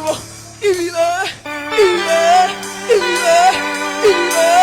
tsebo ebile ebile ebile ebile.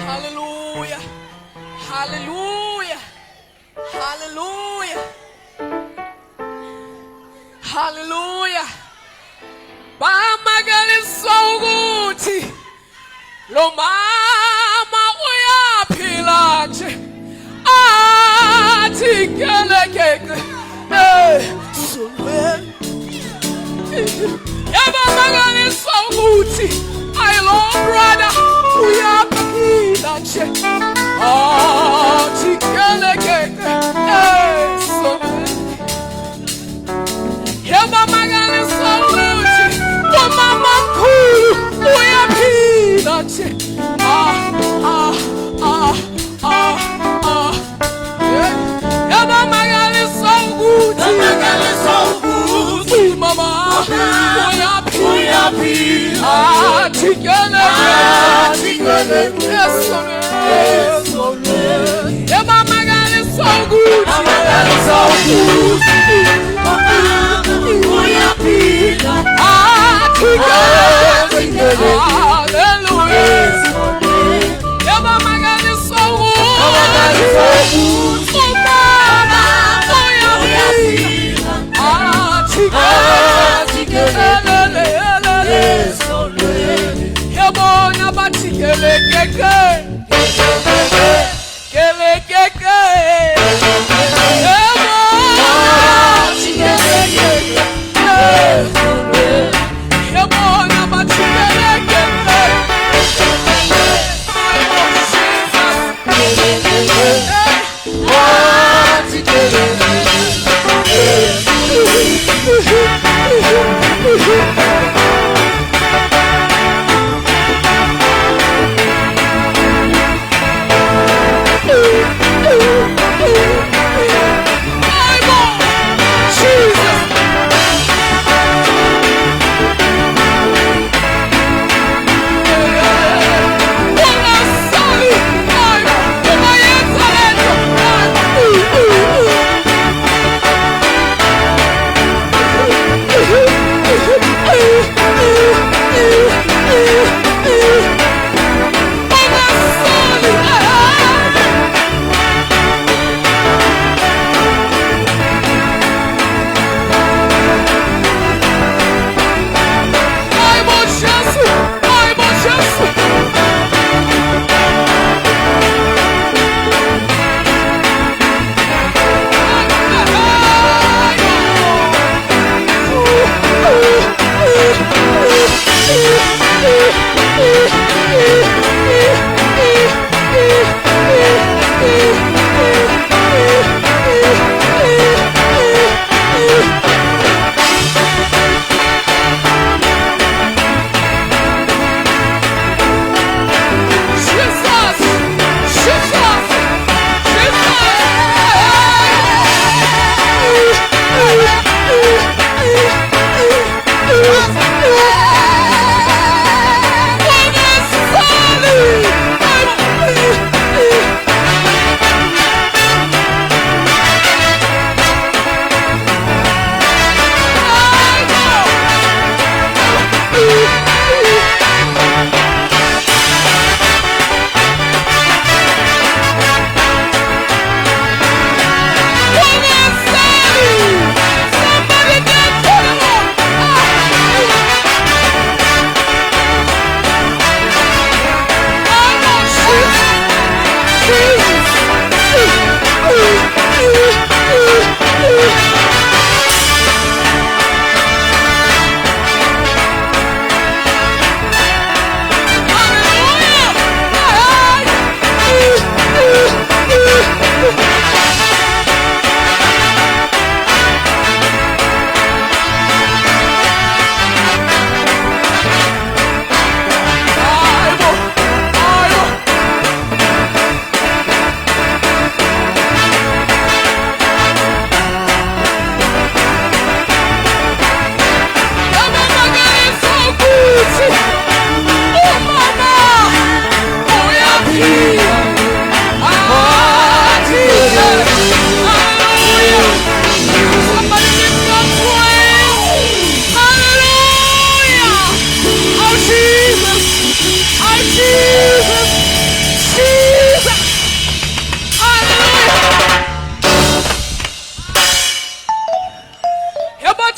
Hallelujah. Hallelujah. Hallelujah. Hallelujah. Bamangaliswa ukuthi lo mama uyaphila nje. Athi kelekeke. Eh, solweni. Yabamangaliswa ukuthi I lo brother uyaphila nje. Athi kelekeke. Eh, solweni. Yabamangaliswa ukuthi umama mkhulu uyaphila nje. Ah, ah, ah, ah, ah. Yabamangaliswa ukuthi Bamangaliswa ukuthi umama uyaphila. Uyaphila. Athi kelekeke. Athi kelekeke. Esonweni. Yabamangaliswa ukuthi Bamangaliswa ukuthi umama uyaphila. Athi Athi kelekeke. kelekeke. Hallelujah. Esonweni. Yabamangaliswa Bamangaliswa ukuthi ukuthi umama uyaphila. uyaphila. Athi Athi kelekeke. Elele. Esonweni. Yabona bathi kelekeke. Kelekeke. Yabona.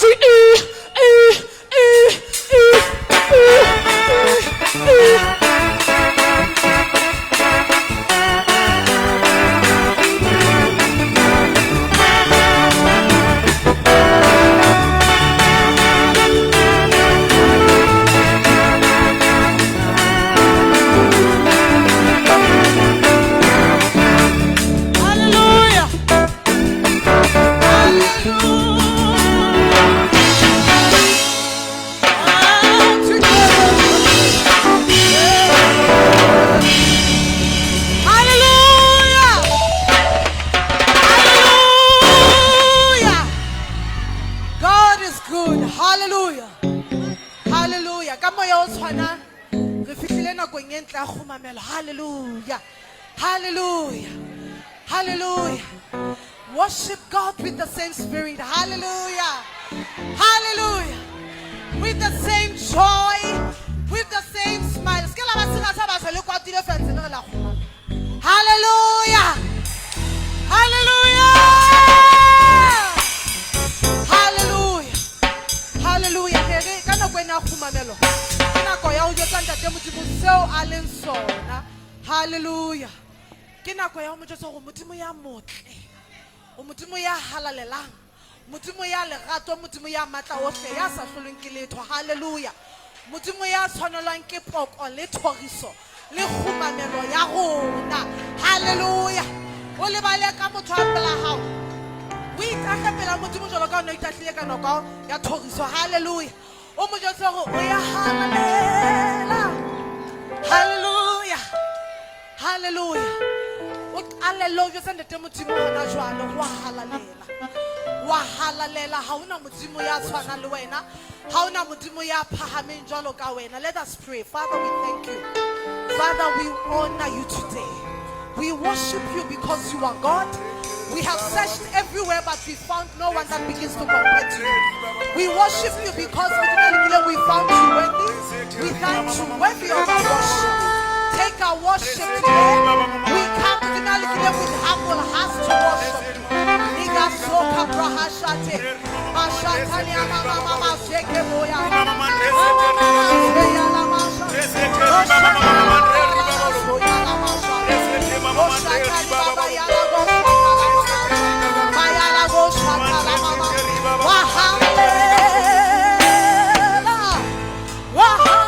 Atjhe, e, e, e, e, e, e, e. Hallelujah. Hallelujah. Hallelujah. God is good. Hallelujah. Hallelujah. Ka moya o tshwanang re fihlile nakong e ntle ya kgumamelo. Hallelujah. Hallelujah. Hallelujah. Worship God with the same spirit. Hallelujah. Hallelujah. With the same joy, with the same smile. Se ke la ba sena sa batho le kwatile fentse le re la kgumamela. Hallelujah. Hallelujah. Hallelujah. Hallelujah. Re re ka nako ena ya kgumamelo. Ke nako ya ho jwetsa ntate Modimo seo a leng sona. Hallelujah. Ke nako ya ho mo jwetsa hore Modimo ya motle. O Modimo ya halalelang. Modimo ya lerato, Modimo ya matla ohle, ya sa hlolweng ke letho. Hallelujah. Modimo ya tshwanelwang ke poko le thoriso le kgumamelo ya rona. Hallelujah. O lebale ka motho a pela hao. O itahle pela Modimo jwalo ka o ne o itahlile ka nako ya thoriso. Hallelujah. O mo jwetse hore o ya halalela. Hallelujah. Hallelujah. O qalelle o jwetse ntate Modimo hona jwale wa halalela. Wa halalela ha hona Modimo ya tshwanang le wena. Ha hona Modimo ya phahameng jwalo ka wena. Let us pray. Father, we thank you. Father, we honor you today. We worship you because you are God. We have searched everywhere, but we found no one that begins to compare to you. We worship you because we found you worthy. We thank you worthy of our worship. Take our worship today. We come to with humble hearts to worship you. Niga soka brahashate. Mashatani mama mama sheke boya. Mama mama seya la masha. Soya la masha. Oshatani baba ya la go Maya la go shata la mama. Wahalela. Wahalela.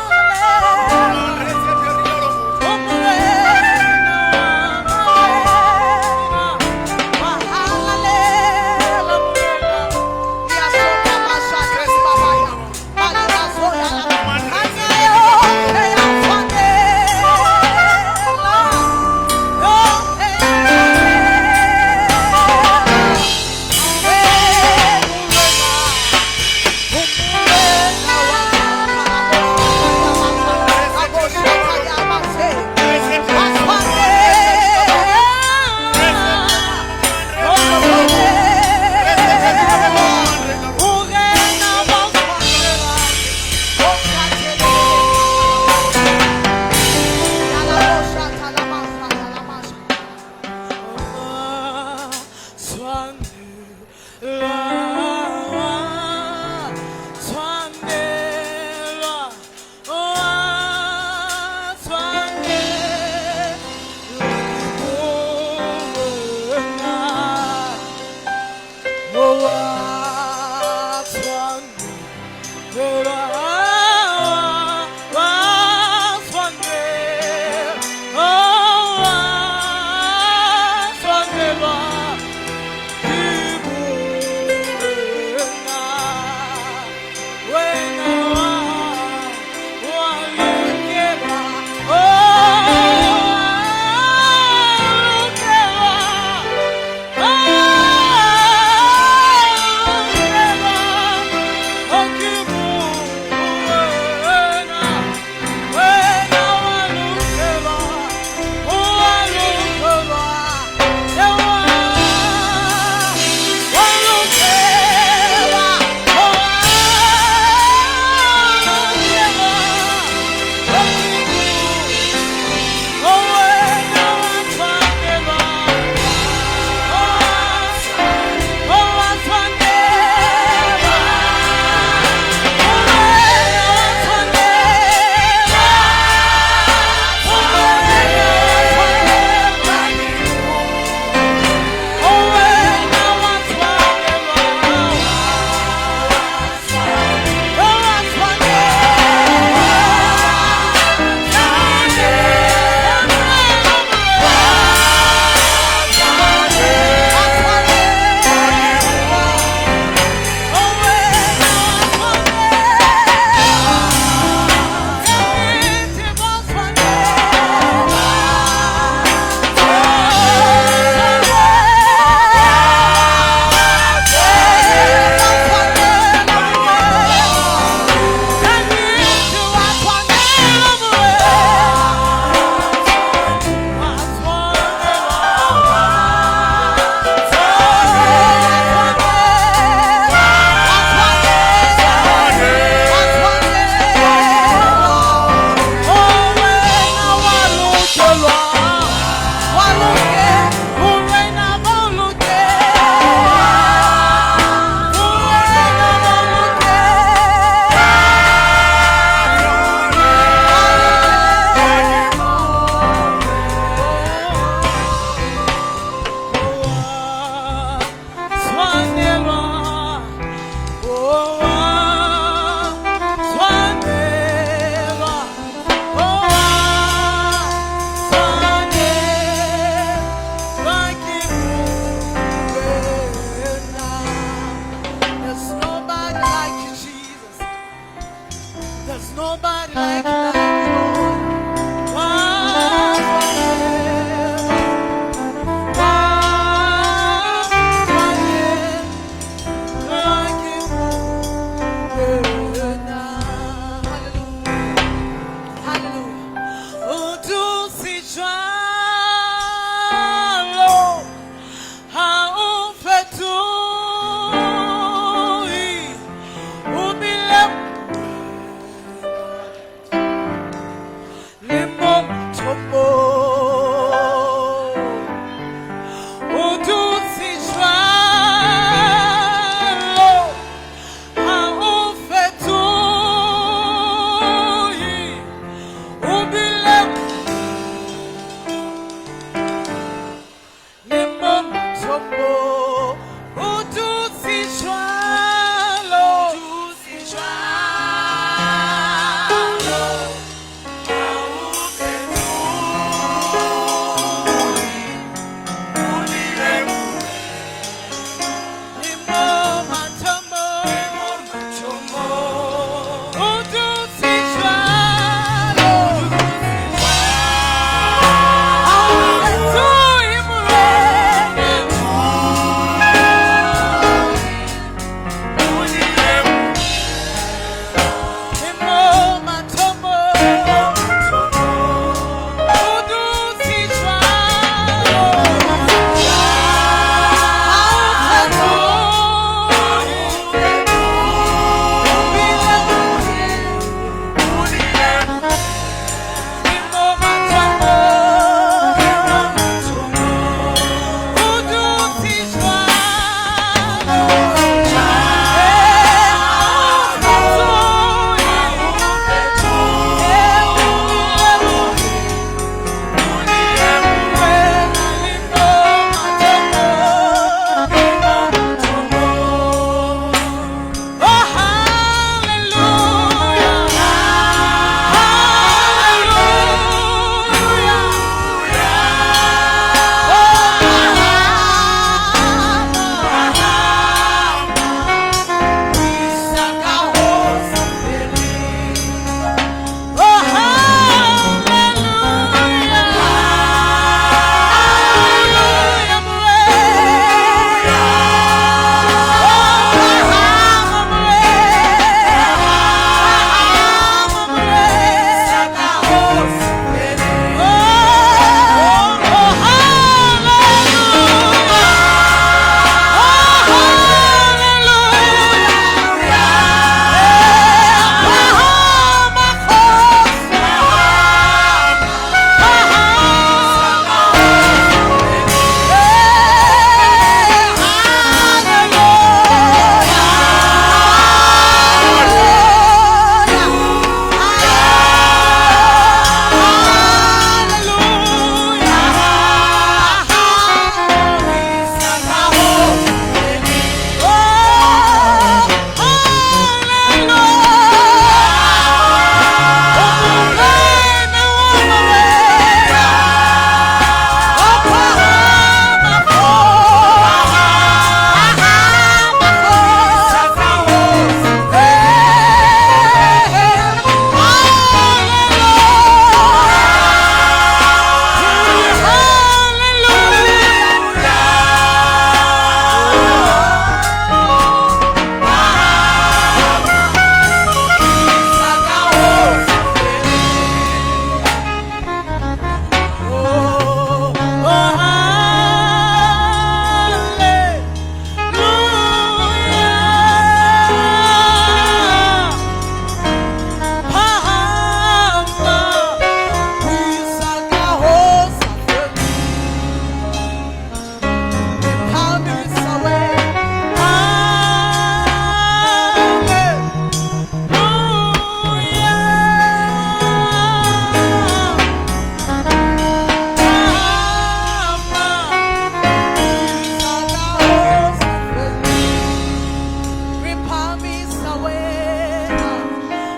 wena.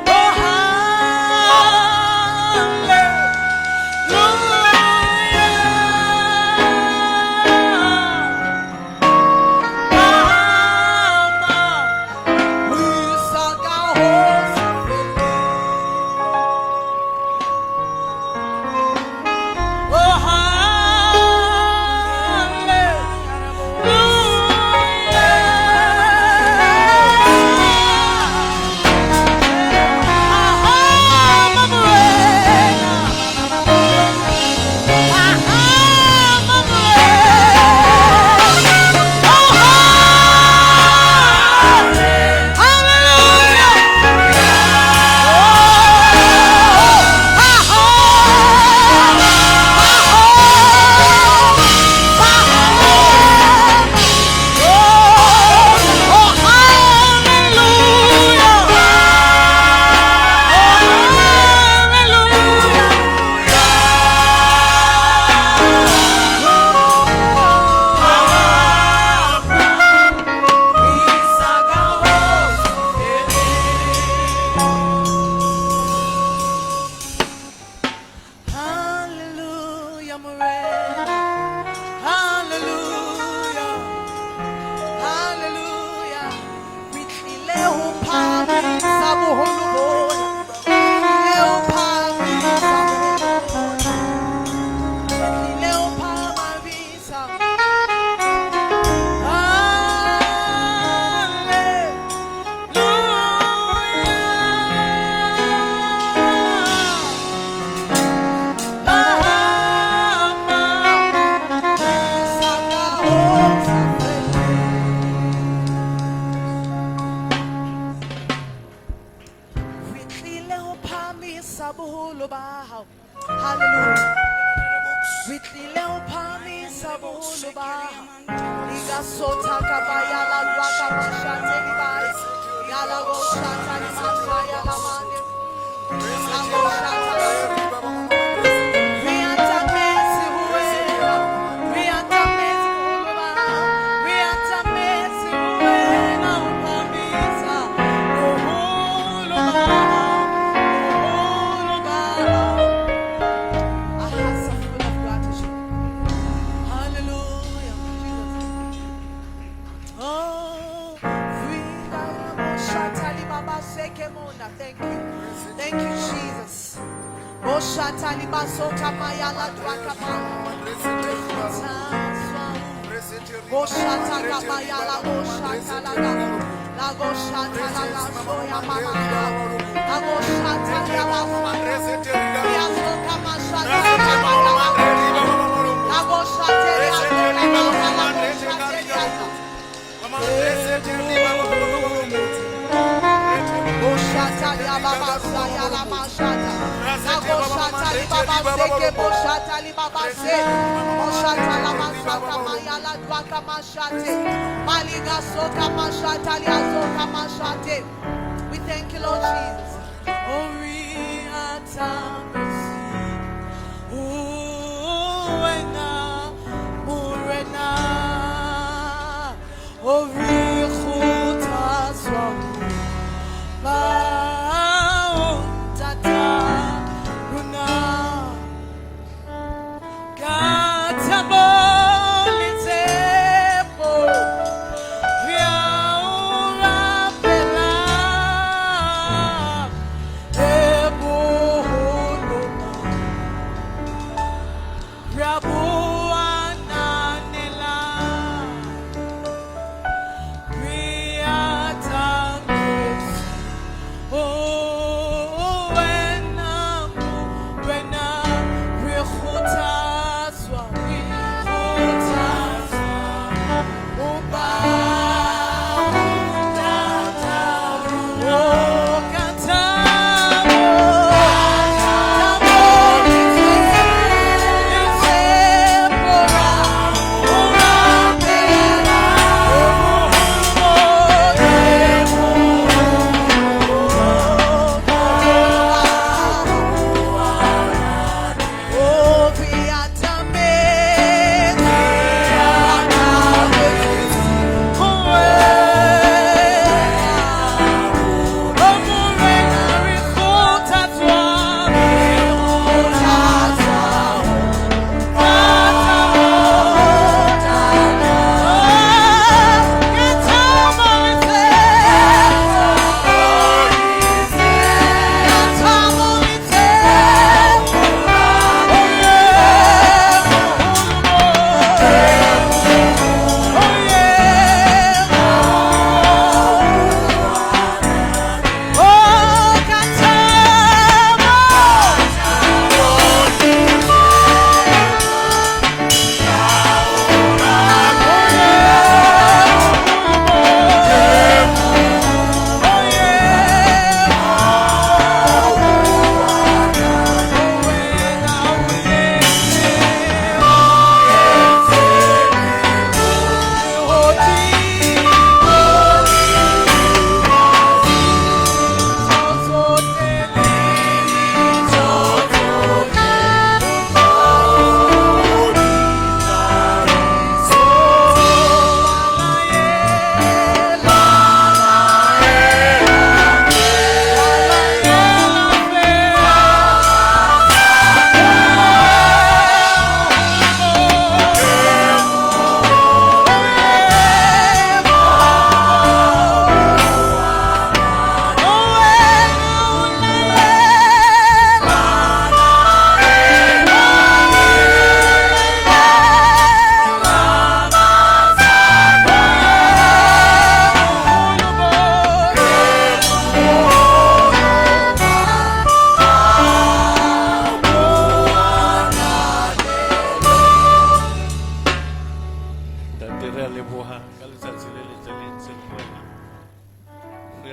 Oh, Hallelujah, Morena. Hallelujah. Hallelujah. Re tlile ho phahamisa boholo bona. Re tlile ho phahamisa boholo bona. Re tlile ho phahamisa. Re tlile ho phahamisa boholo ba hao. Hallelujah. Re tlile ho phahamisa boholo ba hao. Liga sota ka ba ya la lwa ka mashate li ba. Ya la go shata li masha ya la mane. La go shata la. Re atametse ho wena. Re atametse boholo ba hao. Re atametse ho wena ho phahamisa boholo ba hao. Boholo ba hao. Our hearts are full of gratitude. Hallelujah, Jesus. Oh, thank you. Thank you, Jesus. We thank you, Lord Jesus.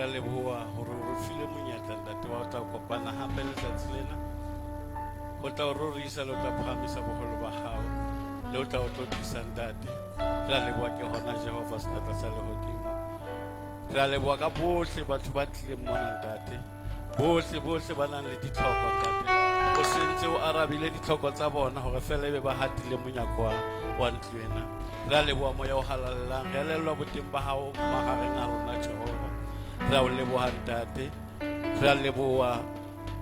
Re a leboha hore o re file monyetla ntate wa ho tla kopana hape letsatsi lena. Ho tla o rorisa le ho tla phahamisa boholo ba hao le ho tla o tlotlisa ntate. Re a leboha ke hona Jehova senatla sa lehodimo. Re a leboha ka bohle batho ba tlileng mona ntate. Bohle bohle ba nang le ditlhoko ntate. O sentse o arabile ditlhoko tsa bona hore fela ebe ba hatile monyako wa ntlo ena. Re a leboha moya o halalelang. Re elellwa boteng ba hao mahareng a rona Jehova. Re a o leboha ntate. Re a leboha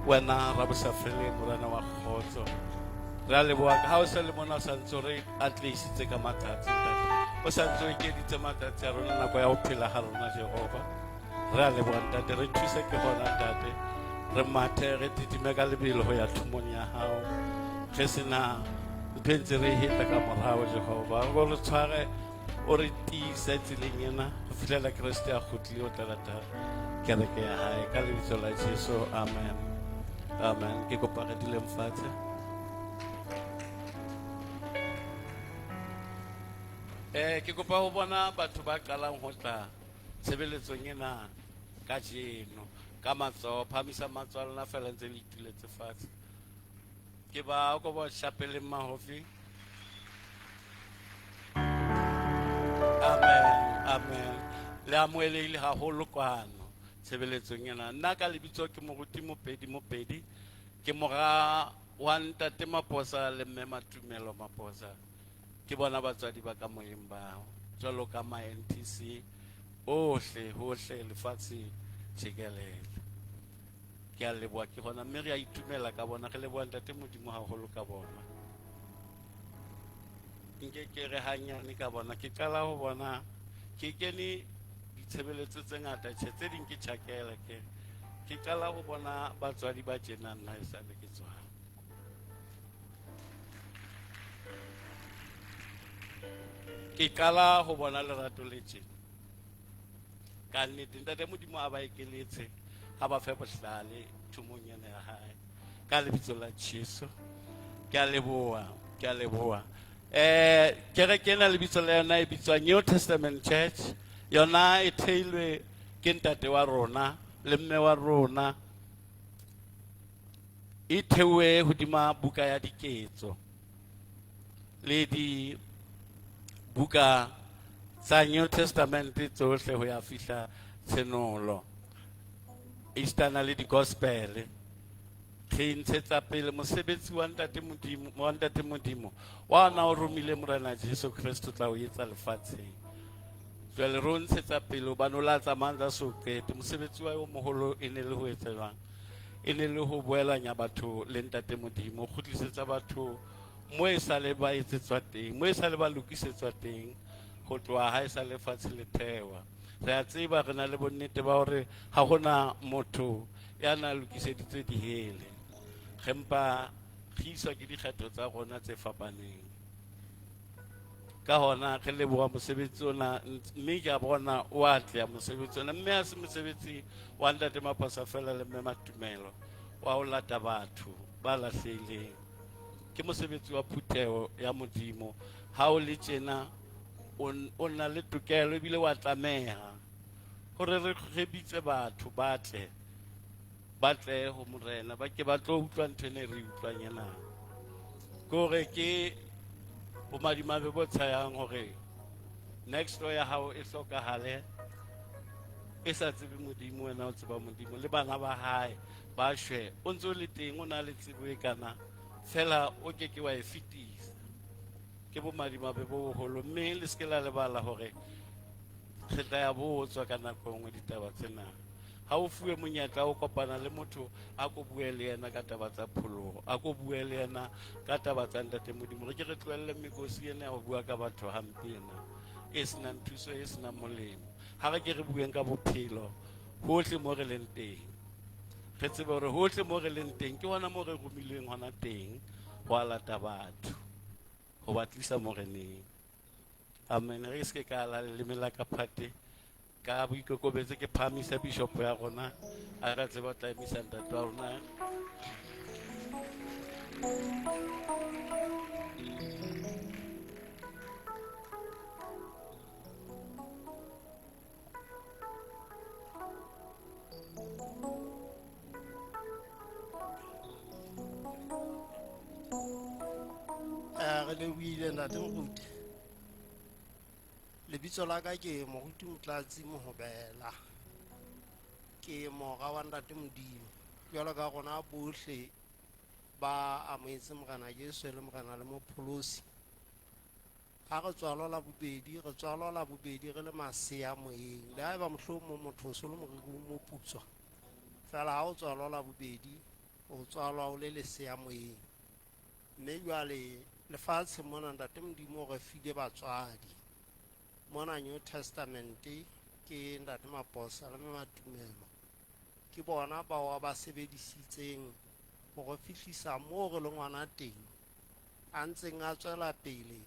wena rabosafeleng morena wa kgotso. Re a leboha ka ha o sa le mona o sa ntse o re atlehisitse ka matsatsi ntate. O sa ntse o ekeditse matsatsi a rona nako ya ho phela ga rona Jehova. Re a leboha ntate, re thuse ke gona ntate. Re mathe re titime ka lebelo ho ya thumong ya hao. Re sena ntho e ntse re hetla ka morao Jehova. O re tshware o re tiise tseleng ena ho fihlela Kreste a kgutlile o tla lata kereke ya hae ka lebitso la Jesu. Amen. Amen. Ke kopa re duleng fatshe. Ke kopa ho bona batho ba qalang ho tla tshebeletsong ena kajeno ka matsoho. Phahamisa matsoho a lona fela ntse le ituletse fatshe. Ke ba ko ba shapeleng mahofi. Amen. Amen. Le amohelehile haholo kwano tshebeletsong ena. Nna ka lebitso ke Moruti Mopedi Mopedi. Ke mora wa ntate Maposa le mme Matumelo Maposa. Ke bona batswadi ba ka moyeng bao jwalo ka ma NTC ohle hohle lefatshe jikelele. Ke a leboha ke hona mme re a itumela ka bona, re leboha ntate Modimo haholo ka bona. Nke ke re hanyane ka bona, ke qala ho bona ke kene ditshebeletso tse ngata tjhe tse ding ke tjhakela ke ke qala ho bona batswadi ba tjena nna e sale ke tswala. Ke qala ho bona lerato le tjena. Ka nnete ntate Modimo a ba ekeletse, a ba fe bohlale thumong ena ya hae ka lebitso la Jesu. Ke a leboha, ke a leboha. Kereke ena lebitso la yona e bitswa New Testament Church. Yona e theilwe ke ntate wa rona le mme wa rona. E theuwe hodima buka ya diketso le di buka tsa New Testament tsohle ho ya fihla Tshenolo, esitana le di-gospel. Re ntshetsa pele mosebetsi wa ntate Modimo, wa ntate Modimo wa na o romile Morena Jesu Kristo tla o etsa lefatsheng. Jwale re o ntshetsa pele hobane o la tsamayang tsa so qete. Mosebetsi wa o moholo e ne le ho etsa jwang? E ne le ho boelanya batho le ntate Modimo, ho kgutlisetsa batho mo e sale ba etsetswa teng, mo e sale ba lokisetswa teng ho tloha ha e sa lefatshe le thewa. Re a tseba, re na le bonnete ba hore ha hona motho ya na lokiseditswe dihele. Re mpa re iswa ke dikgetho tsa rona tse fapaneng. Ka hona re leboha mosebetsi ona, mme ke a bona o atleha mosebetsi ona, mme ha se mosebetsi wa ntate Maposa fela le mme Matumelo wa ho lata batho ba lahlehileng. Ke mosebetsi wa phutheho ya Modimo. Ha o le tjena o na le tokelo ebile wa tlameha hore re bitse batho ba tle, ba tle ho Morena, ba ke ba tlo utlwa ntho ena e re utlwang ena. Ke hore ke bomadimabe bo tshayang hore next door ya hao e hlokahale e sa tsebe Modimo, wena o tseba Modimo le bana ba hae ba shwe, o ntse o le teng, o na le tsebo e kana fela o ke ke wa e fetisa. Ke bomadimabe bo boholo, mme le se ke la lebala hore re tla ya botswa ka nako e nngwe ditaba tsena. Ha o fuwe monyetla o kopana le motho, a ko bue le yena ka taba tsa pholoho, a ko bue le yena ka taba tsa ntate Modimo. Re ke re tlohelle mekosi ena ya ho bua ka batho hampe ena e senang thuso, e senang molemo. Ha re ke re bueng ka bophelo hohle mo re leng teng, re tsebe hore hohle mo re leng teng ke hona mo re romilweng hona teng ho alata batho, ho ba tlisa moreneng. Amen. Re se ke ka la leleme la ka phate ka boikokobetso ke phahamisa bishop ya rona, a ka tseba tla emisa ntate wa rona. Re lebohile ntate moruti. Lebitso la ka ke Moruti Motlatsi Mohobela. Ke mora wa ntate Modimo. Jwalo ka rona bohle ba amohetse Morena Jesu e le Morena le Mopholosi. Ha re tswalwa la bobedi, re tswalwa la bobedi re le masea moyeng. Le haeba mohlomong motho o so le moriri o moputswa. Feela ha o tswalwa la bobedi, o tswalwa o le lesea moyeng. Mme jwale lefatshe mona ntate Modimo o re file batswadi. Mona New Testament ke ntate Maposa le Mme Matumelo. Ke bona bao ba sebedisitseng ho re fihlisa moo re leng hona teng. A ntseng a tswela pele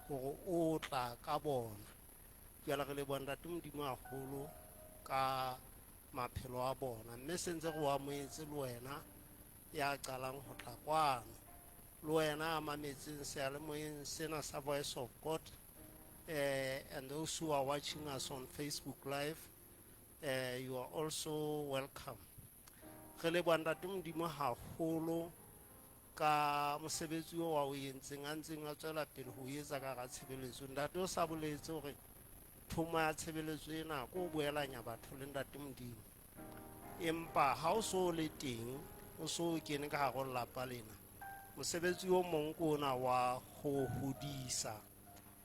hore o tla ka bona. Jwale re leboha ntate Modimo haholo ka maphelo a bona. Mme se ntse re o amohetse le wena ya qalang ho tla kwano. Le wena a mametseng seyalemoyeng sena sa Voice of God. And those who are watching us on Facebook Live, you are also welcome. Re leboha ntate Modimo haholo ka mosebetsi oo a o entseng a ntseng a tswela pele ho etsa ka hara tshebeletso. Ntate o sa boletse hore thomo ya tshebeletso ena ke ho boelanya batho le ntate Modimo. Empa ha o so le teng, o so kene ka hare ho lelapa lena, mosebetsi o mong ke ona wa ho hodisa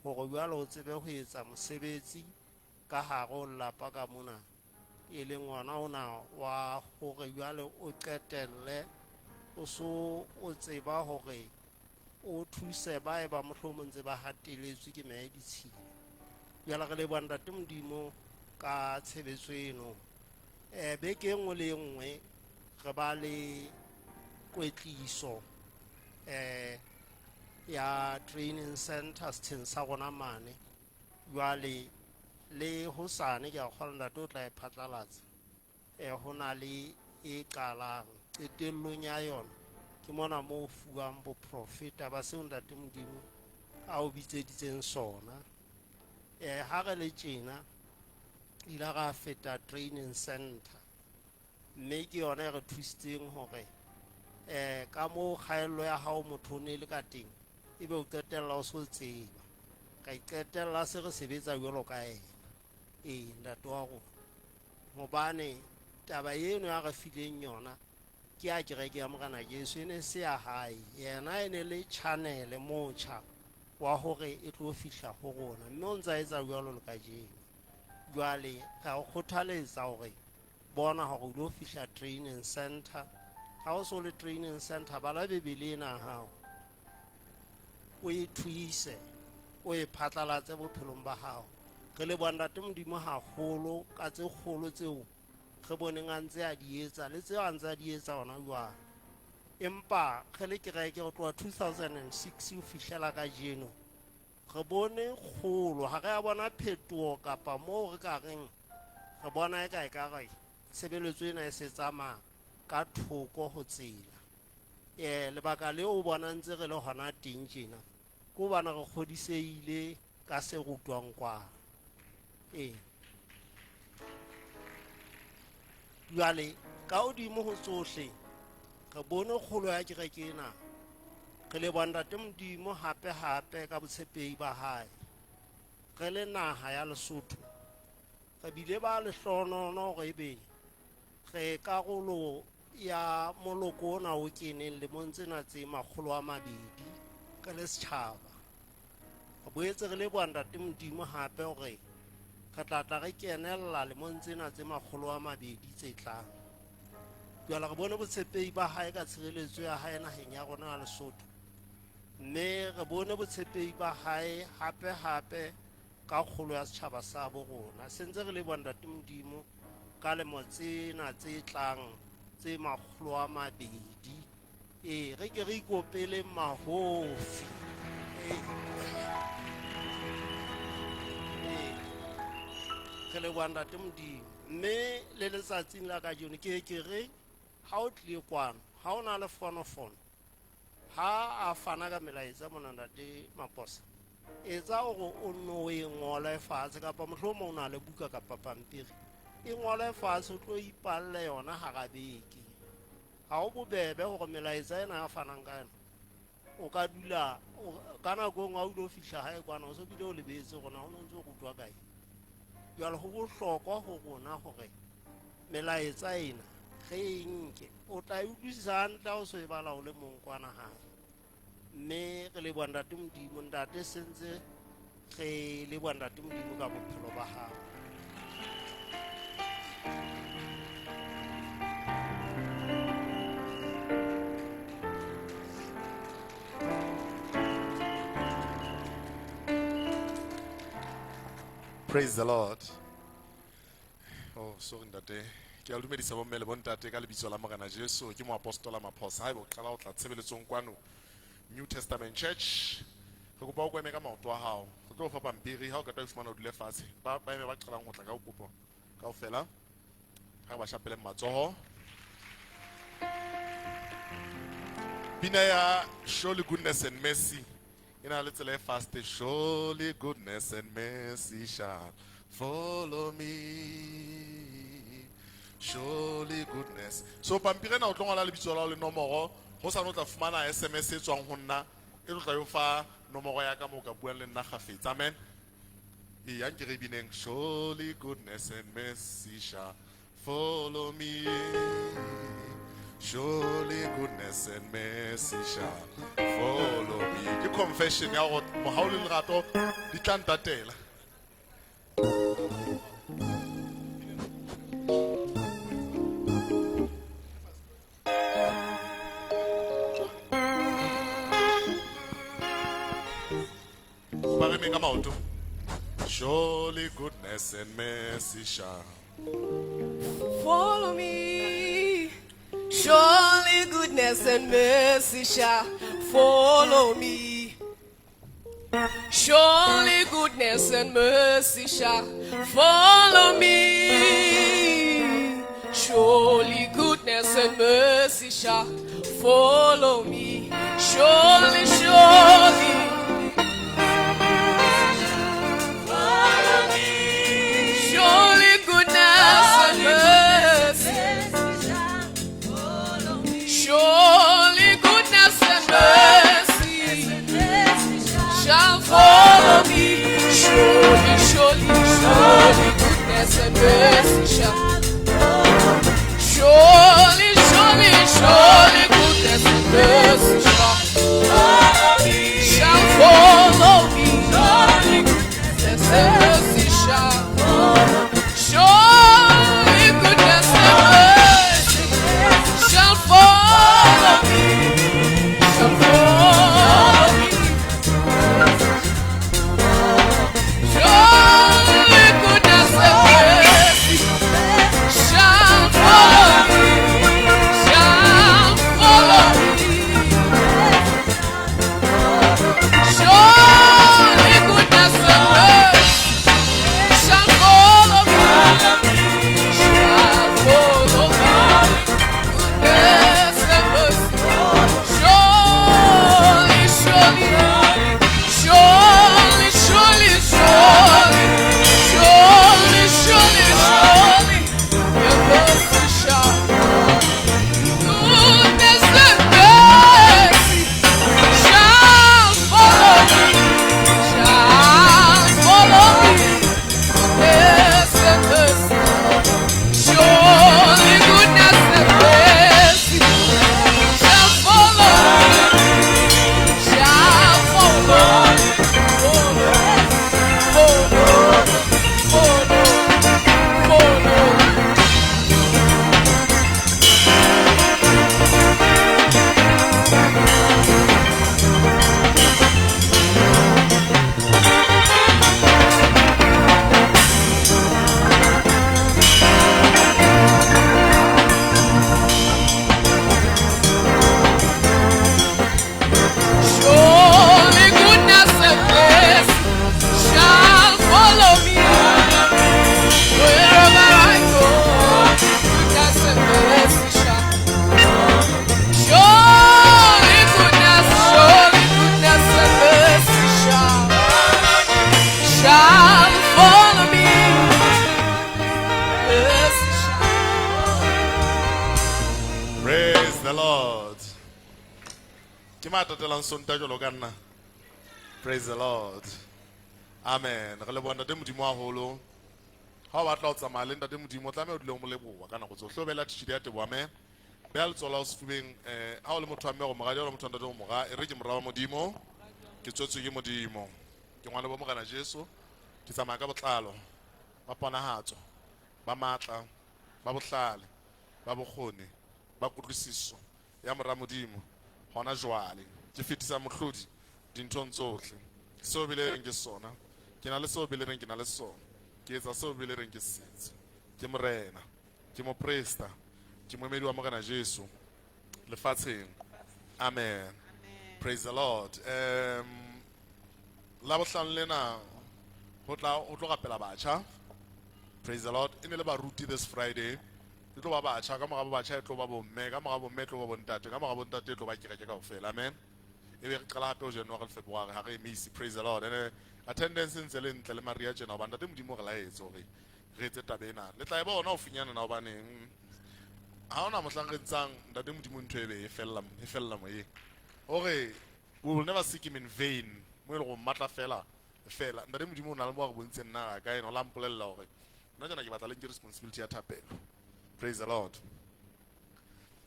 hore jwale o tsebe ho etsa mosebetsi ka hare ho lelapa ka mona, e leng ona ona wa hore jwale o qetelle o so o tseba hore o thuse ba e ba mohlomong ntse ba hateletswe ke meya e ditshila. Jwale re leboha ntate Modimo ka tshebetso eno. Beke e nngwe le e nngwe re ba le kwetliso ya training center setsheng sa rona mane. Jwale le hosane ke a kgolwa ntate o tla e phatlalatsa. Ho na le e qalang qetellong ya yona ke mona moo fuwang boprofeta ba seo ntate Modimo a o bitseditseng sona. Ha re le tjena ile ra feta training center, mme ke yona e re thusitseng hore ka moo kgaello ya hao motho o ne le ka teng ebe o qetella o so tseba. Ka iqetella se re sebetsa jwalo ka ena. Ee, ntate wa rona, hobane taba eno ya re fileng yona ke ya kereke ya Morena Jesu, e ne se ya hae. Yena e ne le channel motjha wa hore e tlo fihla ho rona, mme o ntsa etsa jwalo le kajeno. Jwale re a o kgothaletsa hore bona hore o lo fihla training center. Ha o so le training center, bala Bibele ena ya hao, o e thuise, o e phatlalatse bophelong ba hao. Re leboha ntate Modimo haholo ka tse kgolo tseo re boneng a ntse a di etsa le tseo a ntse a di etsa hona jwale. Empa re le kereke ho tloha 2006 ho fihlela kajeno re bone kgolo, ha re a bona phetoho kapa moo re ka reng re bona e ka e ka re tshebeletso ena e se tsamaya ka thoko ho tsela. Lebaka leo o bona ntse re le hona teng tjena ke hobane re kgodisehile ka se rutwang kwano. Jwale ka hodimo ho tsohle re bone kgolo ya kereke ena. Re leboha ntate Modimo hape hape ka botshepehi ba hae. Re le naha ya Lesotho re bile ba lehlohonolo hore ebe re karolo ya moloko ona o keneng lemong tsena tse 200 re le setjhaba. Re boetse re leboha ntate Modimo hape hore re tla tla re kenella lemong tsena tse 200 tse tlang. Jwale re bone botshepehi ba hae ka tshireletso ya hae naheng ya rona ya Lesotho, mme re bone botshepehi ba hae hape hape ka kgolo ya setjhaba sa bo rona. Se ntse re leboha ntate Modimo ka lemo tsena tse tlang tse 200. Re ke re ikopele mahofi. Re leboha ntate Modimo. Mme le letsatsing la kajeno ke ke re ha o tlile kwano, ha o na le fonofono, ha a fana ka melaetsa mona ntate Maposa, etsa hore o nno o e ngole fatshe, kapa mohlomong o na le buka kapa pampiri, e ngole fatshe o tlo ipalle yona hara beke. Ha ho bobebe hore melaetsa ena ya fanang ka yona O ka dula ka nako e nngwe ha o ilo fihla hae kwana o so bile o lebetse hore na ho no ntso rutwa kae. Jwale ho bohlokwa ho rona hore melaetsa ena re e nke, o tla e utlwisisa hantle ha o so e bala o le mong kwana hae. Mme re leboha Ntate Modimo, Ntate sentse re leboha Ntate Modimo ka bophelo ba hao. Praise the Lord. Oh, sorry ntate. Ke a dumedisa bomme le bontate ka lebitso la Morena Jesu. Ke moapostola Maphosa. Haeba o qala ho tla tshebeletsong kwano New Testament Church, re kopa o kweme ka maoto a hao. Re tlo o fa pampiri ha o qeta ho fumana o dule fatshe. Ba ba eme ba qalang ho tla ka kopo kaofela. Ha re ba shapeleng matsoho. Pina ya Surely Goodness and Mercy e na le tsela e fast. Surely goodness and mercy shall follow me. Surely goodness. So pampiri ena o tlo ngola lebitso la hao le nomoro. Hosane o tla fumana SMS e tswang ho nna, e tlo tla yo fa nomoro ya ka moo o ka buang le nna kgafetsa. Amen. Ee, a nke re bineng. Surely goodness and mercy shall follow me. Surely goodness and mercy shall follow me. Ke confession ya hore mohau le lerato di tla ntatela. Ba re ka maoto. Surely goodness and mercy shall follow me. Surely goodness and mercy shall follow me. Surely goodness and mercy shall follow me. Surely goodness and mercy shall follow me. Surely, surely follow me. Surely goodness and mercy. Surely goodness and mercy shall follow me. Surely, surely, surely goodness and mercy shall. Surely, surely, surely goodness and mercy shall follow me. Shall follow me. Surely goodness and mercy shall follow me. Surely goodness and mercy shall follow me. Shall follow me. Surely goodness and mercy shall follow me. Shall follow me. Surely goodness and mercy shall follow me. Shall follow me. Goodness and mercy. Surely, surely, surely, surely, surely, surely, surely, surely, your mercy shall. Goodness and mercy shall follow me. Shall follow me. Goodness and mercy. Surely goodness and mercy shall follow me. Shall follow me. Follow, follow, follow, follow. Surely goodness and mercy shall follow me wherever I go. Goodness and mercy shall. Surely goodness and mercy shall follow me. Mercy shall. Praise the Lord. Ke ma tatelang Sontaha jwalo ka nna. Praise the Lord. Amen. Re leboha Ntate Modimo haholo. Ha o batla ho tsamaya le Ntate Modimo, o tlameha o dule o mo leboha ka nako tsohle. O beela attitude ya teboho, amen. Beha letsoho la hao sefubeng, ha o le motho wa mme o re moradi, ha o le motho wa ntate o re mora. E re ke mora wa Modimo, ke tswetswe ke Modimo. Ke ngwana bo Morena Jesu, ke tsamaya ka botlalo, ba ponahatso, ba matla, ba bohlale, ba bokgoni, ba kutlwisiso ya mora Modimo hona jwale. Ke fetisa mohlodi dinthong tsohle. Seo bile reng ke sona, ke na le seo bile reng ke na le sona. Ke etsa seo bile reng ke se etse. Ke morena, ke moprista, ke moemedi wa Morena Jesu lefatsheng. Amen. Praise the Lord. La bohlano lena ho tla ho tlo rapela batjha. Praise the Lord. E ne le baruti this Friday. E tlo ba batjha, ka mora bo batjha e tlo ba bomme, ka mora bomme e tlo ba bontate, ka mora bontate e tlo ba kereke kaofela. Amen. E be re qala hape ho January le February ha re emise. Praise the Lord. And attendance e ntse le ntle le Maria tjena hobane Ntate Modimo re laetse hore re etse taba ena. Le tla e bona haufinyana na hobaneng ha hona mohlang re ntshang Ntate Modimo ntho e be e fella, e fella moyeng. Hore we will never seek him in vain. Mo e leng hore matla fela, fela. Ntate Modimo o na le mo a re bontsheng nna ka ena, o la mpolella hore nna tjena ke batla le nke responsibility ya thapelo. Praise the Lord.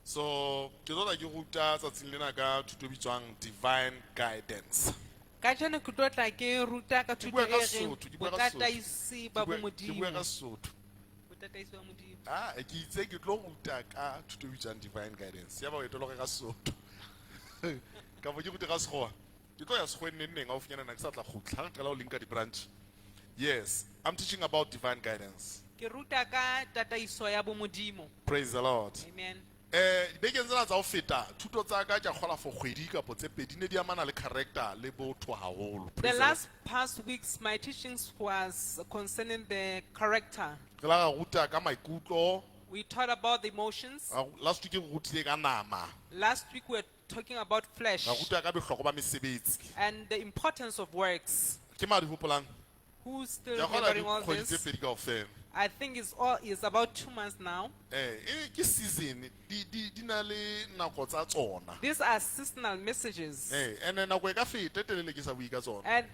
So ke tlo tla ke ruta tsatsing lena ka thuto e bitswang divine guidance. Kajeno ke tlo tla ke ruta ka Ke thuto bua ka e reng Sesotho, ke bua ka Sesotho. botataisi ba Ke bua ka bomodimo. Sesotho. Botataisi ba Modimo. Ah, ke itse ke tlo ruta ka thuto e bitswang divine guidance. Ya ba o e tologe ka Sesotho. Ka bo ke rute ka Sekgowa. Ke tlo ya Sekgoweng neng neng haufinyana nna ke sa tla kgutla. Ha re qala ho linka di-branch. Yes, I'm teaching about divine guidance. Ke ruta ka tataiso ya bomodimo. Praise the Lord. Amen. Dibekeng tsena tsa ho feta, thuto tsa ka ke a kgola for kgwedi kapo tse pedi ne di amana le character le botho haholo. The Praise the Lord. last past weeks, my teachings was concerning the character. Re la ra ruta ka maikutlo. We taught about the emotions. Last week re rutile ka nama. Last week we were talking about flesh Ra ruta ka bohlokwa ba mesebetsi. and the importance of works. Ke ma di hopolang? Who's still Ke a kgola remembering all dikgwedi tse this? pedi kaofela. I think it's about 2 months now. E ke season, di na le nako tsa tsona. These are seasonal messages. Ene nako e ka feta e telele ke sa bue ka tsona. And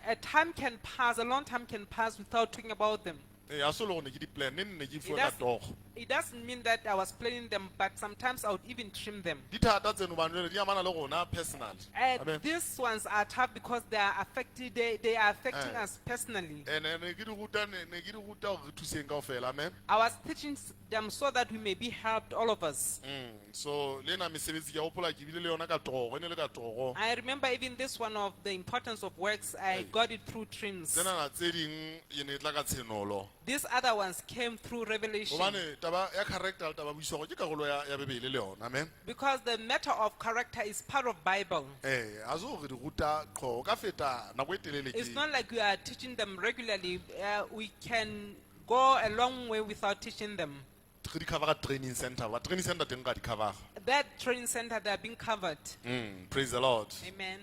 a time can pass, a long time can pass without talking about them. Ha se le hore ne ke di plan, ne nne ke It fuwe ka toro. doesn't mean that I was planning them, but sometimes I would even trim them. Di thata tseno hobane jwale di amana le rona personally. Amen. These ones are tough because they are affected. They are affecting us personally. Ne ke di ruta, ne ke di ruta hore re thuseng kaofela, amen. I was teaching them so that we may be helped, all of us. So le ena mesebetsi ke a hopola ke bile le yona ka toro, e ne le ka toro. I remember even this one of the importance of works. I got it through dreams. Tsenana tse ding e ne e tla ka tshenolo. These other ones came through revelation. Hobane taba ya character le taba ya boitshwaro ke karolo ya Bebele le yona, amen. Because the matter of character is part of Bible. Ha se hore re di ruta qho, o ka feta nako e telele ke. It's not like we are teaching them regularly. We can go a long way without teaching them. Re di cover training center, ba training center teng ka di cover. That training center, they are being covered. Praise the Lord. Amen.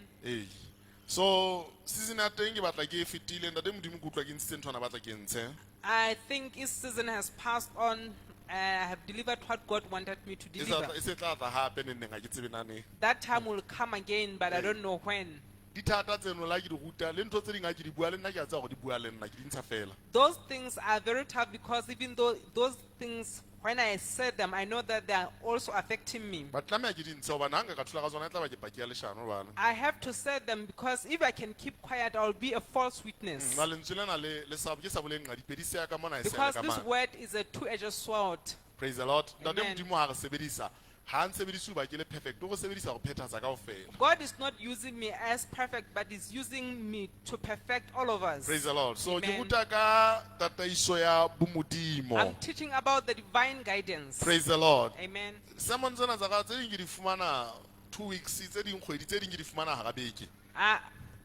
So season ya teng ke batla ke e fetile, Ntate Modimo ke utlwa ke ntshitse nthwana batla ke ntshe. I think each season has passed on. I have delivered what God wanted me to E sa deliver. tla, e se tla tla hape neng neng, ha ke tsebe na neng. That time will come again, but I don't know when. Di thata tseno la ke di ruta, le ntho tse ding ha ke di bua le nna ke a tseba hore di bua le nna, ke di ntsha fela. Those things are very tough because even though those things, when I said them, I know that they are also affecting me. Ba tlameha ke di ntshe hobane ha nka ka thola ka tsona, e tla ba ke paki ya leshano jwale. I have to say them because if I can keep quiet, I'll be a false witness. Ba lentswe lena le sa, ke sa boleng nqa dipedi se ya ka mona e se ya Because ka this mane. word is a two-edged sword. Praise the Lord. Ntate Amen. Modimo ha re sebedisa, ha nsebedise hoba ke le perfect, o re sebedisa ho phethahatsa kaofela. God is not using me as perfect, but is using me to perfect all of us. Praise the Lord. So ke Amen. ruta ka tataiso ya bomodimo. I'm teaching about the divine guidance. Praise the Lord. Amen. Sermon tsena tsa ka tse ding ke di fumana 2 weeks, tse ding kgwedi, tse ding ke di fumana hara beke.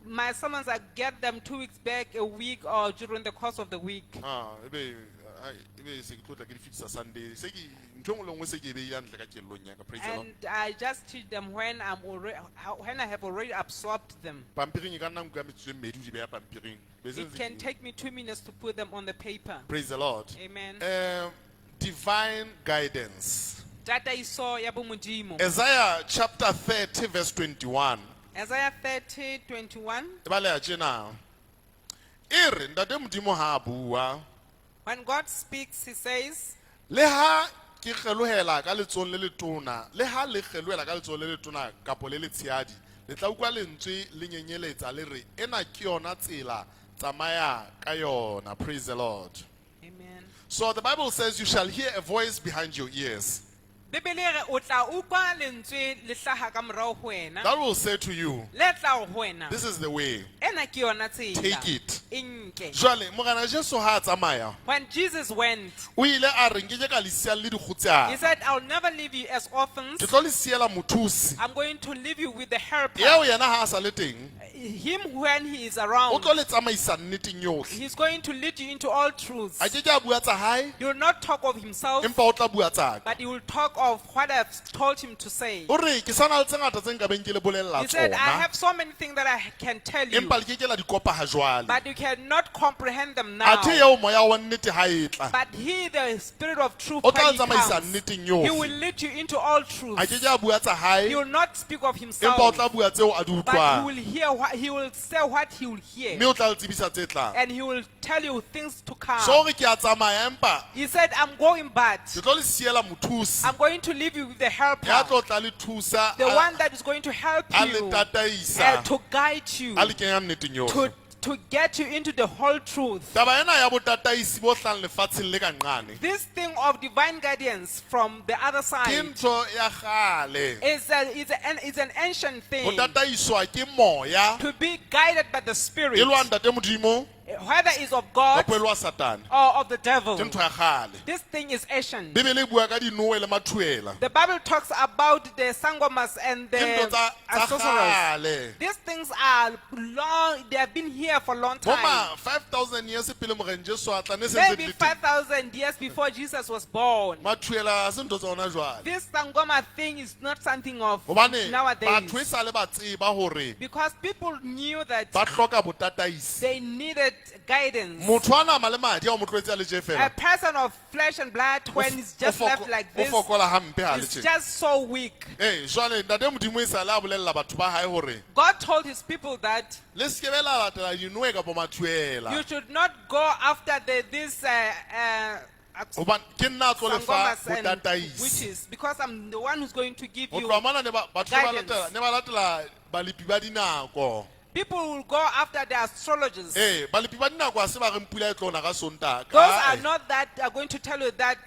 My sermons, I get them 2 weeks back, a week, or during the course of the week. Ebe, ai, ebe se ke tlotla ke di fetisa Sunday. Se ke, ntho e nngwe le nngwe se ke e beile hantle ka kellong ya ka. Praise the Lord. And I just teach them when I have already absorbed them. Pampiring e ka nna nka metsotso e mmedi o di beha pampiring. Be se It ntse can ke- take me 2 minutes to put them on the paper. Praise the Lord. Amen. Divine guidance. Tataiso ya bomodimo. Isaiah chapter 30 verse 21. Isaiah 30:21. E baleha tjena. E re ntate Modimo ha a bua, When God speaks, he says, le ha ke kgelohela ka letsohong le letona, le ha le kgelohela ka letsohong le letona kapo le letshehadi, le tla utlwa lentswe le nyenyeletsa le re ena ke yona tsela, tsamaya ka yona. Praise the Lord. Amen. So the Bible says you shall hear a voice behind your ears Bibele e re o tla utlwa lentswe le hlaha ka morao ho wena. that will say to you, Le tla ho wena. this is the way. Ena ke yona tsela. Take it. E nke. Jwale Morena Jesu ha a tsamaya, When Jesus went, o ile a re nkeke ka le siya le he dikgutsana. said, I'll never leave you as orphans. Ke tlo le siela mothusi. I'm going to leave you with the helper. Eo yena ha a sa le teng, Him when he is o around, tlo le tsamaisa nneteng yohle. he's going to lead you into all truths. A ke ke a bua tsa hae, He will not talk of himself, empa o tla bua tsa ka. but he will talk of what I've told him to say. O re ke sa na le tse ngata tse nkabeng ke le bolella He said, I tsona, have so many things that I can tell you, empa le ke ke la di kopa ha jwale. but you cannot comprehend them now. Athe eo moya wa nnete ha e tla, But he, the spirit of truth, O tla when he tsamaisa comes, nneteng he yohle. will lead you into all truth. A ke ke a bua tsa hae, He will not speak of empa o himself, tla bua tseo a di but he utlwang. will hear what he will say what he will hear, Mme o tla le tsebisa tse tlang. and he will tell you things to come. So o re ke a tsamaya empa He said, I'm going, but ke tlo le siela mothusi I'm going to leave you with the ya helper, tlo tla le thusa the a- one that is going to help a le you, tataisa to guide you, a le kenya nneteng yohle. to get you into the whole truth. Taba ena ya botataisi bo hlang lefatsheng le ka nqane This thing of divine guidance from the other ke side ntho ya kgale. is an ancient Ho thing. tataiswa ke moya To be guided by the Spirit, e lwa ntate Modimo whether it's of God kapo e lwa Satane. or of the devil. Ke ntho ya kgale. This thing is ancient. Bibele e bua ka dinoe le mathuela. The Bible talks about the sangomas and Ke ntho the tsa sorcerers. kgale. These things are long, they have been here for a long Bo time. ma 5000 years pele Morena Jesu a tla ne se ntse Maybe di le teng. 5,000 years before Jesus was born. Mathuela ha se ntho tsa hona jwale. This sangoma thing is not something of Hobane batho e nowadays. sa le ba tseba hore Because people knew that ba hloka botataisi. they needed guidance. Motho a nama le madi a o mo tlwaetse a le tje A fela. person of flesh and blood, when he's just left like O this, fokola hampe ha le is tje. just so weak. Ee, jwale ntate Modimo e sale a bolella batho ba hae hore God told his people that le se ke be la latela dinoe kapo you mathuela. should not go after this Hobane ke nna a tlo le fa sangomas and botataisi. witches, because I'm the one who's going to give Ho you. tloha mona ne ba batho ba guidance. latela ne ba latela balepi ba dinako. People will go after the astrologers. Ee, balepi ba dinako ha se ba reng pula e tlo na ka Sontaha. Those Ae. are not that are going to tell you that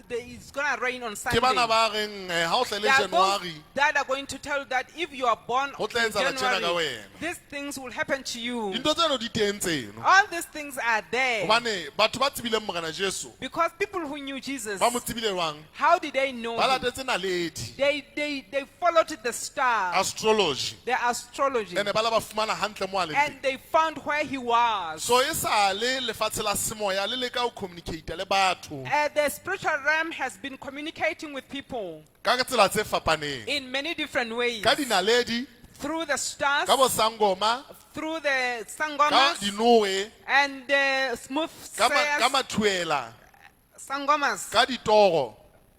it's going to rain on Sunday. Ke bana ba reng ha o hlahile There are those January that are going to tell you that if you are born Ho tla in etsahala tjena ka January, wena. these things will happen to you. Dintho tseno di teng tseno. All these things are there. Hobane batho ba tsebileng Morena Jesu Because people who knew Jesus, ba mo tsebile jwang? how did they know Ba him? latetse naledi, They followed the star, astrology. the astrology, Ene ba la ba fumana hantle mo a leng teng. and they found where he was. So e sale lefatshe la semoya le leka ho communicate le batho The spiritual realm has been communicating with people ka tsela tse fapaneng. in many different ways. Ka dinaledi, Through the stars, ka bosangoma, through the ka sangomas, dinoe, and the smooth ka sayers, mathuela, sangomas, ka ditoro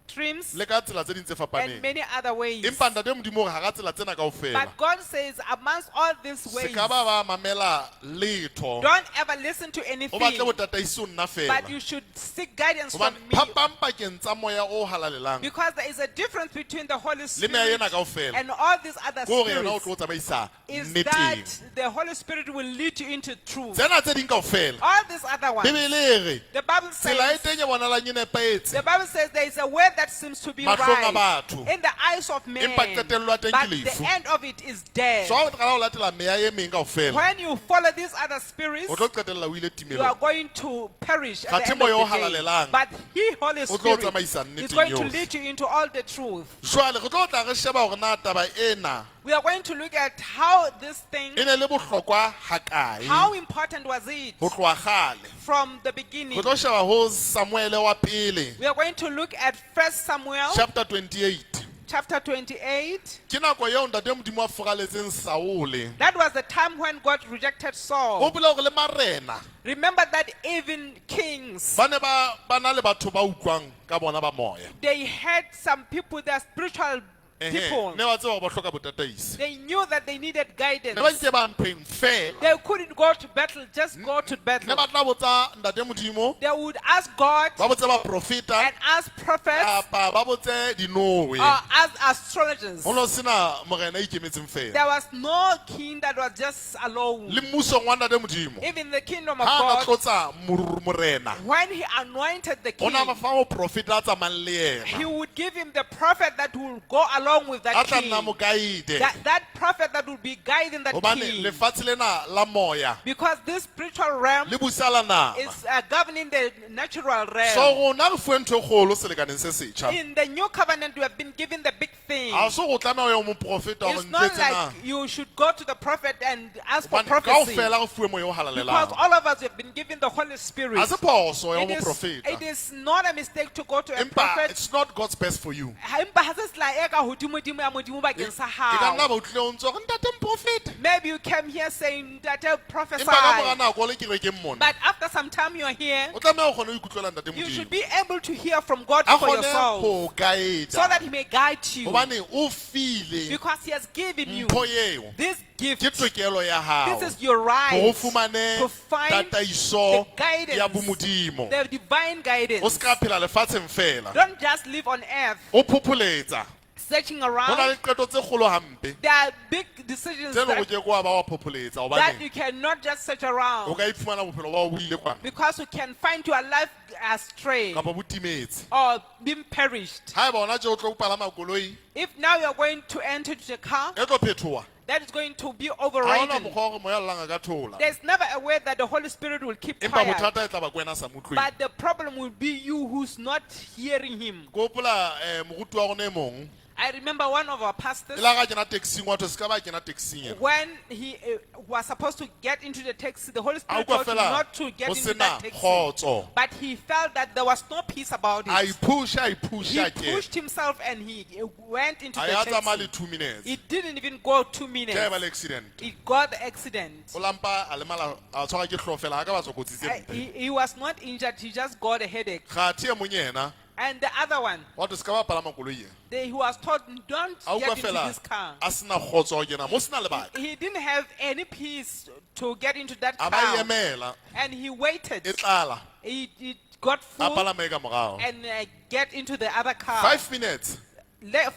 dreams, le ka tsela tse ding tse and fapaneng. many other ways. Empa ntate Modimo o re hara tsela tsena kaofela, But God says, amongst all these se ways, ka ba ba mamela letho. don't ever listen to O anything, batle botataisi ho nna fela. but you should seek guidance from Hobane me. phapang pakeng tsa moya o halalelang Because there is a difference between the Holy le meya Spirit ena kaofela and all these other ke hore yena o spirits. tlo o tsamaisa Is nneteng. that the Holy Spirit will lead you into truth. Tsena tse ding kaofela, All these other ones. Bibele e re The Bible tsela e says, teng e bonahalang e nepahetse the Bible says there is a way that seems to be Mahlong a right batho. in the eyes of men, Empa qetello ya teng ke but the lefu. end of it is death. So ha o qala ho latela meya e meng kaofela, When you follow these other spirits, o tlo qetella o ile you are timelong. going to perish at the Kgathe end of moya o the day. halalelang But He, Holy o tlo o Spirit, tsamaisa is nneteng going to yohle. lead you into all the truth. Jwale re tlo tla re sheba hore na taba ena We are going to look at how this thing, e ne le bohlokwa hakae how important was it ho tloha kgale. from the beginning. Re tlo sheba ho Samuele wa pele We are going to look at 1 Samuel chapter 28. Chapter 28. Ke nako eo ntate Modimo a furaletseng Saule. That was the time when God rejected Saul. Hopola hore le marena Remember that even kings, ba ne ba na le batho ba utlwang ka bona ba moya. they had some people, they are spiritual Ehe, people. ne ba tseba hore ba hloka botataisi. They knew that they needed Ne ba guidance. nke ba ntweng fela. They couldn't go to battle, just go to Ne battle. ba tla botsa ntate Modimo, They would ask God ba botse baprofeta and ask prophets kapa ba botse dinowe. or ask astrologers. Ho no sena morena a ikemetseng fela. There was no king that was just alone. Le mmusong wa ntate Modimo, Even the kingdom of ha a God, tlotsa morena, when he anointed the o king, na ba fa moprofeta a tsamayang le he yena. would give him the prophet that will go along with A that tla king. nna mo guide. That prophet that will be guiding that Hobane king. lefatshe lena la moya Because this spiritual realm le busa la nama. is governing the natural So realm. rona re fuwe ntho e kgolo selekaneng se setjha. In the new covenant, we have been given the big thing. Ha se go tlameha ho ya ho moprofeta hore It's not ntjwetse na. like you should go to the prophet and ask for Hobane prophecy. kaofela re fuwe moya o Because halalelang. all of us have been given the Holy Spirit. Ha se phoso ya ho It is, moprofeta. it is not a mistake to go to a Empa prophet. it's not God's best for you. Ha- Empa ha se tsela e ka hodimodimo ya Modimo bakeng sa E ka nna hao. ba o tlile o ntso re ntate moprofeta. Maybe you came here saying, Tate, prophesy. Empa ka mora nako o le kerekeng mona, But after some time you're here, o tlameha ho kgona ho ikutlwela ntate you should Modimo. be able to hear from God A for kgone yourself ho guide. so that he may guide you. Hobane o file Because he has given you mpho eo. this gift. Ke tokelo ya hao. This is your Hore o right fumane to find tataiso the guidance, ya bomodimo. the divine O guidance. se ka phela lefatsheng fela. Don't just live on earth O phopholetsa. searching Ho na le around. qeto tse kgolo hampe There are big decisions tse leng that, hore ke ke wa ba wa phopholetsa that hobane you cannot just search o around ka iphumana bophelo ba hao bo ile kwana because you can find your life astray kapa bo timetse. or being perished. Haeba hona tje o tlo palama koloi If now you're going to enter the car, e tlo phethoha, that is going to be ha hona overridden. mokgwa wa hore moya o llang a ka thola. There's never a way that the Holy Spirit will keep Empa quiet. bothata e tla ba ke wena a sa mo utlweng. But the problem will be you who's not hearing him. Ke hopola moruti wa rona e mong I remember one of our pastors, e la ga kena taxing wa thwe se ka ba kena taxing ena. when he was supposed to get into the taxi, the Holy A Spirit utlwa told him fela not to get ho into sena that taxi. kgotso. But he felt that there was no peace about A it. ipusha, a ipusha He a kena. pushed himself and he went into A the ya tsamaya le taxi. 2 minutes. It didn't even go 2 Ke ha eba le minutes. accident. It got the accident. O lampa a lemala a tshwarwa ke hlooho fela ha ka ba tswa kotsi tse mpe. He was not injured, he just got a headache. Kgathe e mong yena And the other one, wa thwe se ka ba palama koloi ena. he was told, don't A utlwa get into fela this car. a sena kgotso ho kena mo sena lebaka. He didn't have any peace to get into that A ba car. emela And he waited. e tlala He got a full palama e ka morao. and get into the other car. 5 minutes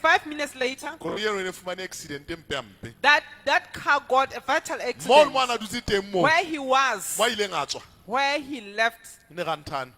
5 minutes later, koloi eno e ne fumane accident e mpe hampe. that car got a fatal Mo le accident. mo a na dutse teng moo, Where he was, mo a ileng a tswa where he left, e ne ranthane.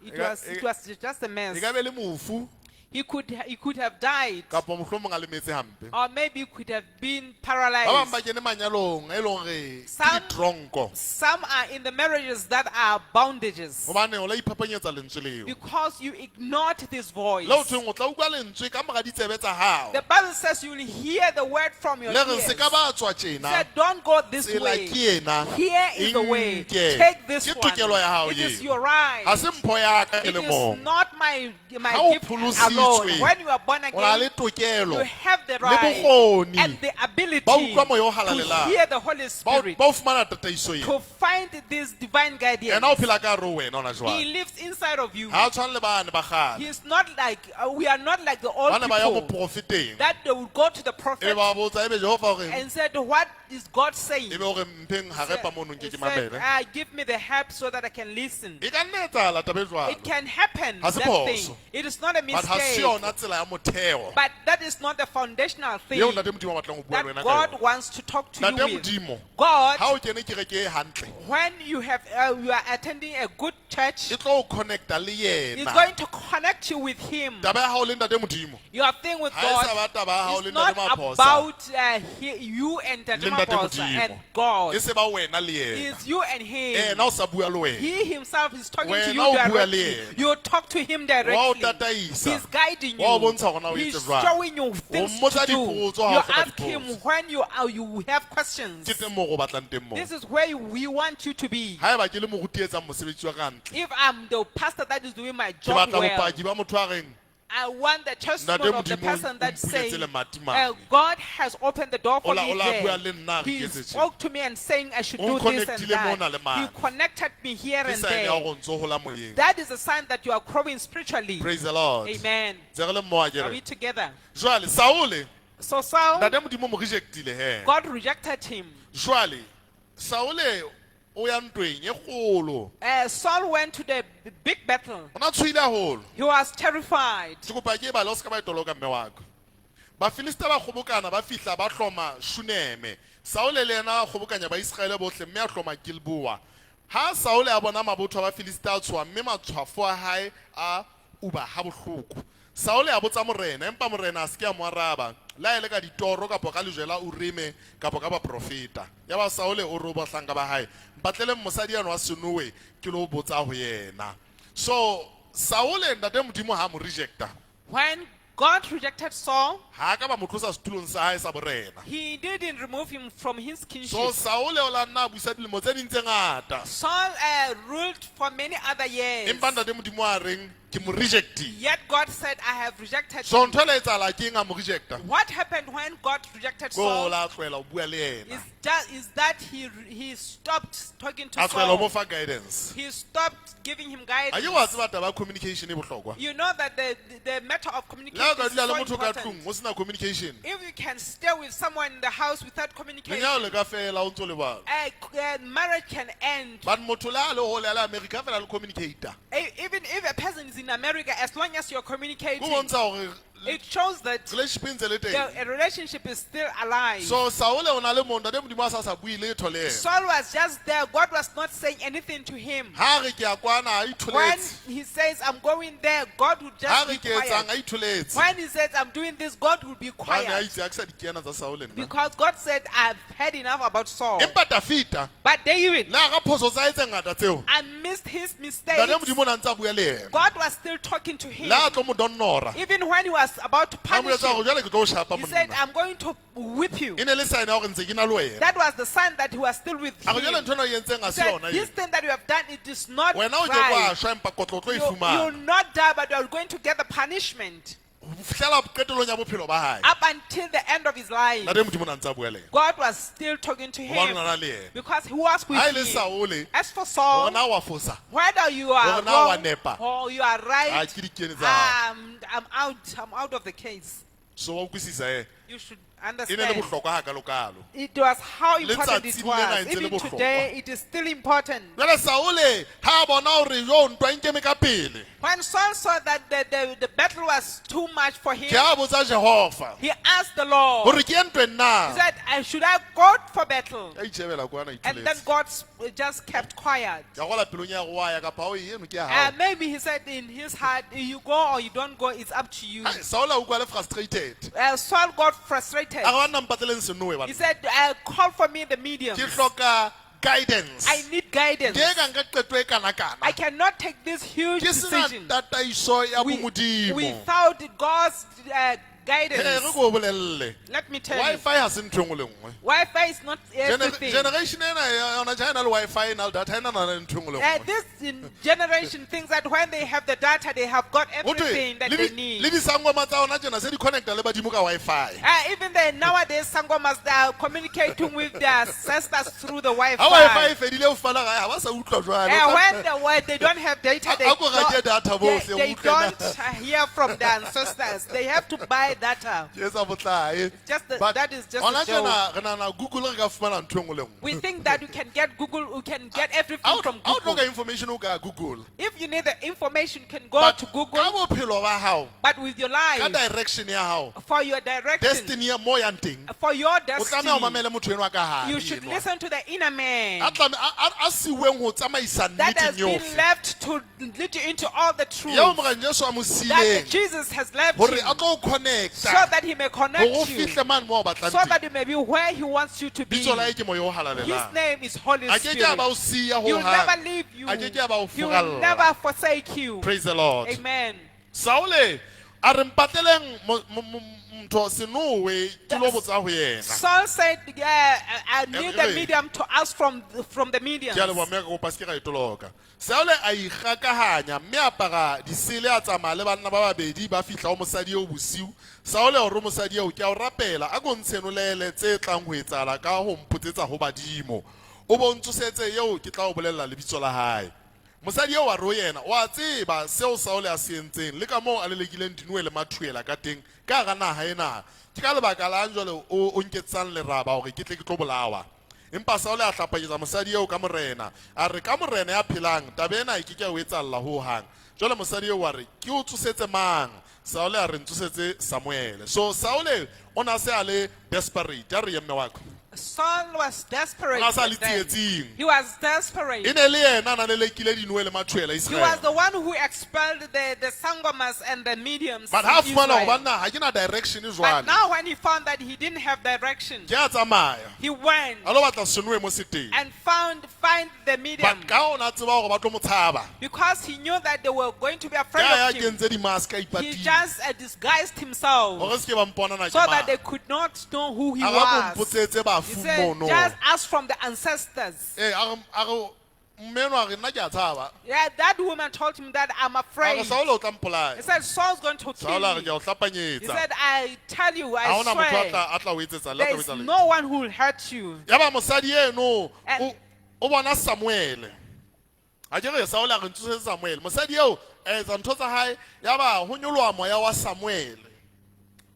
it was just a mess. E ka be le mofu He could have died, kapa mohlomong a lemetse hampe. or maybe he could have been Ba bang paralyzed. ba kene manyalong e leng hore ke ditronko. Some are in the marriages that are bondages Hobane o la iphapanyetsa lentswe leo. because you ignored this voice. Le ho thweng o tla utlwa lentswe ka mora ditsebe tsa hao. The Bible says you will hear the word from your Le reng ears. se ka ba tswa tjena. Said, don't go this Tsela way. ke ena. Here is the way. Nke. Take this Ke one. tokelo ya hao It is eo. your right. Ha se mpho ya ka ke It le is mong. not my Ha o gift alone. pholositswe, When you are born o na le again, tokelo you have the le right bokgoni and the ability ba utlwa moya o to halalelang. hear the Holy Ba o Spirit, ba o fumana tataiso ena. to find this divine guidance. Yena o phela ka hare ho wena hona He jwale. lives inside of you. Ha a tshwane le bane ba kgale. He's not like, we are not like the old Ba ne ba ya people moprofeteng. that they would go to the E prophet ba botsa ebe Jehova o reng? and said, what is God saying? Ebe o re mpheng harepa mono nke He ke said, mamele. give me the help so that I can listen. E ka nna etsahala taba e jwalo. It can happen, Ha se that phoso. thing. It is not a But ha se mistake. yona tsela ya motheo But that is not the foundational thing eo ntate Modimo a batlang ho bua le that wena ka God yona. wants to talk to you Ntate with. Modimo, God, ha o kene kereke e hantle, when you are attending a good church, e tlo o connecta le it's yena. going to connect you with Him. Taba ya hao le ntate Modimo Your thing with ha e sa God ba taba ya hao le is not ntate Maphosa about you and Ntate le ntate Maphosa and Modimo. God. E se ba wena le yena. It's you and Him. Yena o sa bua le wena. He himself is talking to Wena you o bua le directly. yena. You talk to him Wa o directly. tataisa. He's guiding Wa o you. bontsha hore na o He's etse jwang. showing you things mmotsa to do. dipotso ha You o hloka ask him dipotso. when you have questions. Ke teng moo go batlang teng moo. This is where we want you to be. Haeba ke le moruti e etsang mosebetsi wa ka hantle, If I'm the pastor that is doing my ke job batla well, bopaki ba motho a reng, I I want the testimony Ntate of the Modimo o person that mpuletse says, lemati mane. God has opened the door for O la- me o la bua le there. nna, re He ke etse tje. spoke to me and saying I should O do this and nconnect-ile mona le that. mane. He connected me here Ke and sign ya there. hore o ntso hola moyeng. That is a sign that you are growing spiritually. Praise the Lord. Amen. Ntse re le mmoho Are we akere. together? Jwale Saule, So Saul, Ntate Modimo o mo reject-ile he. God rejected him. Jwale Saule o ya ntweng e kgolo. Saul went to the big battle. O na tshohile haholo. He was terrified. Ke kopa ke e bale o ska ba e toloka mme wa ka. Bafilista ba kgobokana ba fihla ba hloma Shuneme. Saule le yena a kgobokanya Baiseraele bohle mme a hloma Gilboa. Ha Saule a bona mabotho a Bafilista a tshoha mme matshwafo a hae a uba ha bohloko. Saule a botsa morena empa morena a se ke a mo araba. Le ha e le ka ditoro kapa ka lejwe la Urime kapa ka baprofeta. Yaba Saule o re ho bahlanka ba hae, "Mpatleleng mosadi eno wa Senowe ke lo botsa ho yena." So Saule ntate Modimo ha a mo rejecta. When God rejected Saul, Ha a ka ba mo tlosa setulong sa hae sa borena. he didn't remove him from his kingship. So Saule o la nna a busa dilemo tse ding tse ngata. Saul ruled for many other years. Empa ntate Modimo a reng ke mo rejectile. Yet God said, I have rejected So him. ntho e la etsahala ke eng a mo rejecta? What happened when God rejected Ke hore o Saul la tlohela ho bua le yena. is that he stopped talking to A tlohela ho mo Saul. fa guidance. He stopped giving him A ke guidance. wa tseba taba ya communication e bohlokwa. You know that the matter of Le communication ha o ka is dula le so motho ka important. tlung o sena communication. If you can stay with someone in the house without communication, Lenyalo le ka fela o ntso le balo. marriage can end. But motho le ha le hole a le America fela le communicator. Even if a person is in America, as long as you're Ho communicating, bontsha hore it shows that relationship e ntse le the teng. a relationship is still alive. So Saule o na le moo ntate Modimo a sa sa bue letho le yena. Saul was just there. God was not saying anything to him. Ha re ke a kwana a When itholetse. he says, I'm going there, God would Ha just re be ke etsang quiet. a itholetse. When he says, I'm doing this, God will be Hobane a quiet. itse ha ke sa di kena tsa Saule nna. Because God said, I've had enough about Saul. Empa Dafita But David, le hara phoso tsa hae tse ngata tseo, I missed his mistakes. ntate Modimo o ne a ntse a bua le yena. God was still talking to him. Le ha a tlo mo donnora, Even when he was about to a mo punish jwetsa hore him, jwale ke tlo o shapa he said, monna. I'm going to whip you. E ne le sign ya hore ntse ke na le wena. That was the sign that he was still with A re jwale him. ntho ena o e entseng ha He se said, yona this ena. thing that you have done, it is not Wena o ke wa right. shwa empa kotlo o tlo e You, you'll fumana. not die, but you are going to get the punishment Ho fihlela qetellong ya bophelo ba hae. up until the end of his life. Ntate Modimo o ne a ntse a bua le yena. God was still talking to Hobane o him na na le yena. because he was with Ha e le him. Saule, As for Saul, hore na wa fosa, whether you are Hore na wa wrong nepa. or you are Ha right, ke di kene tsa hao. I'm out. I'm out of the case. So wa utlwisisa eh. You should E ne le understand. bohlokwa hakalokalo. It was how important it Letsatsing lena e was. ntse le Even bohlokwa. today, it is still important. Jwale Saule ha a bona hore yo ntwa e nkeme ka pele, When Saul saw that the battle was too much for him, ke ha botsa Jehova he asked the Lord, hore ke ye ntweng na. he said, Should I go for battle? A itjhebela kwana And then itholetse. God just kept quiet. Ka gola pelong ya go wa ya kapa o eno ke ya hao. Maybe he said in his heart, you go or you don't go, it's up to you. Hai, Saule a utlwa a le frustrated. Saul got frustrated. A re banna mpatleleng senowe He banna. said, call for me the medium. Ke hloka guidance. I need guidance. Ke ka nka qeto e kanakana. I cannot take this huge Ke sena decision tataiso ya bomodimo. without God's Hey, re guidance. ko o bolelle. Let me tell you, Wi-Fi ha se ntho e nngwe le nngwe. Wi-Fi is not everything. Generation ena ya yona tjha e na le Wi-Fi e na le data e na na le ntho e nngwe le nngwe. This in generation thinks that when they have the data, they have got Ho thwe, everything that le they di- need. le disangoma tsa ona tjena se di connecta le badimo ka Wi-Fi. Even the nowadays, sangomas, they are communicating with their ancestors through the Ha Wi-Fi e Wi-Fi. fedile ho fana gae ha ba sa utlwa jwale. When they don't have data, A ko reke data bohle, they o utlwe na. don't hear from their ancestors. They have to buy data. Ke etsa botlae. Just But that is just hona a joke. tjena re nahana Google re ka fumana ntho e nngwe le nngwe. We think that you can get Google, you can get Ha everything o from ha o Google. hloka information o ka Google. If you need the information, you can go But to ka Google, bophelo ba hao, but with your ka life, direction ya hao, for your direction, destiny ya mo yang teng, for your o tlameha ho destiny, mamele motho enwa ka hare you should enwa. listen to the inner man A tlame- a siuweng ho tsamaisa that has nneteng been yohle. left to lead you into all the truth Eo Morena Jesu a mo that siileng Jesus has left hore you a tlo o connecta so that he may hore o connect you, fihle mane moo o batlang so teng. that you may be where he wants you to be. Bitso la hae ke Moya o His Halalelang. name is Holy A ke ke a ba o Spirit. siya He will hohang. never leave you. A ke ke a ba o He will furalla. never forsake you. Praise the Lord. Amen. Saule A re mpatleleng mo- mo- mo- ntho senowe ke lo botsa ho yena. Saul said, yeah, I need the Eh, medium to ask from the mediums. Ke a leboha mme ka kopa se ke ra e toloka. Saule a ikgakahanya mme a apara disele a tsamaya le banna ba babedi ba fihla ho mosadi eo bosiu. Saule a re ho mosadi eo, ke a o rapela, a ko ntshenolele tse tlang ho etsahala ka ho mpotsetsa ho badimo. O bo ntsosetse eo ke tla o bolella lebitso la hae. Mosadi eo a re ho yena, wa tseba seo Saule a se entseng le ka moo a lelekileng dinoe le mathuela ka teng ka hara naha ena. Ke ka lebaka lang jwale o nketsang leraba hore ke tle ke tlo bolawa? Empa Saule a hlapanyetsa mosadi eo ka morena, a re ka morena ya phelang, taba ena e ke ke ya o etsahalla hohang. Jwale mosadi eo wa re, ke o tsosetse mang? Saule a re, ntsosetse Samuele. So Saule o na se a le desperate, a re ye mme wa ka. Saul was desperate. O na sa le then. tsietsing. He was desperate. E ne le yena a na lelekile dinoe le mathuela He was Israel. the one who expelled the sangomas and the mediums. But in ha fumana hore Israel. banna ha ke na direction But jwale. now when he found that he didn't have direction, Ke a tsamaya. he went A lo batla senoe mo seteng. and find the medium. But ka ona tseba hore ba tlo mo tshaba. Because he knew that they were going to be afraid Ke a ya of him. kentse di-mask a He ipatile. just disguised himself Hore se ke ba mpona na ke so that mang. they could not know who he A re a ko was. mpotsetse He bafu said, mono. just ask from the ancestors. Eh, a re mme enwa a re nna ke a tshaba. Yeah, that woman told him that I'm A re afraid. Saule o tla mpolaya. He said, Saul's going to Saule kill a re me. ke a o He hlapanyetsa. said, I tell you, Ha I hona motho a swear, tla a tla o etsetsa le a there tla o is etsa letho. no one who will hurt you. Yaba mosadi eno And- o bona Samuele. A ke re Saule a re ntsosetse Samuele. Mosadi eo a etsa ntho tsa hae, yaba ho nyoloha moya wa Samuele.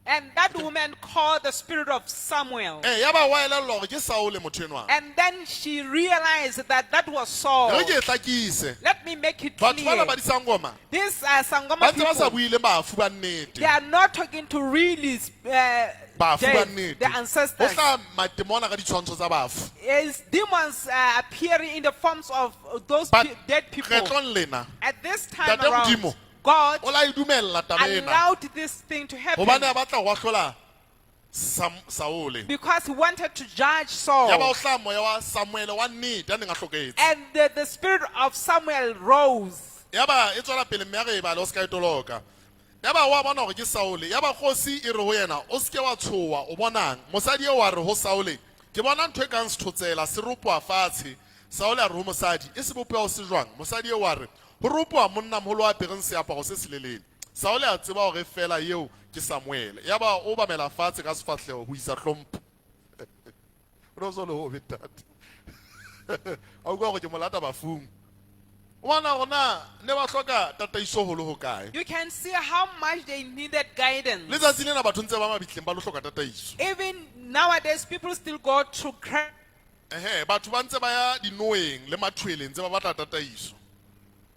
And that woman called the spirit of Samuel. Eh, yaba wa elellwa hore ke Saule motho enwa. And then she realized that that was Saul. E re ke e hlakise. Let me make it Batho bana clear. ba disangoma These Sangoma ba ntse ba sa people, bue le bafu ba nnete. they are not talking to really Bafu ba dead, nnete. the Ho ancestors. hlaha matemona ka ditshwantsho tsa bafu. It's demons appearing in the forms of those But dead people. kgetlong lena At this time Ntate around, Modimo, God o la e dumella taba ena allowed this thing to happen hobane a batla ho ahlola Saule. because he wanted to judge Saul. Yaba o hlaha moya wa Samuele wa nnete a neng a hlokahetse. And the spirit of Samuel rose. Yaba e tswela pele mme a re e bale o se ka e toloka. Yaba wa bona hore ke Saule. Yaba kgosi e re ho yena, o se ke wa tshoha, o bonang? Mosadi eo wa re ho Saule, ke bona ntho e kang sethotsela se ropoha fatshe. Saule a re ho mosadi, e sebopeho se jwang? Mosadi eo wa re, ho ropoha monnamoholo a apereng seaparo se selelele. Saule a tseba hore feela eo ke Samuele. Yaba o obamela fatshe ka sefahleho ho isa hlompho. O no so le hobe ntate. A utlwa hore ke mo lata bafung. O bona hore na ne ba hloka tataiso ho le hokae. You can see how much they needed guidance. Letsatsi lena batho ntse ba mabitleng ba lo hloka tataiso. Even nowadays, people still go to Ehe, batho ba ntse ba ya dinoeng le mathweleng ntse ba batla tataiso.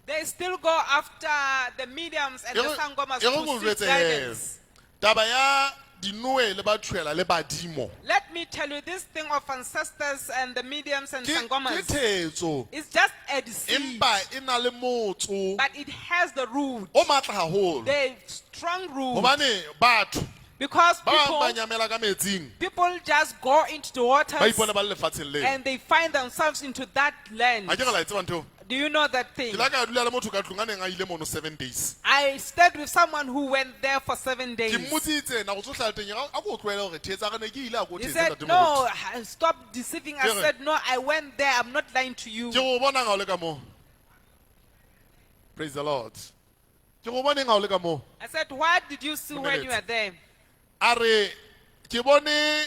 They still go after the mediums and E the re sangomas e re to ko seek jwetse he, guidance. taba ya dinoe le bathwela le badimo Let me tell you, this thing of ancestors and the mediums and ke ke sangomas thetso is just a deceit, empa e na le motso but it has the root, o matla haholo. the strong root, Hobane batho because ba bang ba people, nyamela ka metsing people just go into the ba waters ipone ba le lefatsheng leo. and they find themselves into that land. Ha ke re la e tseba ntho eo? Do you know that thing? Ke la ka dula le motho ka tlung a neng a ile mono 7 days. I stayed with someone who went there for 7 Ke days. mmotsitse nako tsohle a le teng, a ko tlohele hore thetsa re ne ke ile a ko He thetse said, ntate No, Moruti. stop deceiving. I Ke re- said, No, I went there. I'm not lying to you. Ke go bonang ha o le ka moo? Praise the Lord. Ke go boneng ha o le ka moo? I said, What did you see when you Momeletse. were there? A re ke bone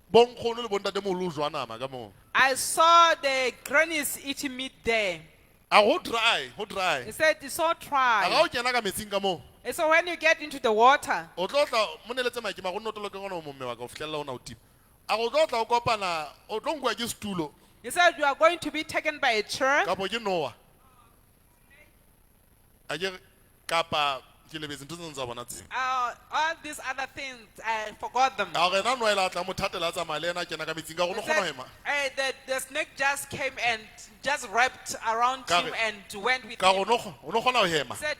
bonkgono le bontatemoholo ho jwa nama ka moo. I saw the grannies eating meat there. A ho dry, ho dry. He said, It's all A ga dry. o kena ka metsing ka moo, And so when you get into the water, o tlo tla moneletse maikema go nne o toloke gona o momme wa ka o fihlella ona o tima. A go tlo tla o kopana, o tlo nkuwa ke setulo he said, You are going to be taken by a chair. kapo ke noa. A ke re kapa ke lebetse ntho tse ding tsa bona tse. All these other things, I forgot them. A re ena noa ela tla mo thatela a tsamaya le ena a kena ka metsing ka go He no kgona ho said, ema. the snake just came and just wrapped around Ka him re- and went with Ka him. go no o no kgona ho hema. He said,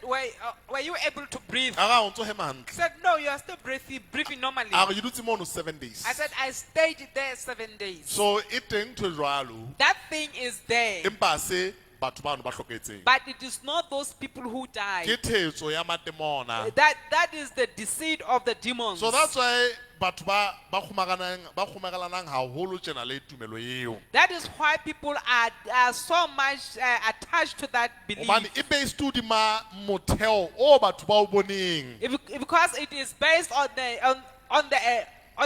were you able to breathe? A ga o ntso hema hantle. He said, No, you are still breathing normally. A re ke dutse mono 7 days. I said, I stayed there 7 days. So e teng ntho e jwalo That thing is there, empa se batho bano ba hlokahetseng. But it is not those people who died. Ke thetso ya matemona. That is the deceit of the demons. So that's why batho ba kgomaganang ba kgomagelanang haholo tjena le tumelo eo. That is why people are so much attached to that belief. Hobane e based hodima motheo o batho ba o boneng. Because it is based on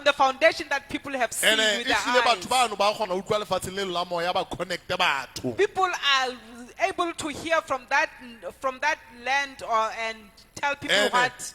the foundation that people have seen Ene with e their hlile eyes. batho bano ba kgona ho utlwa lefatsheng leno la moya ba connecte batho. People are able to hear from that land or and tell people Ene, what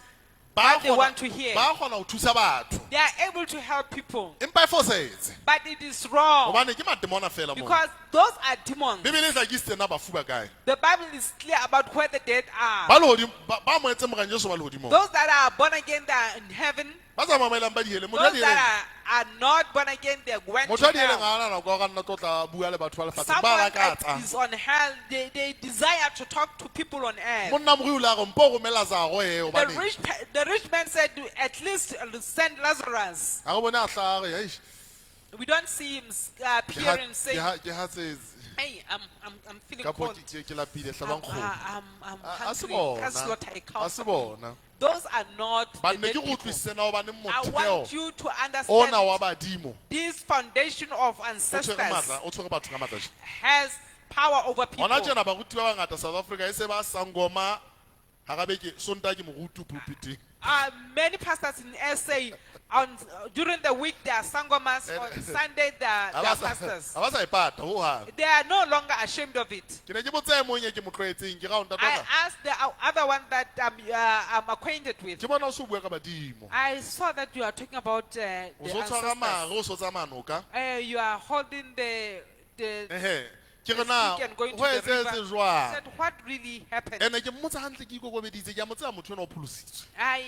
Ba what they kgona- want to hear. Ba kgona ho thusa batho. They are able to help people, Empa e fosahetse. but it is wrong Hobane ke matemona feela moo. because those are demons. Bibele e hlakisitse na bafu ba kae. The Bible is clear about where the dead are. Ba lehodimo ba ba amohetseng Morena Jesu ba lehodimong. Those that are born again, they are in heaven. Ba sa mamelang ba diheleng. Motho ya Those that diheleng. are not born again, they went Motho to ya diheleng hell. ha ana nako ya hore a nna tlo tla bua le batho ba lefatsheng. Ba Someone that lakatsa. is on hell, they desire to talk to people on earth. Monna morui o ile a re mpo romela Zaro he The hobane rich man said, at least send Lazarus. ha re bone a hlaha a re, "Eish, We don't see him ke ha- appearing ke saying, ha- ke hatsetse hey, I'm feeling kapo cold. ke lapile I'm, hlabang kgomo." I'm A se hungry. Can bona. slaughter a cow A se for me." bona. Those are not the Ba ne dead ke go people. utlwisise na hobane I motheo want you to understand ona wa badimo this foundation of o tshwere ancestors matla, o tshwere batho ka matla tje. has power over people. Hona tjena baruti ba bangata South Africa e se ba sangoma hara beke Sontaha ke moruti pulpiting. Many pastors in SA during the week they are sangomas, on Sunday they are, Ha they are ba sa- pastors. ha ba sa e pata hohang. They are no longer ashamed of it. Ke ne ke botsa e mong e ke mo tlwaetseng ke ra o ntate I wa ka, asked the other one that I'm acquainted with. ke bona o so bua ka badimo. I saw that you are talking about O the so tshwara mare, ancestors. o so tsamaya noka. You are holding the Ehe. Ke re the na stick and going ho to the river. etsahetse jwang? Said, what really happened? Ene ke mmotsa hantle ke ikokobeditse, ke a mo tseba motho enwa o pholositswe. I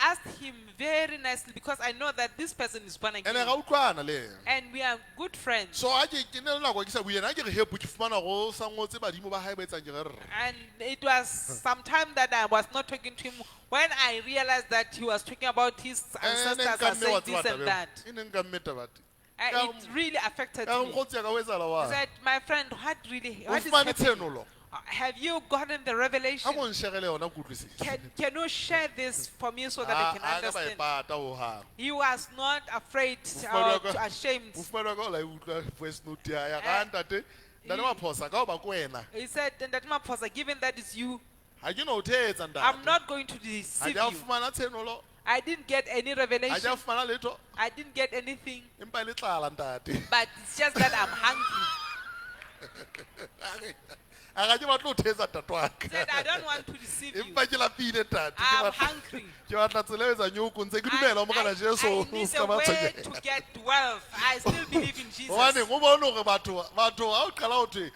asked him very nicely because I know that this person is born Ene again. ra utlwana le yena. And we are good friends. So ha ke ne le nako ke sa bue yena, ha ke re hepo ke fumana hore o sa ngotse badimo ba hae ba etsang ke re rr. And it was some time that I was not talking to him when I realized that he was talking about his Ene e ancestors nka are mme wa saying tseba this taba and eo. that. E ne nka mme taba teng. It really affected Ka re me. mokgotsi ya ka ho etsahala I wa? said, my friend, what really O what is fumane happening? tshenolo. Have you gotten the revelation? Ha ko nsherele yona ke utlwisise. Can you share this for me so that I can Ha a ka ba e understand? pata hohang. He was not afraid Mofumahadi wa or ka- ashamed. Mofumahadi wa ka o la e utlwa voice note ya ya ka ntate, ntate Maphosa ka hoba ke wena. He said, Ntate Maphosa, given that it's you, Ha ke no o thetsa ntate. I'm not going to Ha deceive ke a you. fumana tshenolo. I didn't get any Ha ke a revelation. fumana letho. I didn't get anything. Empa e le tlala ntate. But it's just that I'm hungry. A ga ke batle ho thetsa ntate wa He ka. said, I don't want to deceive you. Empa ke lapile ntate. Ke I'm batla- hungry. Ke batla tsela e etsang eo ko ntse ke dumela ho Morena Jesu I o need ska a ba way tshwenyeha. to get wealth. I still believe in Jesus. Hobaneng o bone hore batho ha o qala ho thwe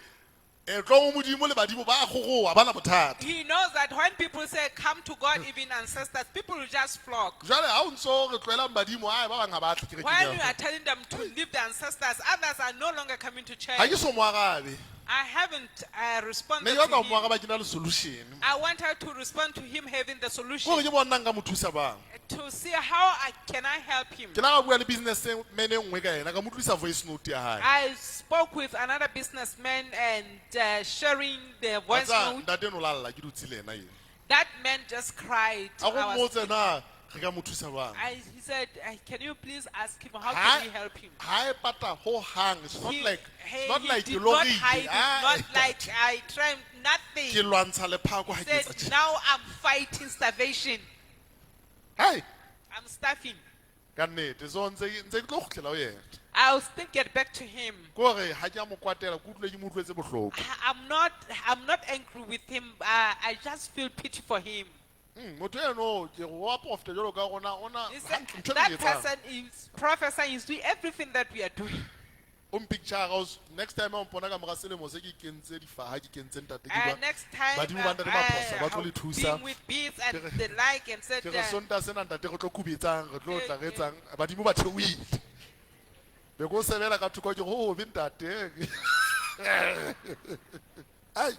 tlo ho Modimo le badimo ba a kgoroha, ba na bothata. He knows that when people say, come to God, even ancestors, people will just flock. Jwale ha o ntso re tlohelang badimo, ae, ba bang ha ba tle kerekeng When ya you are telling them to leave the ancestors, others are no longer coming to Ha church. ke so mo arabe. I haven't Ne responded ke to batla ho mo him. araba ke na le solution. I want her to respond to him having the solution Kore ke bona nka mo thusa bang. to see how I can I help him. Ke la ka bua le businessman e nngwe ka yena, ka mo utlwisa voice note ya hae. I spoke with another businessman and sharing the Wa voice tseba, note. ntate eno la lla ke dutse le yena ena. That man just cried. A go I was- mmotse na re ka mo thusa bang. He said, "Can you please ask him how Ha can we help him?" ha e pata hohang. It's not He, like, he, it's not he like did ke not lorile. hide it. Ah, Not like I tried nothing. ke lwantsha lephako ha He ke etsa said, tjena. "Now I'm fighting starvation. Hai, I'm starving. ka nnete. So ntse ke tlo kgutlela ho yena. I'll still get back to him. Ke hore ha ke a mo kwatela, ke utlwile ke mo utlwetse bohloko. I'm not angry with him. I just feel pity for him." Motho eno ke re wa profeta jwalo ka rona, o na He said, hantle ntho e re that e etsang. person is prophesying, is doing everything that we are doing. O mpicture-a next time ha o mpona ka mora selemo se ke kentse difaha, ke kentse ntate, ke bua, Next time, badimo ba ntate Maphosa ba tlo le thusa. being with beads and Ke re- the like and said, Ke re Sontaha sena ntate re tlo kubetsang, re tlo tla re etsang, badimo ba theohile. Be ko sebela ka thoko ke re, ho hobe ntate. Ai,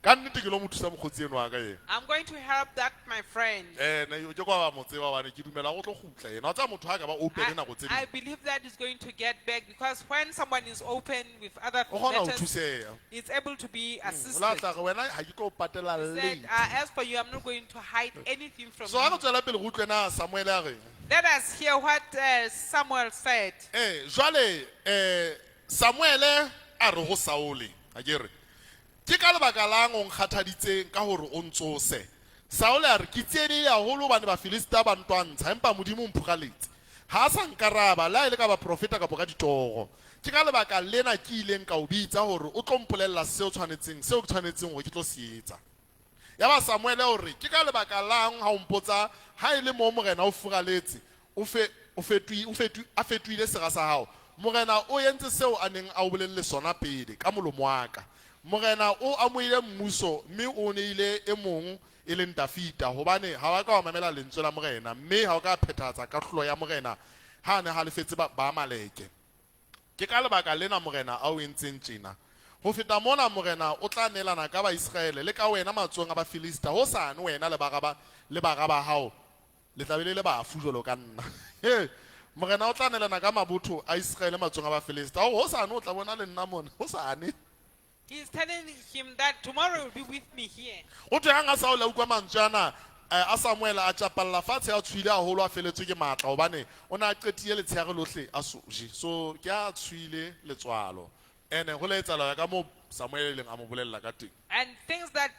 Ka nnete ke lo mo thusa mokgotsi eno wa ka ena. I'm going to help that my friend. Ne ke kwa ba mo tseba hobane ke dumela o tlo kgutla ena. Wa tseba motho ha ka ba open I, nako tse I ding. believe that is going to get back because when someone is open with other O kgona ho matters, thuseha. it's able to be O la assisted. tla re wena ha ke tlo o patela Said, late. as for you, I'm not going to hide anything from So ha re you. tswela pele re utlwe na Samuel a reng. Let us hear what Samuel said. Jwale Samuele a re ho Saule, ha ke re. Ke ka lebaka lang o nkgathaditseng ka hore o ntsose? Saule a re ke tsielehile haholo hobane Bafilista ba ntwantsha empa Modimo o mphuraletse. Ha a sa nkaraba le ha e le ka baprofeta kapa ka ditoro. Ke ka lebaka lena ke ileng ka o bitsa hore o tlo mpolella seo tshwanetseng seo ke tshwanetseng hore ke tlo se etsa. Ya ba Samuele o re ke ka lebaka lang ha o mpotsa ha e le mo morena o furaletse o fe o fetui o fetu a fetuile sera sa hao. Morena o entse seo a neng a o bolelle sona pele ka molomo wa ka. Morena o amohile mmuso mme o neile e mong e leng Dafita hobane ha wa ka wa mamela lentswe la morena mme ha o ka phethahatsa kahlolo ya morena ha a ne halefetse ba Amaleke. Ke ka lebaka lena morena a o entseng tjena. Ho feta mona morena o tla neelana ka Baiseraele le ka wena matsohong a Bafilista hosane wena le bara ba le bara ba hao le tla be le le bafu jwalo ka nna. He, morena o tla neelana ka mabotho a Iseraele matsohong a Bafilista. Hore hosane o tla bona le nna mona hosane. He's telling him that tomorrow will be with me here. Ho thwe hang ha Saul a utlwa mantswe ana a Samuel a tjapalla fatshe a tshohile haholo a feletswe ke matla hobane o ne a qetile letsheare lohle a so je. So ke a tshohile letswalo. Ene ho la etsahala ho ya ka moo Samuel e leng a mo bolella ka teng. And things that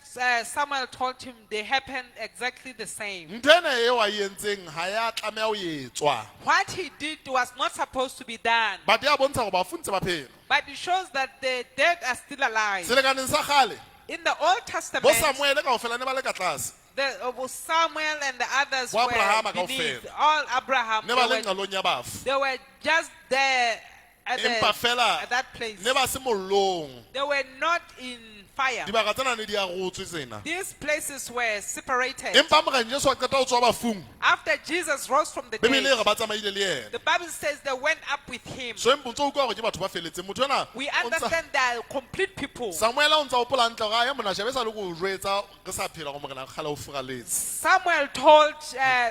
Samuel told him, they happened exactly the same. Ntho ena eo a e entseng ha ya tlameha ho etswa. What he did was not supposed to be done. But ya bontsha hore bafu ntse ba phela. But it shows that the dead are still alive. Selekaneng sa kgale, In the Old bo Testament, Samuele kaofela ne ba le ka tlase. Samuel and the others Bo were Abrahama beneath. kaofela. All Abraham. Ne ba le They were, nqalong ya bafu. they were just there at, Empa fela at that place. ne ba se mollong. They were not in fire. Dibaka tsena ne di arotswe tsena. These places were separated. Empa Morena Jesu a qeta ho tswa bafung, After Jesus rose from the Bibele e re dead, ba tsamaile le yena. the Bible says they went up with him. So empa o ntso utlwa hore ke batho ba felletseng. Motho ena We o ntsa- understand they are complete people. Samuel o ntsa hopola hantle hore, "Ae, monna, shebe esale ke o jwetsa re sa phela hore morena kgale o furaletse." Samuel told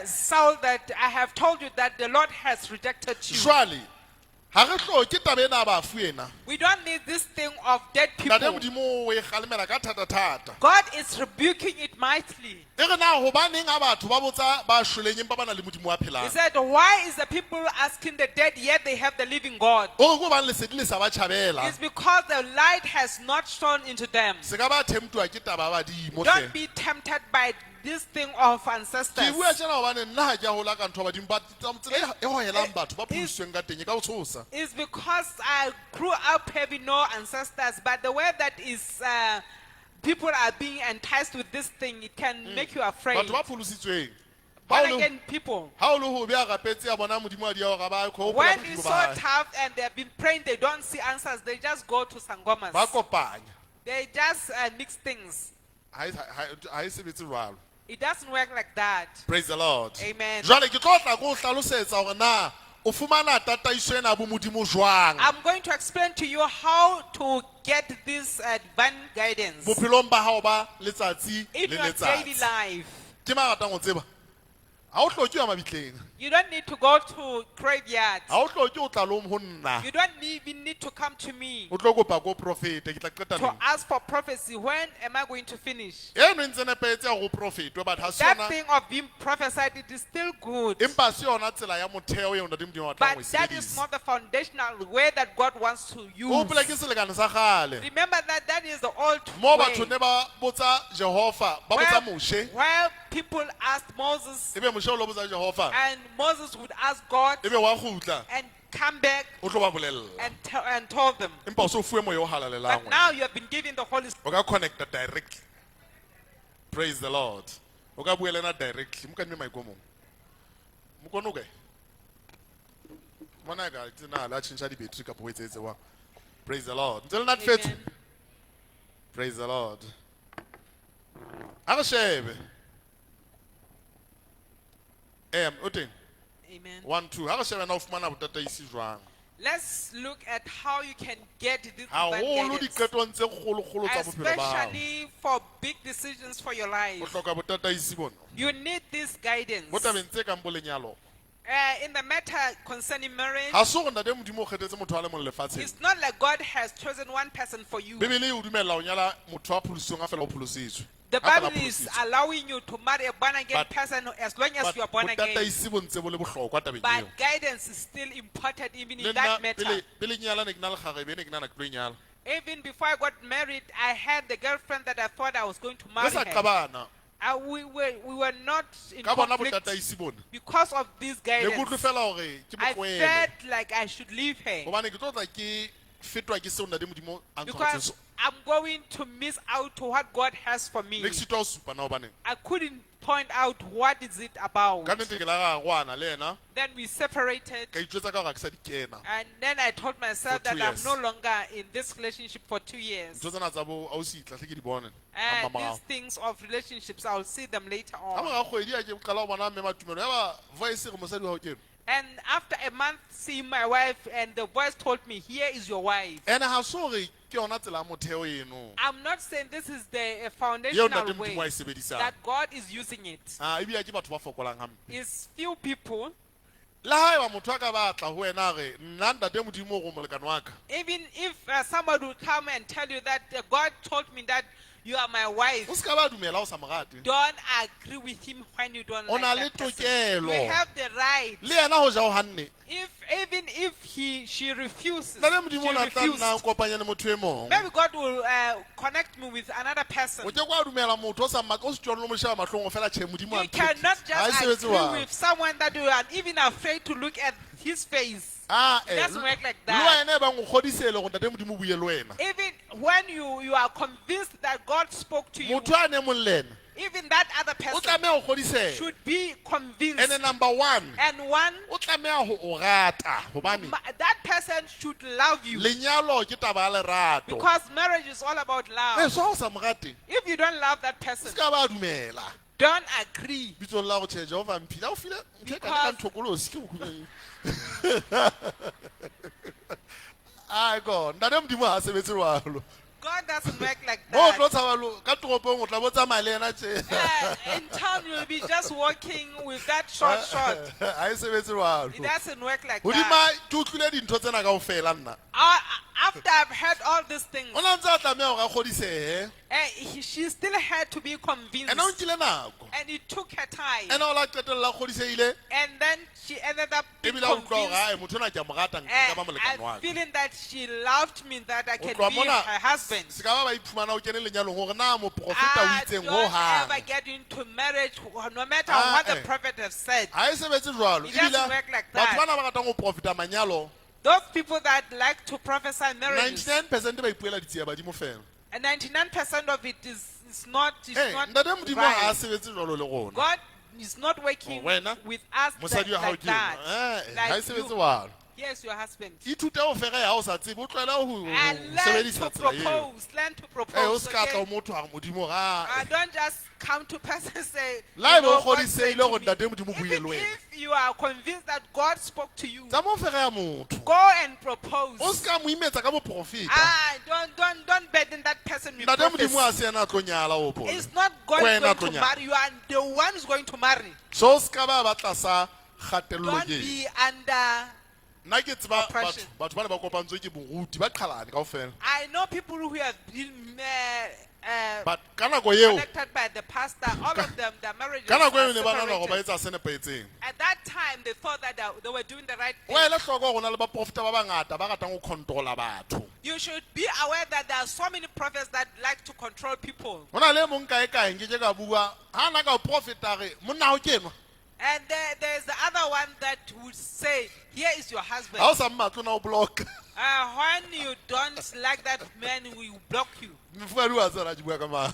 Saul that I have told you that the Lord has rejected you. Jwale ha re hloke taba ena ya bafu ena. We don't need this thing of dead Ntate people. Modimo o e kgalemela ka thata-thata. God is rebuking it mightily. E re na hobaneng ha batho ba botsa ba shweleng empa ba na le Modimo wa He phelang? said, why is the people asking the dead yet they have the living God? O re ke hobane lesedi le sa ba tjhabela. It's because the light has not shone into them. Se ka ba temptuwa ke taba ya badimo hle. Don't be tempted by this thing of ancestors. Ke bua tjena hobane nna ha ke a hola ka ntho ya badimo, but tsela e hohelang batho ba pholositsweng ka teng e ka o tshosa. It's because I grew up having no ancestors, but the way that is people are being enticed with this thing, it can make you afraid. Batho ba pholositsweng. Ha Born o le again people, ha o le hobe a rapetse a bona Modimo a di ya hore ba hopola when Modimo it's ba so hae. tough and they've been praying, they don't see answers, they just go to sangomas. Ba kopanya. They just mix things. Ha e sebetse jwalo. It doesn't work like that. Praise the Lord. Amen. Jwale ke tlo tla ke o hlalosetsa hore na o fumana tataiso ena ya bomodimo jwang I'm going to explain to you how to get this divine guidance bophelong ba hao ba letsatsi in le your daily letsatsi. life. Ke mang a ratang ho tseba? Ha o hloke ho ya mabitleng. You don't need to go to graveyards. Ha o hloke ho tla lo ho nna. You don't even need to come to me O tlo kopa ko profete ke tla qeta to neng. ask for prophecy. When am I going to finish? Eno e ntse nepahetse ya hore o profetwe but ha se That yona thing of being prophesied, it is still good. empa ha se yona tsela ya motheo eo Ntate Modimo a batlang ho But e that is sebedisa. not the foundational way that God wants to O use. hopola ke selekane sa kgale. Remember that that is the old Moo way. batho ne ba botsa Jehova, ba Where, botsa Moshe. where people asked Moses Ebe Moshe o lo botsa Jehova. and Moses would ask God Ebe wa kgutla and come back o tlo ba bolella. and told them. Empa o so fuwe moya o halalelang But wena. now you have been given the Holy Spirit. O ka connecta directly. Praise the Lord. O ka bua le ena directly. Mo kadime mic o mong. Mokono o kae? Mona ka tsena la tjhentjha di-battery kapa o etsetse wa. Praise the Lord. Ntse le natefetswe? Amen. Praise the Lord. Ha re shebe. O teng? Amen. 1 2. Ha re shebe na o fumana botataisi jwang? Let's look at how you can get this divine Haholo guidance. diqetong tse kgolokgolo tsa bophelo ba hao. Especially for big decisions for your life. O hloka botataisi bona. You need this guidance. Mo tabeng tse kang bo lenyalo. In the matter concerning marriage, Ha se hore ntate Modimo o kgethetse motho a le mong lefatsheng. it's not like God has chosen one person for you. Bibele e o dumella ho nyala motho a pholositsweng a fela o pholositswe. The A fela a Bible is pholositswe. allowing you to marry a born again person as long as But you are born again. botataisi bo ntse bo le bohlokwa tabeng eo. But guidance is still important even Le in nna that matter. pele pele ke nyala ne ke na le kgarebe, ne ke nahana ke tlo e nyala. Even before I got married, I had the girlfriend that I thought I was going to Re marry sa her. qabana We were not in ka bona conflict botataisi bona. because of this Ne ke utlwe guidance. fela hore ke I mo tlohele. felt like I should leave her Hobane ke tlo tla ke fetwa ke seo ntate Modimo a ntshwaretseng because sona. I'm going to miss out to what God has for me. Ne ke sitwa ho supa na hobaneng. I couldn't point out what is it about. Ka nnete ke la gagwana le yena Then we separated. ka itjwetsa ka hore ha ke sa di kena. And then I told myself For two that I'm years. no longer in this relationship for 2 years. Ntho tsena tsa bo ausi tlahle ke di bone. Ha And mmamorao. these things of relationships, I'll see them later Ka on. mora kgwedi ha ke qala ho bona mme Matumelo ya ba voice e re mosadi wa hao ke enwa. And after a month seeing my wife, and the voice told me, here is your wife. Ene ha se hore ke yona tsela ya motheo eno. I'm not saying this is the Eo foundational ntate way Modimo a e sebedisang. that God is using it. Ah, ebile ke batho ba fokolang hampe. It's few people. Le haeba motho a ka batla ho wena a re nna ntate Modimo o re o molekane wa ka. Even if somebody will come and tell you that God told me that you are my wife, O se ka ba dumela o sa mo rate. don't agree with him when you don't O na like le that person. tokelo. You have the right. Le yena ho ja o hanne. If even if he she refuses, Ntate Modimo she o na tla refused, nna a kopanya le motho e mong. maybe God will connect me with another person. O ke kwa dumela motho o sa o se tswelle mo sheba mahlong o fela tjhe Modimo a You cannot mphe. Ha e just sebetse agree jwalo. with someone that you are even afraid to look at his face. Ah, eh, It doesn't work like le that. wena e bang o kgodisehile hore ntate Modimo o bue le wena. Even when you are convinced that God spoke to you, Motho a ne mong le ena even that other o person tlameha ho kgodiseha. should be convinced. Ene number one, And one, o tlameha ho o rata hobane that person should love you. lenyalo ke taba ya lerato. Because marriage is all about Eh, love. so ha o sa mo rate, If you don't love that o person, se ka ba dumela. don't agree. Bitsong la hore tjhe Jehova mphile, ha o file ntho e ka ka Because- nthokolosi ke ho Ai God, ntate Modimo ha a sebetse jwalo. God doesn't work like Mo o that. tlo tshaba ka toropong o tla bo tsamaya le yena tje. In town, you'll be just walking with that short short. Ha e sebetse jwalo. It doesn't work like Hodima that. ke utlwile dintho tsena kaofela nna. After I've heard all these things, O na ntse a tlameha hore a kgodisehe. she still had to be convinced. Ene o nkile nako. And it took her time. Ene o la qetella a kgodisehile. And then she ended up being Ebile a utlwa hore convinced. ae motho ona ke a mo rata nka ba molekane wa I'm ka. feeling that she loved me, that I Ho can tloha be mona, her husband. se ka ba ba iphumana o kene lenyalong hore na moprofeta o I itseng don't hohang. ever get into marriage, no matter Ah, what the eh. prophet has said. Ha e sebetse jwalo. It doesn't Ebile work like batho that. bana ba ratang ho profeta manyalo, Those people that like to prophesy marriages, 99% ba ipuela ditsie badimo fela. and 99% of it is not, is Eh, not ntate Modimo ha a right. sebetse jwalo le rona. God is not working Oh, wena, with us Mosadi wa hao like ke enwa. that. Eh, ha e Like sebetse you, jwalo. Yes, your husband. Ithute ho fereha ha o sa tsebe, o tlohele ho And ho learn sebedisa to tsela eo. propose. Learn to Eh, o propose. se ka tla ho Okay? motho a re Modimo ga. Don't just come to person and say, Le haeba you know, o God said kgodisehile to hore me. ntate Modimo o buile Even le wena. if you are convinced that God spoke to you, Tsamaya o fereha motho. go and propose. O se ka mo imetsa ka boprofeta. Ah, don't burden that person with Ntate Modimo prophecy. ha se yena a tlo nyala o bone. It's not God Wena going tlo to nyala. marry you, and the one who's going to marry. So o se ka ba ba tlasa kgatello Don't ke. be under. Nna ke tseba Oppression. batho ba ne ba kopantswe ke moruti ba qhalane kaofela. I know people who have been But ka nako eo, connected by the pastor. All of them, their marriages ka nako eo are ne ba nahana hore ba separated. etsa se nepahetseng. At that time, they thought that they were doing the right O thing. ele hloko hore ho na le baprofeta ba bangata ba ratang ho controla batho. You should be aware that there are so many prophets that like to control people. Ho na le e mong kae kae nke ke ka bua, ha na ka o profeta re monna hao ke enwa. And there's the other one that would say, here is your husband. Ha o sa mmatle o na o block. When you don't like that man, we will block you. Mofumahadi wa tseba ke bua ka mang.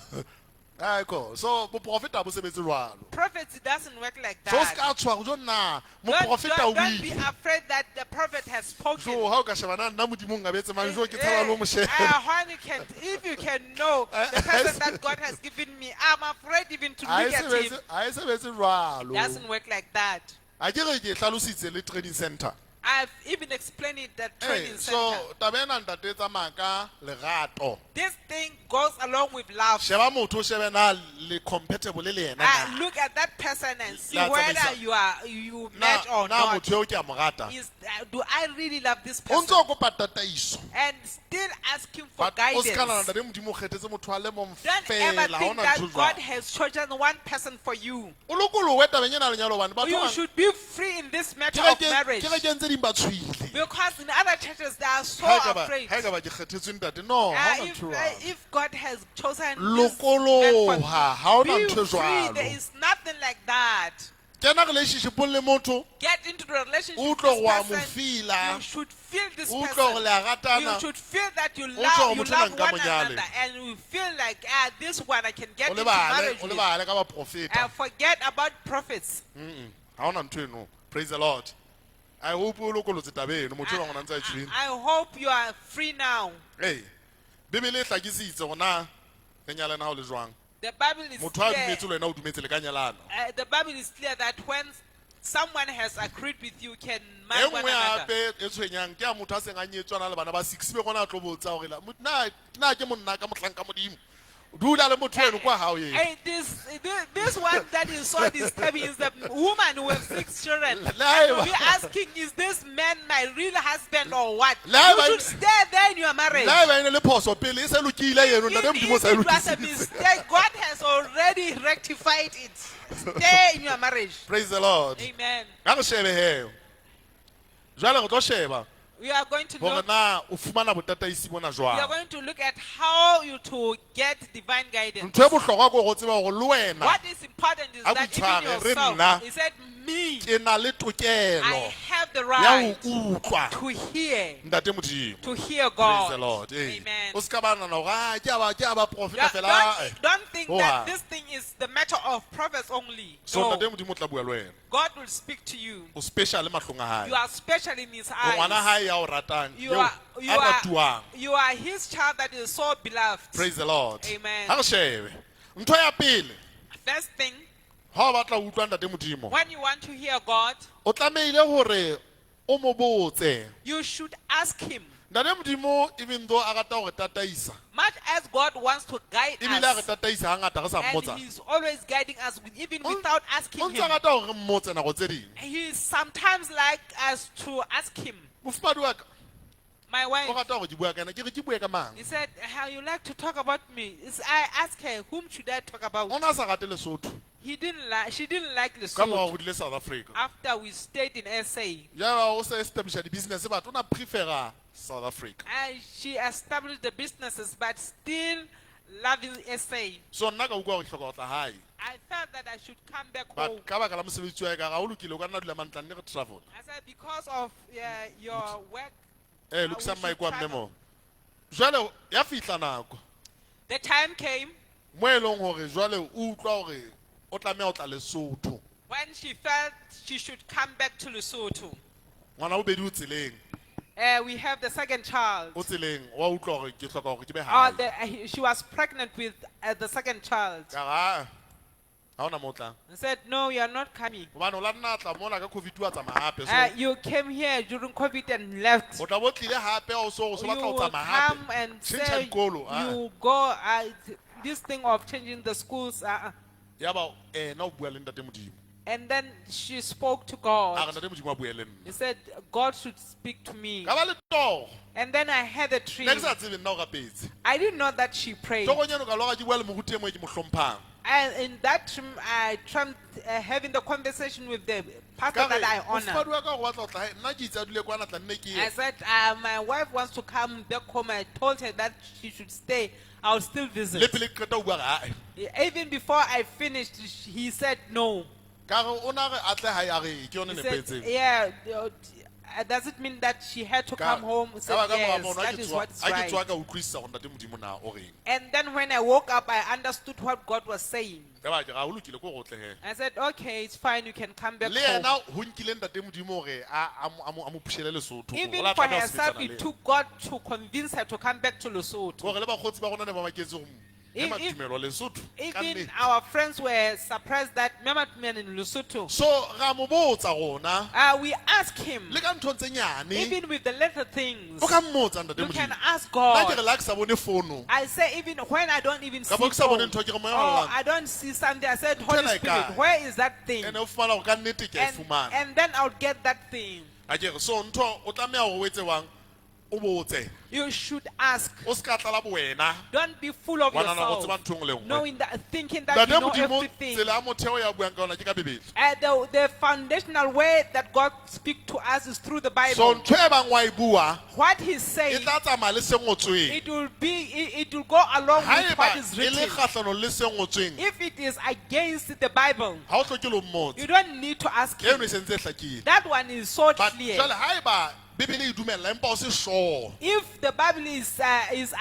Aiko, so boprofeta bo sebetse jwalo. Prophecy doesn't work like So o that. se ka tshoha jo nna Don't, moprofeta o don't be buile. afraid that the prophet has spoken. Jo ha o ka sheba na nna Modimo nka betse mang jo ke tshaba le ho mo sheba. When you can, if you can know the person that God has given me, I'm afraid even to Ha e look at him. sebetse, ha e sebetse jwalo. Doesn't work like that. A ke re ke hlalositse le training center. I've even explained it that training Ee, so center. taba ena ntate e tsamaya ka lerato. This thing goes along with love. Sheba motho o shebe na le compatible le yena na. Look at that person and see La whether tsamaisa. you are you Na match or na not. motho eo ke a mo rata. Is do I really love this O person? ntse o kopa tataiso. And still asking for But o se ka nahana guidance. ntate Modimo o kgethetse motho a le mong Don't ever fela, ha think hona that ntho God jwalo. has chosen one person for you. O lokolohe tabeng ena ya lenyalo hobane batho You ba bang- should be free in this matter of marriage. kerekeng tse ding ba tshohile. Because in other churches they are so Ha ekaba- afraid. ha ekaba ke kgethetswe ntate, no, ha hona ntho jwalo. If God has chosen this man for Lokoloha, ha hona you, ntho be free. jwalo. There is nothing like that. Kena relationship-ong le motho, Get into the relationship O with utlwe this wa mo person. feel-a. You should feel this O utlwe hore person. le a ratana. You should feel that you O utlwe love, hore you motho ena love nka one mo nyale. another, and you feel like this one I can get O into lebale, marriage o with. lebale ka baprofeta. Forget about prophets. Ha hona ntho eno. Praise the Lord. I hope o lokolotse taba eno, motho enwa ngwana ntse a e tshohile. I hope you are free now. Ee, Bibele e hlakisitse hore na re nyalana ha o le jwang. The Bible is Motho ha a clear. dumetse le wena o dumetse le ka nyalana. The Bible is clear that when someone has agreed with you, can E marry one nngwe another. hape e tshwenyang ke ya motho a seng a nyetswe a na le bana ba six be gona a tlo botsa hore la- na ke monna ka mohlanka Modimo. Dula le motho eno kwa hao eno. Hey, this one that is so disturbing is the woman who has six children. Le haeba- To be asking, is this man my real husband or what? Le haeba- You should stay there in your marriage. Le haeba e ne le phoso pele e se lokile eno, Even ntate Modimo o if sa e it was a lokisitse. mistake, God has already rectified it. Stay in your marriage. Praise the Lord. Amen. Ha re shebe he. Jwale re tlo sheba We are going to hore look. na o fumana botataisi bona We are jwang. going to look at how you to get divine guidance. Ntho e bohlokwa ke hore o tsebe hore le wena What is important is A ko that even itshware, re yourself, nna, he said, me, ke na le I tokelo have the ya right ho utlwa to hear, ntate Modimo. to hear Praise God. the Lord. Ee. Amen. O ska ba nahana hore, ah, ke a ba profeta fela. Don't think Ho that hang. this thing is the matter of prophets only. So No. ntate Modimo o tla bua le wena. God will speak to you. O special mahlong a hae. You are special in His O ngwana eyes. hae ya o ratang, You eo are, you a are, ratuwang. you are His child that is so beloved. Praise the Lord. Amen. Ha re shebe. Ntho ya pele, First thing, ha o batla ho utlwa ntate Modimo, when you want to hear God, o tlamehile hore o mo botse. you should ask Him. Ntate Modimo even though a rata hore tataisa, Much as God wants to guide ebile a re us, tataisa hangata re sa and mmotsa. He's always guiding us, even O- without asking O ntse a Him. rata hore re mmotse nako tse ding. He sometimes like us to ask Him. Mofumahadi wa ka, My o wife, rata hore ke bua ka ena, ke re ke bue ka mang? he said, "How you like to talk about me?" I asked her, "Whom should I talk about?" O na sa rate Lesotho. He didn't like. She didn't like Ka mora Lesotho. ho dule South Africa. After we stayed in SA, Jwale o se establisha di-business batho, o na prefera South Africa. and she established the businesses, but still loving SA. So nna ka utlwa hore ke hloka ho tla hae. I felt that I should come back home. But ka baka la mosebetsi wa ka, ga o lokile, o ka nna dula mantla nne re travel. I said because of your work. Eh, we lokisang should mic wa mme travel. mo. Jwale ya fihla nako The time came mo e leng hore jwale o utlwa hore o tlameha ho tla Lesotho. when she felt she should come back to Lesotho. Ngwana o bobedi o tseleng, We have the second child. o tseleng, wa utlwa hore ke hloka hore ke be hae. She was pregnant with the second child. Ka re, "Ah, ha hona moo o tlang." I said, no, you are not coming. Hobane o la nna tla mona ka COVID wa tsamaya hape. So You came here during COVID and left. o tla bo tlile hape o so o so You batla ho will tsamaya hape. come and Tjhentjha say dikolo, ah. you go. This thing of changing the schools. Yaba ena o bua le ntate Modimo. And then she spoke to A re God. ntate Modimo a bue le nna. He said, God should speak to me. Ka ba le toro. And then I had a dream. Ne ke sa tsebe nna o rapetse. I didn't know that she prayed. Torong eno ka lora ke bua le moruti e mong e ke mo hlomphang. And in that dream, I dreamt having the conversation with the pastor Ka that re, I honor. mofumahadi wa ka o batla ho tla hae, nna ke itse a dule kwana tla nne ke I ye. said, my wife wants to come back home. I told her that she should stay. I'll still Le visit. pele ke qeta ho bua re, "Ae." Even before I finished, he said no. Ka re, o na re a tle hae a re, ke yone He said, nepahetseng. yeah, does it mean that she had to Ka- come home? He ka said, ba ka mora yes, mono, ha that ke is tsoha- what's ha ke tsoha right. ka utlwisisa hore ntate Modimo na o reng. And then when I woke up, I understood what God was saying. Ka ba ke re, "Ha ho lokile, ke hore o tle hee." I said, okay, it's fine, you can come back Le home. yena ho nkile ntate Modimo hore a mo pushele Lesotho. Even O la for tlameha ho herself, sebetsana le it yena. took God to convince her to come back to Lesotho. Hore le bakgotsi ba rona ne ba maketse hore Mme Matumelo Lesotho ka Even nnete. our friends were surprised that Mema in Lesotho. So ra mo botsa rona We asked him, le ka nthong tse nyane even with the little things, o ka mmotsa ntate you can Modimo. ask Nna ke re God. la ke sa bone fono I say even when I don't even see Kapa ke sa bone phone, ntho, ke re moya or wa llang. I don't see something, I said, Holy ena e Spirit, kae? where is that thing? Ene o fumana hore ka nnete ke a e And, fumana. and then I'll get that thing. Akere so ntho o tlameha hore o etse wang o botse You should ask. o se ka tlala bowena Don't be full of wa nahana hore o tseba yourself, ntho e nngwe le e nngwe. knowing that, thinking that Ntate you know Modimo everything. tsela ya motheo ya buang ka yona ke ka Bebele. The foundational way that God speaks to us is through the So Bible. ntho e bang wa e bua What He's e saying, tla tsamaya le se ngotsweng. it will be, it will go along with what Haeba is e le written. kgahlanong le se ngotsweng If it is against the Bible, ha o hloke le ho mmotsa. you don't need to ask Eno him. e sentse e hlakile. That one is so But clear. jwale haeba Bebele e dumella empa o se sure If the Bible is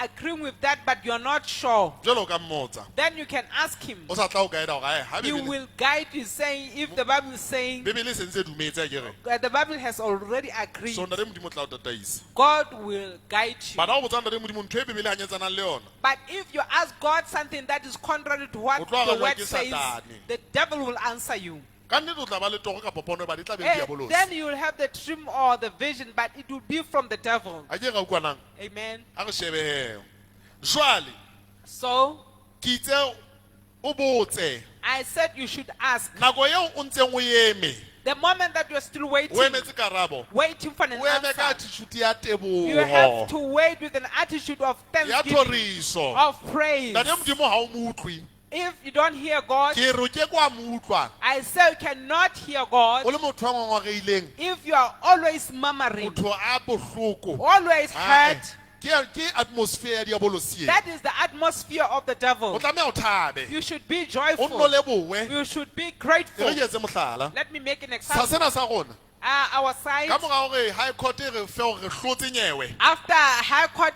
agreeing with that, but you're not sure, jwale o ka mmotsa. then you can ask him. O sa tla o guide hore ae ha He Bebele will guide you, saying, if the Bible is saying, Bebele e sentse e dumetse akere. the Bible has already agreed, So ntate Modimo o tla o tataisa. God will guide you. Bana o botsa ntate Modimo ntho e Bebele e hanyetsanang le yona. But if you ask God something that is contrary to what O tlo the arajwa word ke says, Satane. the devil will answer you. Ka nnete o tla ba le toro kapa pono e ba di tla be le diabolosi. Then you will have the dream or the vision, but it will be from the devil. A ke ra utlwanang? Amen. A re shebe he. Jwale So ke itse o botse I said you should ask. nako eo o ntseng o eme The moment that you're still o waiting, emetse karabo waiting for an o eme ka answer, attitude ya you have teboho to wait with an attitude of ya thanksgiving, thoriso of praise. ntate Modimo ha o mo utlwe If you don't hear God, ke re o ke kwa mo utlwa I say you cannot hear God. o le motho a ngongoreileng If you are always murmuring, motho a bohloko always Ah, eh. hurt, ke atmosphere ya diabolosi e. that is the atmosphere of the O devil. tlameha o thabe You should be o joyful. nno lebohe You should be e grateful. re ke etse mohlala Let me make an sa example. sena sa rona Our side, ka mora hore high court e re fe hore re hlotse nyewe after High Court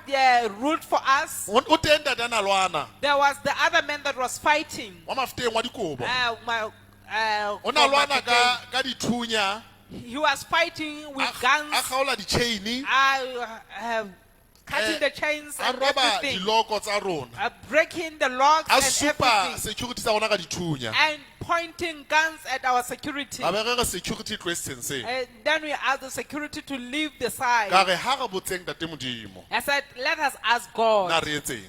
ruled for us, o teng ntate a na lwana there was the other man that was fighting. wa Mafeteng wa dikobo o na From lwana Mafeteng. ka dithunya He was fighting a with a guns, kgaola di-chain cutting Eh, the chains a and roba everything, diloko tsa rona breaking the locks a and supa everything, security tsa rona ka dithunya and pointing guns at our security. a be re re security e tlohe setsheng sena And then we asked the security to leave the side. ka re ha re botseng ntate Modimo I said, let us ask na God re etseng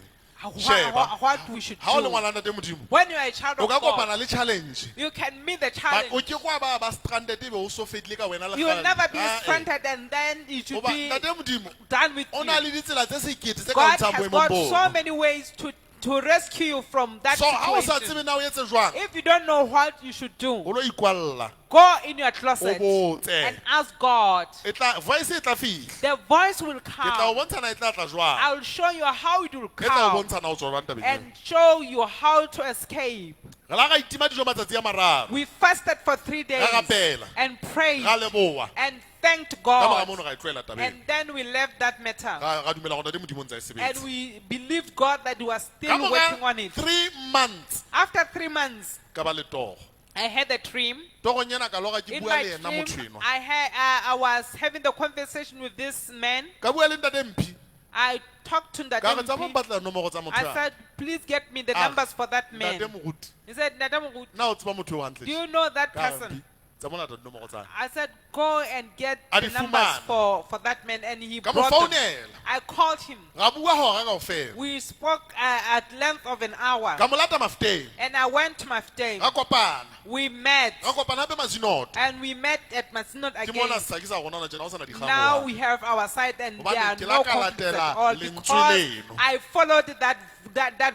Sheba. what we should ha o le do. ngwana ntate Modimo When you are a child o of ka God, kopana le challenge you can meet the But challenge. o ke kwa ba ba stranded ebe o so fedile ka wena le You will kgale. never be Ah, eh. stranded and then it should Hoba be ntate Modimo done with o na you. le ditsela tse sekete tse ka o God ntshang has boemong got so bono many ways to rescue you from that so ha o sa situation. tsebe na o etse jwang If you don't know what you should do, o lo ikwalla go in your closet o botse and ask God. e tla voice e tla fihla The voice will ke tla o come. bontsha na e tla tla jwang I will show you how it will e tla o come bontsha na o tswa jwang tabeng eo. and show you how to escape. Re la ra itima dijo matsatsi a mararo We fasted for 3 days rapela. and prayed ra leboha and thanked ka mora God. mono ra e tlohela tabeng And then we left that matter. ra dumela gore ntate Modimo o ntse a e And sebetsa we believed God that He was ka still working on mora it. 3 months After 3 months, ka ba le toro I had a dream. torong ena ka lora ke In bua my le yena motho dream, enwa I was having the conversation with this man. ka bua le ntate Mphi I talked to ka re tsa mo Ndate Mphi. mpatlela nomoro tsa motho I ya said, please get me the Ah, numbers for that man. ntate Moruti He said, Ndate Moruti, na o tseba motho eo hantle do you know that Ka re, person? Mphi, tsa mo lata dinomoro tsa I said, go and get A the di numbers fumana. for that man. And he Ka mo brought them. founela. I called him. Ra bua hora kaofela We spoke at length of an hour. Ka mo lata Mafeteng And I went to Mafeteng. Ra kopana We met. ra kopana hape Mazinoto And we met at Masinot ke again. mona sesaki sa rona hona tjena ho sana dikgang Now hohang. we have our side and Hobane there are ke la no ka conflicts latela at all lentswe because leno. I followed that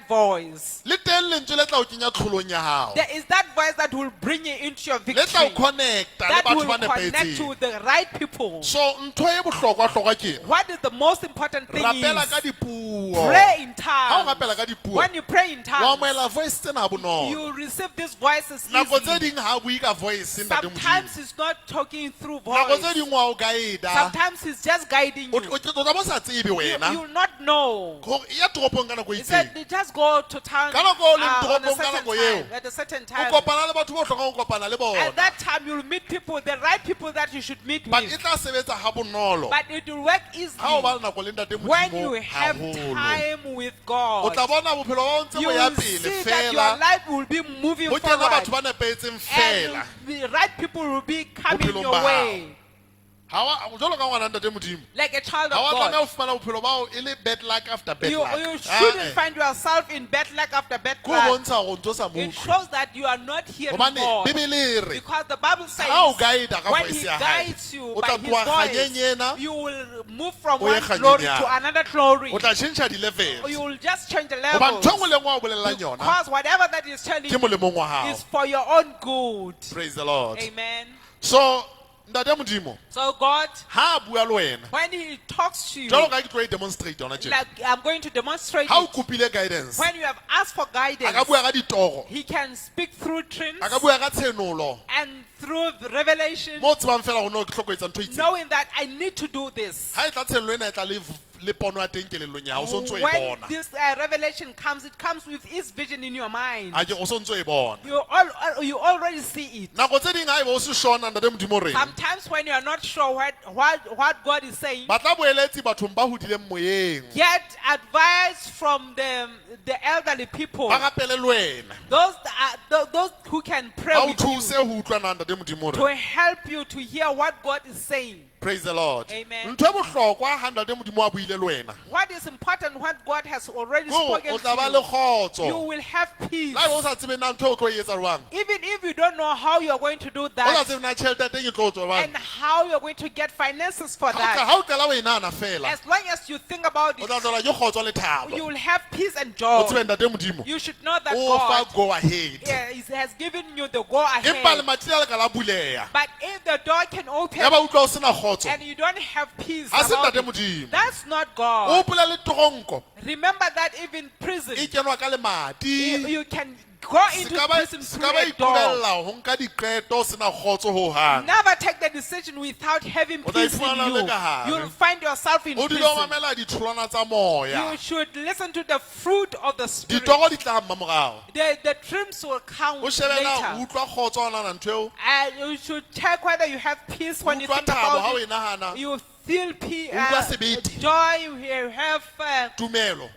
voice. Le teng lentswe le tla o kenya tlholong ya hao There is that voice that will bring you into your le tla o victory. connecta le That batho will ba connect you nepahetseng with the right people. so ntho e bohlokwa-hlokwa ke ena. What is the most important thing Rapela ka is dipuo pray in Ha o rapela ka tongues. dipuo When you pray in wa tongues, amohela voice tsena ha bonolo you receive these voices nako tse easily. ding ha a bue ka voice ntate Sometimes Modimo he's not talking through nako tse voice. ding wa o guide-a Sometimes he's just guiding o you. tla bo sa tsebe You wena will not know. gore e ya toropong ka nako e He said, itseng Then they just go to town Ka nako eo leng on a toropong ka certain nako eo, time, at a certain O time. kopana le batho bo hlokang ho kopana le bona. At that time, you'll meet people, the right people that you should meet But e with. tla sebetsa ha bonolo. But it will work Ha o easily ba le nako le ntate when Modimo you have haholo. time with O God. tla bona bophelo ba hao ntse You bo ya will pele see that your fela. life will be moving Ho kena forward. batho ba nepahetseng And fela. the right people will be coming Bophelong your ba hao. way. Ha wa jwalo ka ngwana ntate Modimo. Like a child Ha of wa tlameha God. ho fumana bophelo ba hao e le bad luck after bad You, luck. you Ah, shouldn't eh. find yourself in bad luck after bad Ke ho luck. bontsha hore o ntso sa mo It utlwe. shows that you are not hearing Hobane God. Bibele e re Because the Bible says ha o guide-a ka when voice he ya hae, guides you o by tla his tloha kganyeng voice, ena, you will move from o ye one kganyeng glory ya. to another glory. O tla tjhentjha di-levels. You will just change the Hoba ntho e levels. nngwe le e nngwe a o bolellang yona Because whatever that is telling ke you molemong wa hao. is for your own good. Praise the Lord. Amen. So ntate Modimo So God, ha a bua le wena when He talks to you, jwalo ka ke tlo e demonstrate yona tjena. like I'm going to demonstrate Ha o it. kopile guidance, When you have asked for a ka guidance, bua ka ditoro, He can speak through dreams a ka bua ka tshenolo. and through the revelation, Mo o tsebang fela hore no ke hloka ho etsa ntho e itseng. knowing that I need to do this. Ha e tla tshenolo ena e tla le pono ya teng kelellong ya hao, o so ntso e When bona. this revelation comes, it comes with its vision in your mind. A ke o so ntso e bona. You already see it. Nako tse ding haeba o se sure na ntate Modimo o reng, Sometimes when you are not sure what God is saying, batla boeletsi bathong ba hodileng moyeng. get advice from the elderly people, Ba rapele le wena. those who can pray Ba o with you thuse ho utlwa na ntate Modimo o to reng. help you to hear what God is saying. Praise the Lord. Amen. Ntho e bohlokwa ha ntate Modimo a buile le wena. What is important, what God has already Ke hore spoken o tla ba to le you, kgotso. you will have peace. Le haeba o sa tsebe na ntho eo o tlo e etsa jwang. Even if you don't know how you are going to do O sa that tsebe na tjhelete ya teng e tlo tswa jwang. and how you are going to get finances for Ha o that, ha o qala o e nahana fela, as long as you think about o tla it, tlelwa ke kgotso le thabo. you will have peace and O joy. tsebe ntate Modimo You should know that o fa God go ahead. yeah, has given you the go Empa ahead. lemati la le ka la buleha. But if the door can open Ya ba utlwa o sena kgotso. and you don't have peace, Ha se about ntate it, Modimo. that's not O God. hopola le toronko Remember that even prison, e kenwa ka lemati. you can go into Se ka ba prison se through ka ba a door. iqobella ho nka diqeto o sena kgotso hohang. Never take the decision without having O tla peace in iphumana o le you. ka hare. You'll find yourself in O dule o prison. mamela ditholwana tsa moya. You should listen to the fruit of the Spirit. Ditoro di tla mmamorao. The dreams will come O shebe na o later. utlwa kgotso ha o nahana ntho eo. And you should check whether you have peace O when you utlwa think thabo ha o about e it. nahana. You feel peace, Utlwa sebete. joy, you have Tumelo.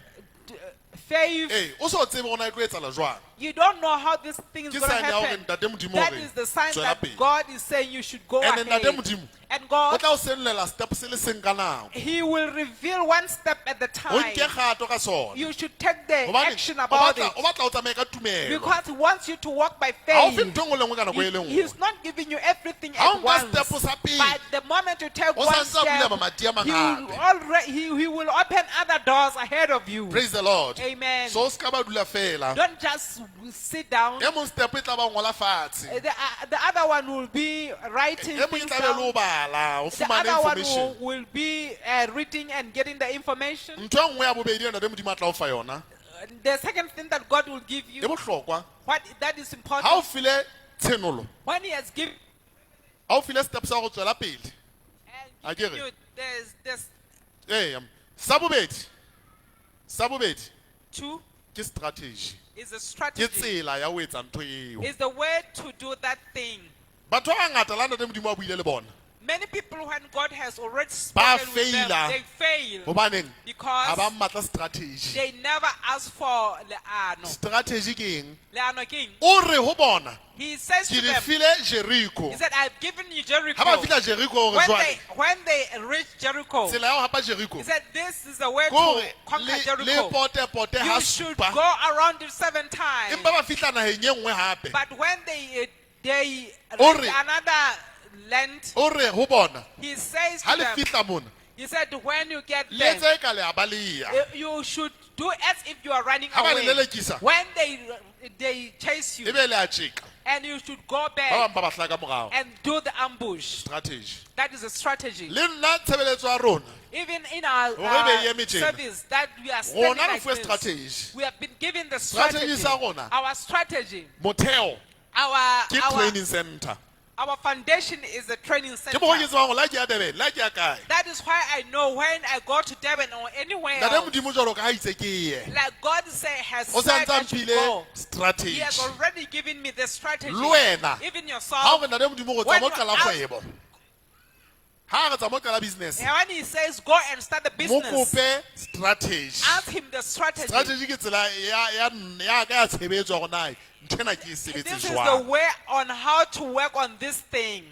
faith. Ee, o so tsebe hore na e tlo etsahala jwang. You don't know how this thing is Ke going to sign ya hore happen. ntate Modimo That o re, is the sign tswela that pele. God is saying you should go And ahead. ntate Modimo, And O God, tla o senolela step se le seng ka nako. He will reveal one step at the O time. nke kgato ka sona. You should take the Hobane action o about batla it. o batla o tsamaye ka tumelo. Because He wants you to walk by Ha o fe faith. ntho e nngwe le nngwe ka nako e le He- nngwe. He's not giving you everything Ha o at nka once. step sa pele, But the moment you take o one sa ntse a bula step, mamati a he will, mangata. he will open other doors ahead of you. Praise the Lord. Amen. So o ska ba dula fela. Don't just sit down. E mong step e tla ba o ngola fatshe. The other one will be writing E mong e things tla be le ho down. bala, o The fumane other one information. will be reading and getting the information. Ntho e nngwe ya bobedi e ntate Modimo a tla o fa yona, The second thing that God will give e you, bohlokwa. what that is Ha o important, file tshenolo, when He has given ha o file step sa ho tswela pele. and A ke given re. you, there's Ee, sa bobedi. Sa bobedi two ke strategy. is a Ke strategy. tsela ya ho etsa ntho eo. Is the way to do that thing. Batho ba bangata la ntate Modimo a buile le bona. Many people, when God has already Ba spoken with them, faila. they fail Hobaneng? Ha because ba mmatla strategy. they never ask for leano. Strategy ke eng? Leano king. O re ho bona, He says ke to le them, file Jericho. he said, I've given you Jericho. Ha ba fihla Jericho hore When jwale, they, when they reach Jericho, tsela ya ho hapa Jericho he said, this is the way ke to hore conquer le le Jericho. pote-pote ha You should supa. go around it 7 times. Empa ba fihla naheng e nngwe hape. But when they O reach re- another land, O re ho bona, he says ha to le them, fihla mona, he said, when you get le there, etse eka le a baleha. you should do as if you are running Ha ba le away. lelekisa. When they chase you, Ebe le a tjeka. and you should go Ba back bang ba ba hlaha ka morao. and do the ambush. Strategy. That is a strategy. Le nna tshebeletso ya rona, Even in our Hore e be e eme tjena. service that we are standing rona re like fuwe this, strategy. we have been given the Strategy strategy. sa rona. Our strategy, Motheo our ke training center. Our foundation is a training Ke center. mo ke tsebang hore la ke ya Durban, la ke ya kae. That is why I know when I go to Durban or anywhere Ntate else, Modimo jwalo ka ha itse ke ye. like God say has O se a said ntse a I should mphile go. He strategy. has already given me the strategy. Le wena, Even ha yourself. o re ntate Modimo go When tsamaya o you qala ask- kgwebo. Ha re tsamaya o qala business. When he says go and start the Mo business, kope strategy. ask him the strategy. Strategy ke tsela ya ka ya tshebetso ya hore na nthwena ke e sebetse This is the jwang. way on how to work on this thing.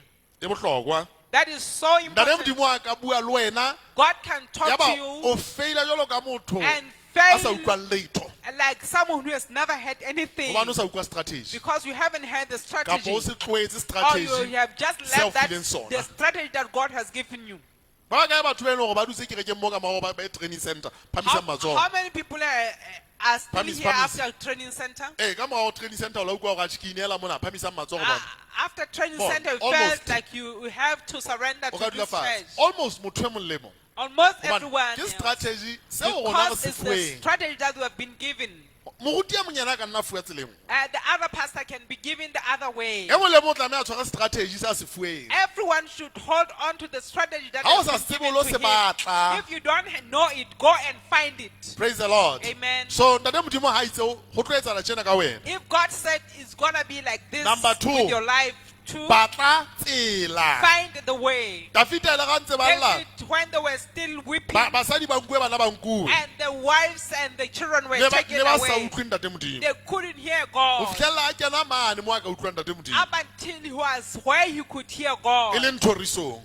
E bohlokwa. That is so Ntate important. Modimo a ka bua le wena God can talk yaba to you o feila jwalo ka motho and a sa fail utlwang letho like someone who has never had anything hobane o sa utlwa strategy because you haven't had the kapa strategy. o se tlwaetse Or you strategy have just seo left that, fileng sona. the strategy that God has given you. Ba bakae batho ba e leng hore ba dutse kerekeng mo ka morao ba training center How, phamisang matsoho how many people are still Phamis, here phamis. after training center? ee ka morao training center o la utlwa hore atjhe ke ineela mona phamisang matsoho bana After training Bon, center, you almost. felt like you have to surrender o to ka dula this fatshe church. almost motho e mong le mong Almost Hobane everyone. ke else. strategy seo rona re Because se it's the fuweng strategy that we have been given. Moruti e mong yena a ka nna fuwa tseleng The other pastor can be given the other way. e mong le mong o tlameha a tshwara strategy se a se fuweng. Everyone should hold on to the strategy that Ha o has sa been tsebe given o lo to se him. batla. If you don't know it, go and find it. Praise the Lord. Amen. So ntate Modimo ha itse ho tlo etsahala tjena ka wena. If God said it's gonna be like this Number two. with your life, two, Batla tsela. find the way. Dafita ile ga ntse ba lla David, when they were still weeping, basadi ba nkuwe bana ba nkuwe. and the wives and the children were Ne ba taken ne ba sa away, utlwe ntate Modimo. they couldn't hear Ho God. fihlella a kena mane mo a ka utlwang ntate Modimo. Up until he was where he could hear E God leng thorisong.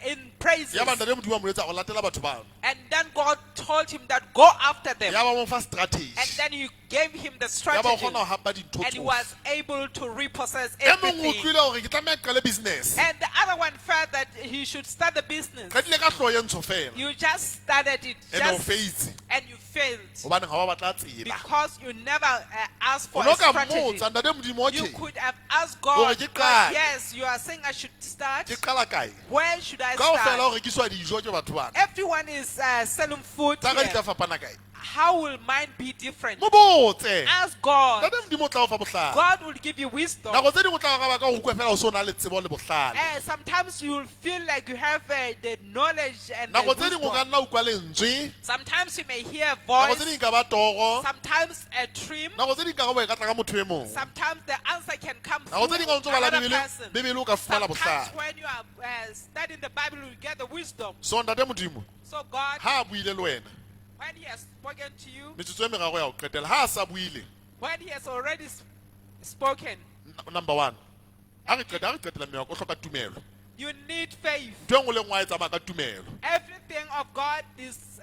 in praises. Ya ba ntate Modimo a mo jwetsa go latela batho bano. And then God told him that go after them. Ya ba mo fa strategy. And then he gave him the Ya ba o strategy. kgona ho hapa dintho And he tsohle. was able to repossess E mong o everything. utlwile hore ke tlameha ke qale business. And the other one felt that he should start the business. Qadile ka hlooho e ntsho fela. You just started it Ene o just, feitse. and you failed Hobane ha wa batla tsela. because you never asked O for no a ka strategy. mmotsa ntate Modimo You okay. could have asked Hore God, ke God, qale. yes, you are saying I should start. Ke qala kae? Where should I Kaofela start? ho rekiswa dijo ke batho bana. Everyone is selling food Tsa ka di here. tla fapana kae? How will mine be different? Mo botse. Ask God. Ntate Modimo o tla o fa bohlale. God will give you wisdom. Nako tse ding o tla araba ka ho utlwa fela o so na le tsebo le bohlale. Sometimes you'll feel like you have the knowledge and the Nako tse ding o ka wisdom. nna utlwa lentswe. Sometimes you may hear a Nako tse voice. ding e ka ba toro. Sometimes a dream. Nako tse ding karabo e ka tla ka motho e mong. Sometimes the answer can come Nako tse through ding ha o ntso bala another Bibele, person. Bibele o ka fumana Sometimes bohlale. when you are studying the Bible, you get the wisdom. So ntate Modimo So God, ha a buile le wena when He has spoken to you, metsotso e meraro ya ho qetela ha a sa buile when He has already spoken, number 1 ha re qeta ha re qetela mme wa ka, o hloka tumelo. you need faith. Ntho e nngwe le e nngwe a e tsamaya ka tumelo. Everything of God is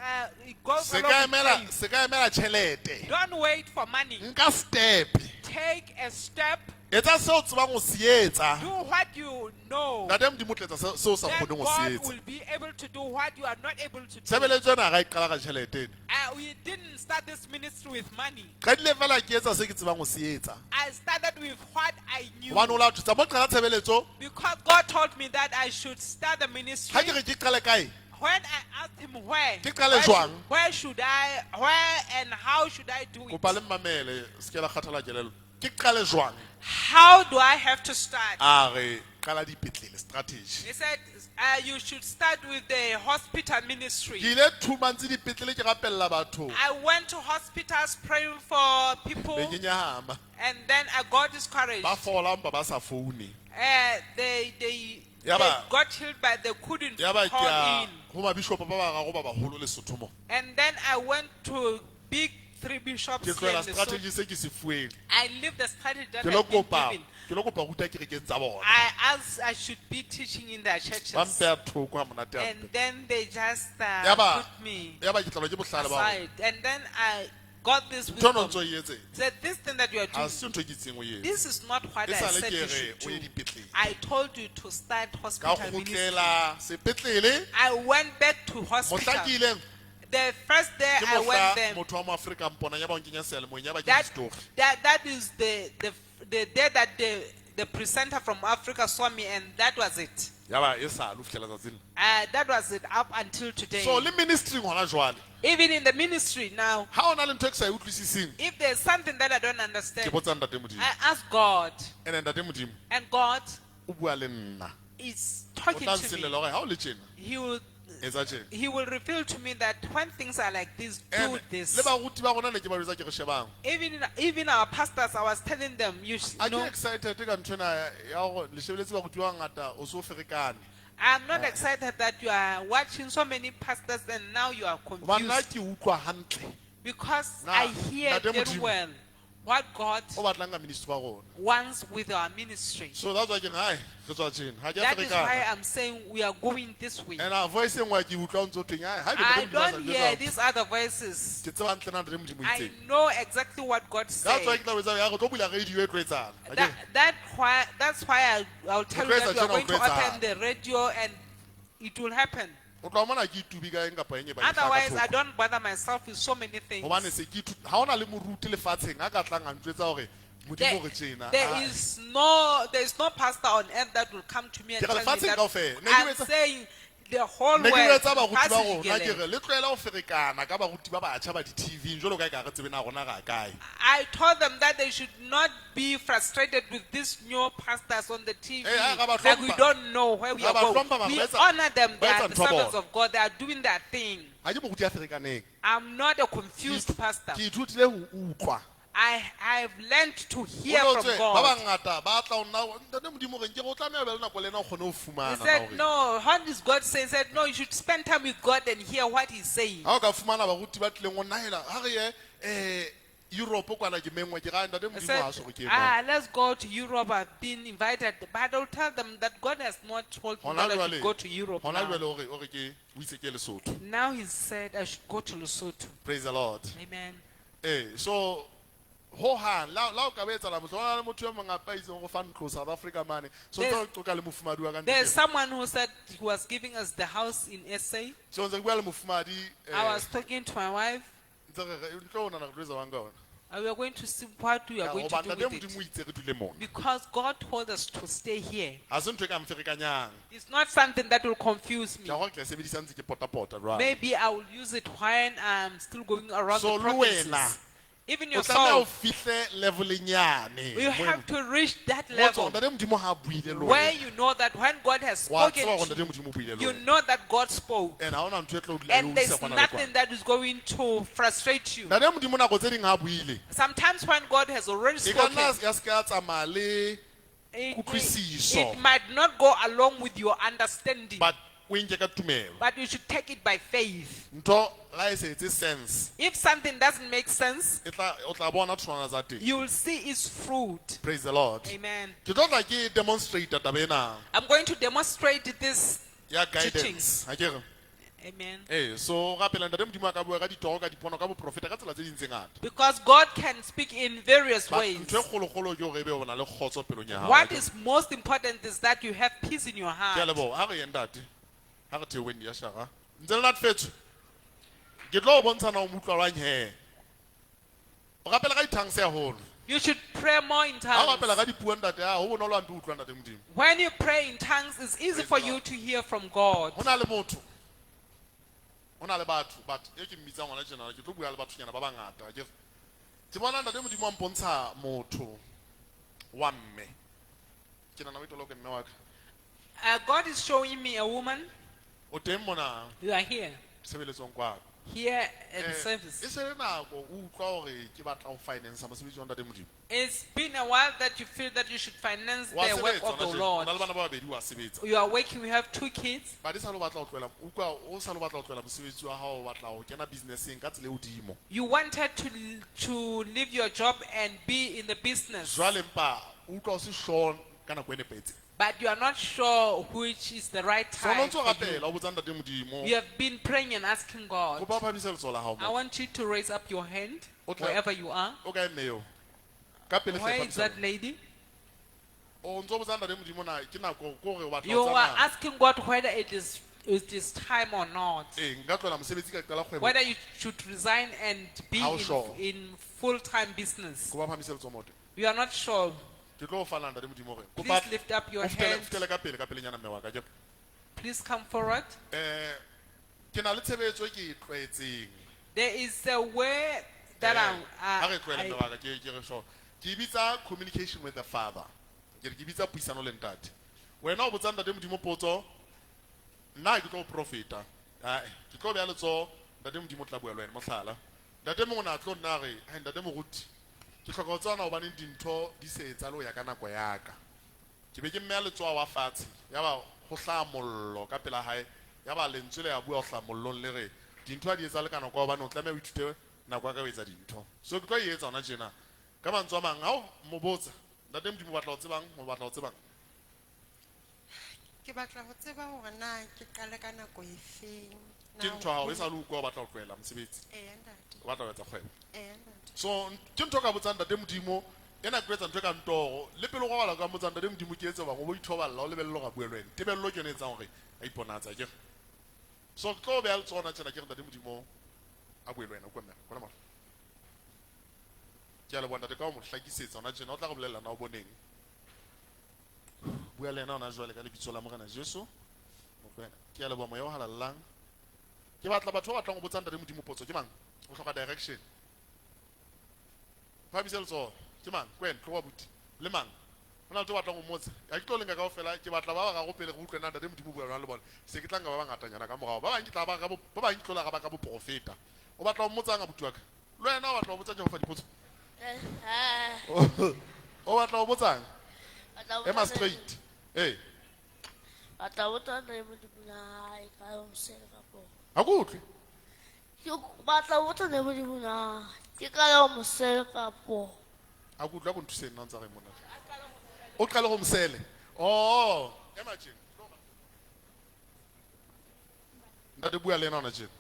it goes Se along ka with emela faith. se ka emela tjhelete. Don't wait for money. Nka step. Take a step. Etsa seo o tsebang ho se etsa. Do what you know. Ntate Modimo o tla etsa seo o sa Then kgoneng ho se God etsa. will be able to do what you are not able to do. Tshebeletso ena ha e qala ka tjhelete ena. We didn't start this ministry with money. Qadile fela ke etsa se ke tsebang ho se etsa. I started with what I knew. Hobane o la thutsa mo qala tshebeletso Because God told me that I should start the ministry. ha ke re ke qale kae? When I asked him where, Ke qale jwang? where should I, where and how should I do it? Kopa le mmamele se ke la kgathala kelello. Ke qale jwang? How do I have to start? A re qala dipetlele strategy. He said, you should start with the hospital ministry. Ke ile 2 months dipetlele ke rapella batho. I went to hospitals praying for people, Be ke nyahama. and then I got discouraged. Ba fola empa ba sa foune. They Yaba- got healed, but they couldn't Yaba ke call a in. ho mabishopo ba bararo ba baholo Lesotho mo. And then I went to big three bishops Ke here tlohela in Lesotho. strategy se ke se fuweng. I leave the strategy that Ke lo I've been kopa, given. ke lo kopa ruta kerekeng tsa bona. I asked I should be teaching in their churches. Ba mpeha thoko ha monate And hampe. then they just Yaba put me yaba ke tlelwa ke bohlale ba hore aside. And then I got this ntho eno o wisdom. ntso e etse Said this thing that you are ha doing, se ntho e ke itseng o e etse. this is not what E I sale said ke you re should o ye do. dipetlele. I told you to start Ka hospital ministry. kgutlela sepetlele I went back to mohla hospital. ke ileng The first day ke I went mohla there, motho wa moAfrika mponang ya ba o nkenya seyalemoyeng ya ba ke that, distory. that is the day that the presenter from Africa saw me, and that was it. Ya ba e sale ho fihlela tsatsing lena. That was it up until today. So le ministry hona jwale Even in the ministry now, ha o na le ntho e ke sa e utlwisiseng if there's something that I don't ke understand, botsa ntate Modimo. I ask God. Ene ntate Modimo And God, o bua le nna. Is O talking tla to me. nselela hore ha o le tjena, He will etsa tjena. he will reveal to me that when things are like this, do Ene, this. le baruti ba rona ne ke ba jwetsa ke re shebang. Even our pastors, I was telling them, you A ke know, excited ka nthwena ya hore le shebeletse baruti ba bangata o so ferekane. I'm not excited that you are watching so many pastors and now you are Hoba nna confused ke utlwa hantle because Na, I hear Ntate very Modimo. well what God o batlang ka ministry wa rona. wants with our ministry. So that's why ke re, hai, re tswa tjena. Ha ke a That is why ferekana. I'm saying we are going this way. And a voice e nngwe ke utlwa o ntso thweng, hai, haebe I Ntate Modimo a sa don't njwetsa, hear these other voices. ke tseba hantle na Ntate Modimo o I itseng. know exactly what God That's why said. ke tla o etsa ya re tlo bula radio e tlo etsahala. Ha ke That, that why, that's why I'll tell you Re tlo that we are etsa going to tjena, o tlo open the radio and it will happen. O tloha mona ke itubi ka eng kapa eng e ba e hlaha ka Otherwise, I thoko. don't bother myself with so many things. Hobane se ke ithu- ha hona le moruti lefatsheng a ka tlang a njwetsa hore Modimo There, o re tjena. there Ah, is no pastor on earth that will come to me and Ke re tell me lefatsheng that kaofela. Ne ke I'm etsa- saying the whole ne ke world. jwetsa baruti ba lefatshe rona ke jikelele. re le tlohela ho ferekana ka baruti ba batjha ba di-TV jwalo ka e ka re tsebe na rona ra kae. I told them that they should not be frustrated with these new pastors on the TV. Eh, ah, ra ba Like we hlompha. don't know where we Ra are ba going. hlompha mara We ba etsa- honor them. ba They etsa are the ntho ya servants bona. of God. They are doing their thing. Ha ke moruti ya ferekaneng. I'm not a confused pastor. Ke ithutile ho utlwa. I've learned to hear O tlo from tswe, ba God. bangata ba tla ho nna, Ntate Modimo o reng? Ke re o tlameha ho be le nako le ena o kgone ho He fumana na said, hore- no, what is God saying? He said, no, you should spend time with God and hear what he's saying. Ha o ka fumana baruti ba tlileng ho nahela, ha re ye, Europe kwana ke mengwe, ke ra, Ntate I Modimo said, ha a so re ke ye moo. let's go to Europe. I've been invited. But I'll tell them that God has not told me Hona that I jwale- should go to Europe. hona Now. jwale o re- o re ke, o itse ke Lesotho. Now he said I should go to Lesotho. Praise the Lord. Amen. So ho hang la o ka ba etsahala mohlomong ho na le motho e mong hape a itseng go fa ntlo South Africa mane. So There's- ntse re qoqa le mofumahadi wa ka ntle There's ke- someone who said he was giving us the house in SA. So ntse re bua le mofumahadi, I was talking to my wife. ntse re re, ntlo o nahana re tlo etsa jwang ka yona? And we are going to see what we are Ka going hoba to do Ntate with Modimo o it. itse re dule mona. Because God told us to stay here. Ha se ntho e ka mferekanyang. It's not something that will confuse me. Ke a gore ke tla e sebedisa ntse ke potapota jwale. Maybe I will use it when I'm still going around So the le wena, provinces. Even O tlameha o yourself, fihle leveleng yane. you have to reach that Mo level tswa, Ntate Modimo ha a buile le where wena. you know that when God has Wa spoken tseba hore to Ntate Modimo o buile le you, you wena. know that God spoke. And ha hona ntho e tlo dula e And o there's isa kwana le nothing kwana. that is going to frustrate you. Ntate Modimo nako tse ding ha a buile, Sometimes when God has already e ka spoken, nna ya se ka ya tsamaya le kutlwisiso. it might not go along with your understanding, But o e nke ka tumelo. but you should take it by faith. Ntho la e se etse sense, If something doesn't make sense, e tla o tla bona tholwana tsa teng. you will see its fruit. Praise the Lord. Amen. Ke tlo tla ke demonstrate taba ena I'm going to demonstrate this. ya guidance. Ha ke re? Amen. So rapela Ntate Modimo a ka bua ka ditoro, ka dipono, ka boprofeta, ka tsela tse ding tse ngata. Because God can speak in various But ways. ntho e kgolokgolo ke hore ebe o na le kgotso pelong ya hao. What is most important is that you have peace in your Ke a heart. leboha. Ha re ye ntate. Ha re theoheng ya shara. Ntse le natefetswe. Ke tlo o bontsha na o mo utlwa jwang he. O rapela ka di-tongues haholo. You should pray more in Ha o rapela tongues. ka dipuo ntate, ah, ho bonolo hampe ho utlwa ntate Modimo. When you pray in tongues, it's easy Praise for the you Lord. to hear from God. Ho na le motho. Ho na le batho, but e ke mmitsang hona tjena, ke tlo bua le bathonyana ba bangata. Ke bona ntate Modimo a mpontsha motho wa mme. Ke nahana o itoloke mme wa ka. God is showing me a woman. O teng mona You are here. tshebeletsong kwano. Here at the E service. se le nako o utlwa hore ke batla ho finance mosebetsi wa ntate Modimo. It's been a while that you feel that you should finance Wa the work sebetsa of the hona tjena. O Lord. na le bana ba babedi wa sebetsa. You are working, you have two kids. But e sa le o batla ho tlohela, utlwa o sa le batla ho tlohela mosebetsi wa hao, o batla ho kena business-eng ka tsela e hodimo. You wanted to leave your job and be in the business. Jwale empa o utlwa o se sure ka nako e nepahetseng. But you are not sure which is the right So o no time. ntso For you. rapela, o botsa ntate Modimo. You have been praying and asking God. Kopa o phahamise letsoho la hao I moo. want you to raise up your hand O tla- wherever you are. O kae mme eo? Ka pele hle Where is phahamisa that letsoho. lady? O ntso botsa ntate Modimo na ke nako ke hore o batla You ho are tsamaya. asking God whether it is time or not. Ee, nka tlohela mosebetsi ka qala kgwebo. Whether you should resign and be How sure? in full-time business. Kopa o phahamise letsoho moo teng. You are not sure. Ke tlo o fana ntate Modimo hore. Please Kopa lift up your o hand. fetele ka pele, ka pelenyana mme wa ka. Ke Please come forward. Ke na le tshebetso e ke e tlwaetseng. There is a way that Ha re tlohele mme I wa ka, ke re sure. Ke e bitsa communication with the father. Ke re ke bitsa puisano le ntate. Wena o botsa ntate Modimo potso, nna ke tlo o profeta. Ae, ke tlo beha letsoho, ntate Modimo o tla bua le wena, mohlala. Ntate mongwe o ne a tlo nna a re, "Hai, ntate moruti, ke hloka ho tseba na hobaneng dintho di se etsahale ho ya ka nako ya ka." Ke be ke mmeha letsoho wa fatshe, yaba ho hlaha mollo ka pela hae, yaba lentswe le a bua ho hlaha mollong le re, dintho ha di etsahale ka nako ya hobane o tlameha o ithute nako ya ka ho etsa dintho. So ke tlo e etsa hona tjena. Ka mantswe a mang, ha o mo botsa, ntate Modimo o batla ho tsebang, o batla ho tsebang? Ke batla ho tseba hore na ke qale ka nako e feng. Ke ntho ya hao, e sa le utlwa o batla ho tlohela mosebetsi. Eya, ntate. O batla ho etsa kgwebo. Eya, ntate. So ke ntho o ka botsang ntate Modimo, ena ke etsa ntho e kang toro. Le pele o robala o ka mmotsa ntate Modimo ke etse bang, o bo ithoballa, o lebelle hore a bue le wena. Tebello ke yona e etsang hore a iponatse, akere? So ke tlo beha letsoho hona tjena ke re ntate Modimo a bue le wena, utlwa mme, kwala mahlo. Ke a leboha ntate ka ho mo hlakisetsa hona tjena, o tla re bolella na o boneng. Bua le yena hona jwale ka lebitso la Morena Jesu. Mokwena, ke a leboha moya o halalelang. Ke batla batho ba batlang ho botsa ntate Modimo potso, ke mang? O hloka direction. Phahamisa letsoho. Ke mang? Kwena, tloha buti. Le mang? Ho na le tlo batlang ho mmotsa. Ha ke tlo lenka kaofela, ke batla ba bararo pele re utlwe na ntate Modimo o bua jwang le bona. Se ke tla nka ba bangatanyana ka morao. Ba bang ke tla ba ba bang ke tlo la ba ka boprofeta. O batla ho mmotsang abuti wa ka? Le wena o batla ho botsa Jehova dipotso? O batla ho botsang? Ema straight. Eh. Batla ho botsa ntate Modimo na e ka mosele kapo. Ha ke utlwe. Ke batla ho botsa ntate Modimo na ke ka ya mosele kapo. Ha ke utlwe, ha ko nthuse nna o ntsa re mona. O qale ho mosele. Oh, ema tjena. Ntate bua le yena hona tjena.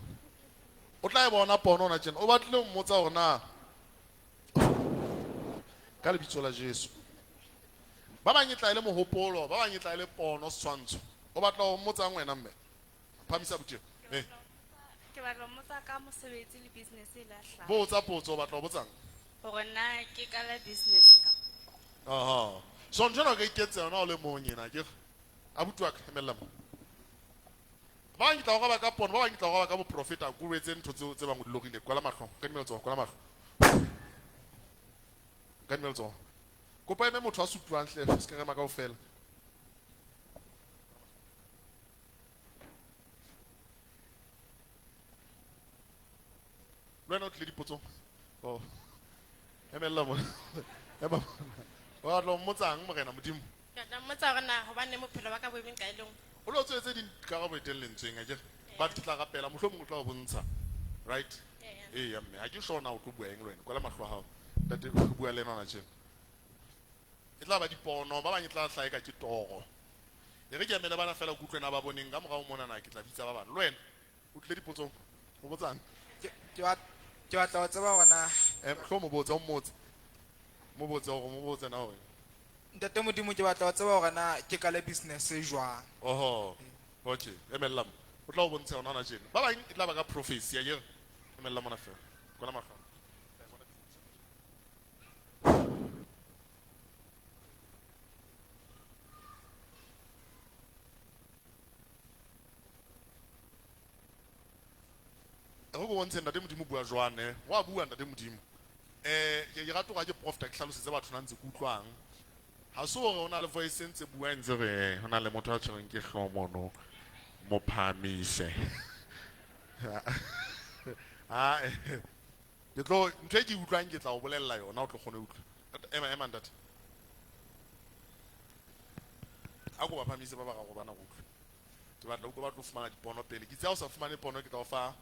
O tla e bona pono hona tjena. O batlile ho mmotsa hore na ka lebitso la Jesu. Ba bang e tla e le mohopolo, ba bang e tla e le pono, setshwantsho. O batla ho mmotsang wena mme? Phamisa boteng. Eh. Ke batla ho mmotsa ka mosebetsi le business e la hlaha. Botsa potso, o batla ho botsang? Hore na ke qala business ka. Aha. So ntho ena o ka iketsa yona o le mong ena, akere? Abuti wa ka, emella mo. Ba bang ke tla o roba ka pono, ba bang ke tla o roba ka boprofeta, ko o etse ntho tseo tse bang o di lorile. Kwala mahlo, ka dimela letsoho, kwala mahlo. Ka dimela letsoho. Kopa eme motho a supuang hle, se ka rema kaofela. Le wena o tlile dipotsong? Oh. Emella mo. Ema. O batla ho mmotsang Morena Modimo? Ke tla mmotsa hore na hobaneng bophelo ba ka bo eme ka e le nngwe. O lo tswetse dikarabo e teng lentsweng akere? But ke tla rapela mohlomong o tla o bontsha. Right? Eya mme, ha ke sure na o tlo bua eng le wena. Kwala mahlo a hao. Ntate o bua le ena hona tjena. E tla ba dipono, ba bang e tla hlaha eka ke toro. E re ke emele bana fela ke utlwe na ba boneng ka morao mona na ke tla bitsa ba bang. Le wena o tlile dipotsong. O botsang? Ke batla ho tseba hore na Tlo mo botsa, o mmotse. Mo botse hore mo botse na hore. Ntate Modimo ke batla ho tseba hore na ke qale business e jwang. Oho. Okay, emella mo. O tla o bontsha yona hona tjena. Ba bang e tla ba ka prophecy akere? Emella mona fela. Kwala mahlo. Re ko bontshe ntate Modimo bua jwang ne? Wa bua ntate Modimo. Ke rata hore ha ke profeta ke hlalosetse batho na ntse ke utlwang. Ha se hore o na le voice e ntse bua e ntse re ho na le motho a tshwerweng ke hlooho mono, mo phahamise. Ah, ke tlo ntho e ke utlwang ke tla o bolella yona o tlo kgona ho utlwa. Ema, ema ntate. A ko ba phahamise ba bararo bana go utlwa. Ke batla utlwa ba tlo fumana dipono pele. Ke itse ha o sa fumane pono ke tla o fa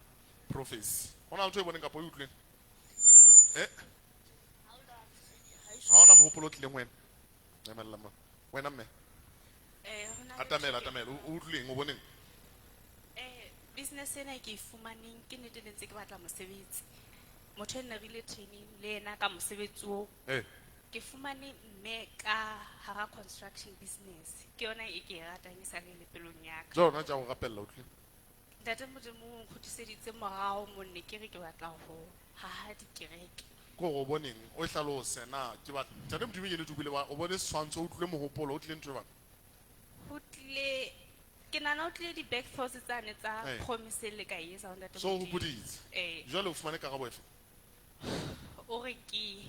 prophecy. Ho na le ntho e boneng kapa o e utlwileng? Ha hona mohopolo o tlileng wena. Emella mo. Wena mme. Ho na le Atamela, ntho e atamela. O utlwileng, o boneng? Business ena ke e fumaneng ke nnete ne ntse ke batla mosebetsi. Motho e nne re ile training le yena ka mosebetsi oo. Ke fumane mme ka hara construction business. Ke yona e ke e ratang e sa le le pelong ya ka. Jwale hona tja ho rapella, o utlwile? Ntate Modimo o nkgutliseditse morao monne ke re ke batla ho haha dikereke. Ke hore o boneng, o e hlalose na ke batla. Ntate Modimo ke nnete o buile wa, o bone setshwantsho, o utlwile mohopolo, o tlile ntho e bang? Ho tlile, ke nahana ho tlile di-back thoughts tsane tsa promise le ka e etsa ho ntate So o Modimo. hopoditse. Jwale o fumane karabo efe? O re ke.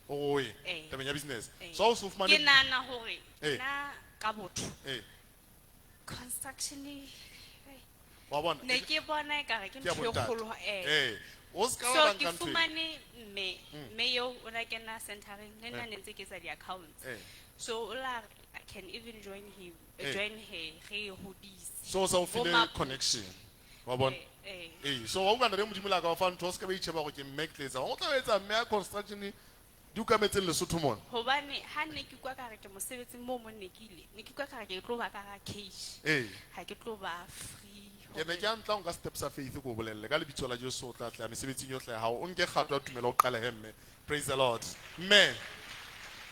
O re o ye, tabeng ya business. So ha o so fumane Ke nahana hore nna ka botho. Construction Wa bona? Ne ke bona ekare ke Ke ya ntho e bontate. kgolo, eh. Ee. O ska wa So ba ke nka ntho e. fumane mme eo o na kena centereng le nna ne ntse ke etsa di-accounts. So o la re, I can even join him, join her, re e hodise. So o sa o Bo file connection. Wa bona? Eh. Ee, so wa utlwa ntate Modimo la ka o fa ntho, o ska ba itjheba hore ke mme ke tla etsa. O tla etsa mme ya construction di ukametseng Lesotho mona. Hobane ha ne ke utlwa ka re ke mosebetsing moo mo ne ke ile, ne ke utlwa ka re ke tlo ba ka hara cage. Ha ke tlo ba free. Ke ne ke a ntla ho nka step sa faith ko o bolelle ka lebitso la Jesu o tla tla mesebetsing yohle ya hao. O nke kgato ya tumelo o qale he mme. Praise the Lord. Mme,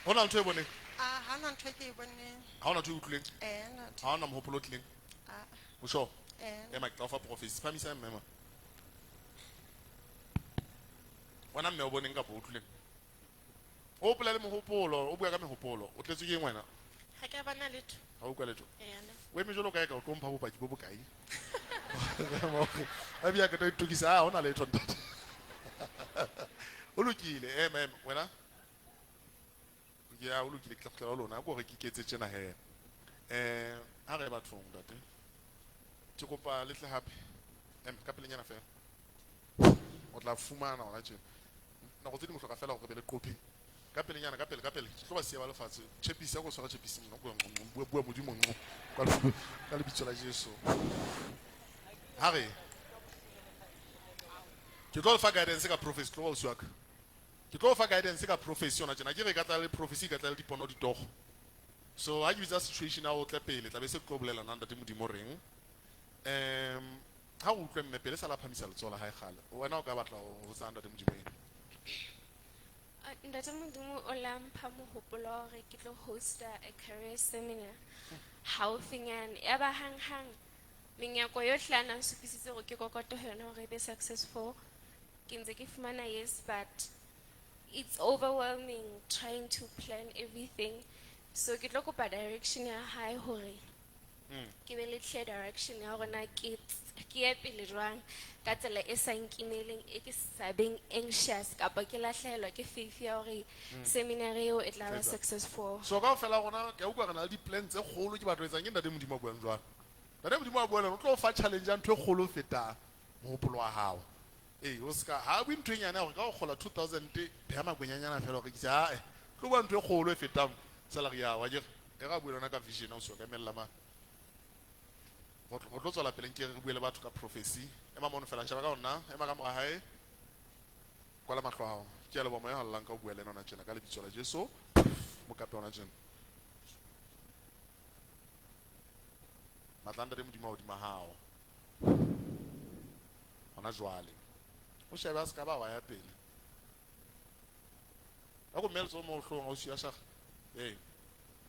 ho na le ntho e boneng? Ah, ha hona ntho e ke e boneng. Ha hona ntho e utlwileng? Eh, ntate. Ha hona mohopolo o tlileng? Ah. O sure? Eh. Ema, ke tla o fa prophecy. Phamisa mme ma. Wena mme o boneng kapa o utlwileng? O hopola le mohopolo, o bua ka mehopolo. O tletswe ke eng wena? Ha ke a bona letho. Ha o utlwa letho? Eh, ana. O eme jwalo kae ka o tlo mpha bopaki bo bokae? A bia ke tlo itokisa, ha hona letho ntate. O lokile, ema, ema, wena? Ya, o lokile, ke tla kgutlela ho lona, ko re ke iketse tjena he. Ha re bathong ntate. Ke kopa le tle hape. Ema, ka pelenyana fela. O tla fumana hona tjena. Nako tse ding o hloka fela hore re be le qophe. Ka pelenyana, ka pele, ka pele. Ke tlo ba siya ba lefatshe. Tjhepisi, ha ko tshwara tjhepisi mona, ko bua, bua Modimo, nqo. Ka ka lebitso la Jesu. Ha re. Ke tlo le fa guidance ka prophecy, tlo ba ausi wa ka. Ke tlo fa guidance ka prophecy yona tjena. Ke re ka tla le prophecy, ka tla le dipono ditogo. So ha ke bitsa situation ya o tle pele, tla be se ke tlo bolela na ntate Modimo reng. Ha o utlwe mme pele sa la phamisa letsoho la hae kgale. Wena o ka batla ho botsa ntate Modimo eng? Ntate Modimo o la mpha mohopolo wa hore ke tlo hosta a career seminar haufinyane. Ya ba hanghang menyako yohle a nang supisitse hore ke kokote ho yona hore e be successful. Ke ntse ke fumana yes, but it's overwhelming trying to plan everything. So ke tlo kopa direction ya hae hore ke be le clear direction ya hore na ke ye pele jwang ka tsela e sa nkimeleng, e ke sa beng anxious kapa ke lahlehelwa ke faith ya hore seminar eo e tla ba successful. So kaofela rona ke a utlwa re na le di-plan tse kgolo ke batho etsang ke ntate Modimo a buang jwalo. Ntate Modimo a buang le wena, o tlo o fa challenge ya ntho e kgolo ho feta mohopolo wa hao. Ee, o ska ha bue ntho e nyane ya hore ka o kgola 2000 beha makwenyanyana fela o rekise, ha, eh, tlo bua ntho e kgolo e fetang salary ya hao, akere? E re a bue le wena ka vision, o se ka emella mane. Ho tlo tswela pele nke re bue le batho ka prophecy. Ema mono fela, sheba ka ho nna, ema ka mora hae. Kwala mahlo a hao. Ke a leboha moya o halalelang ka ho bua le ena hona tjena ka lebitso la Jesu. Mo kape hona tjena. Matla a ntate Modimo a hodima hao. Hona jwale. O shebe a ska ba wa ya pele. A ko mme letsoho mo hloohong, ausi ya shakga. Ee,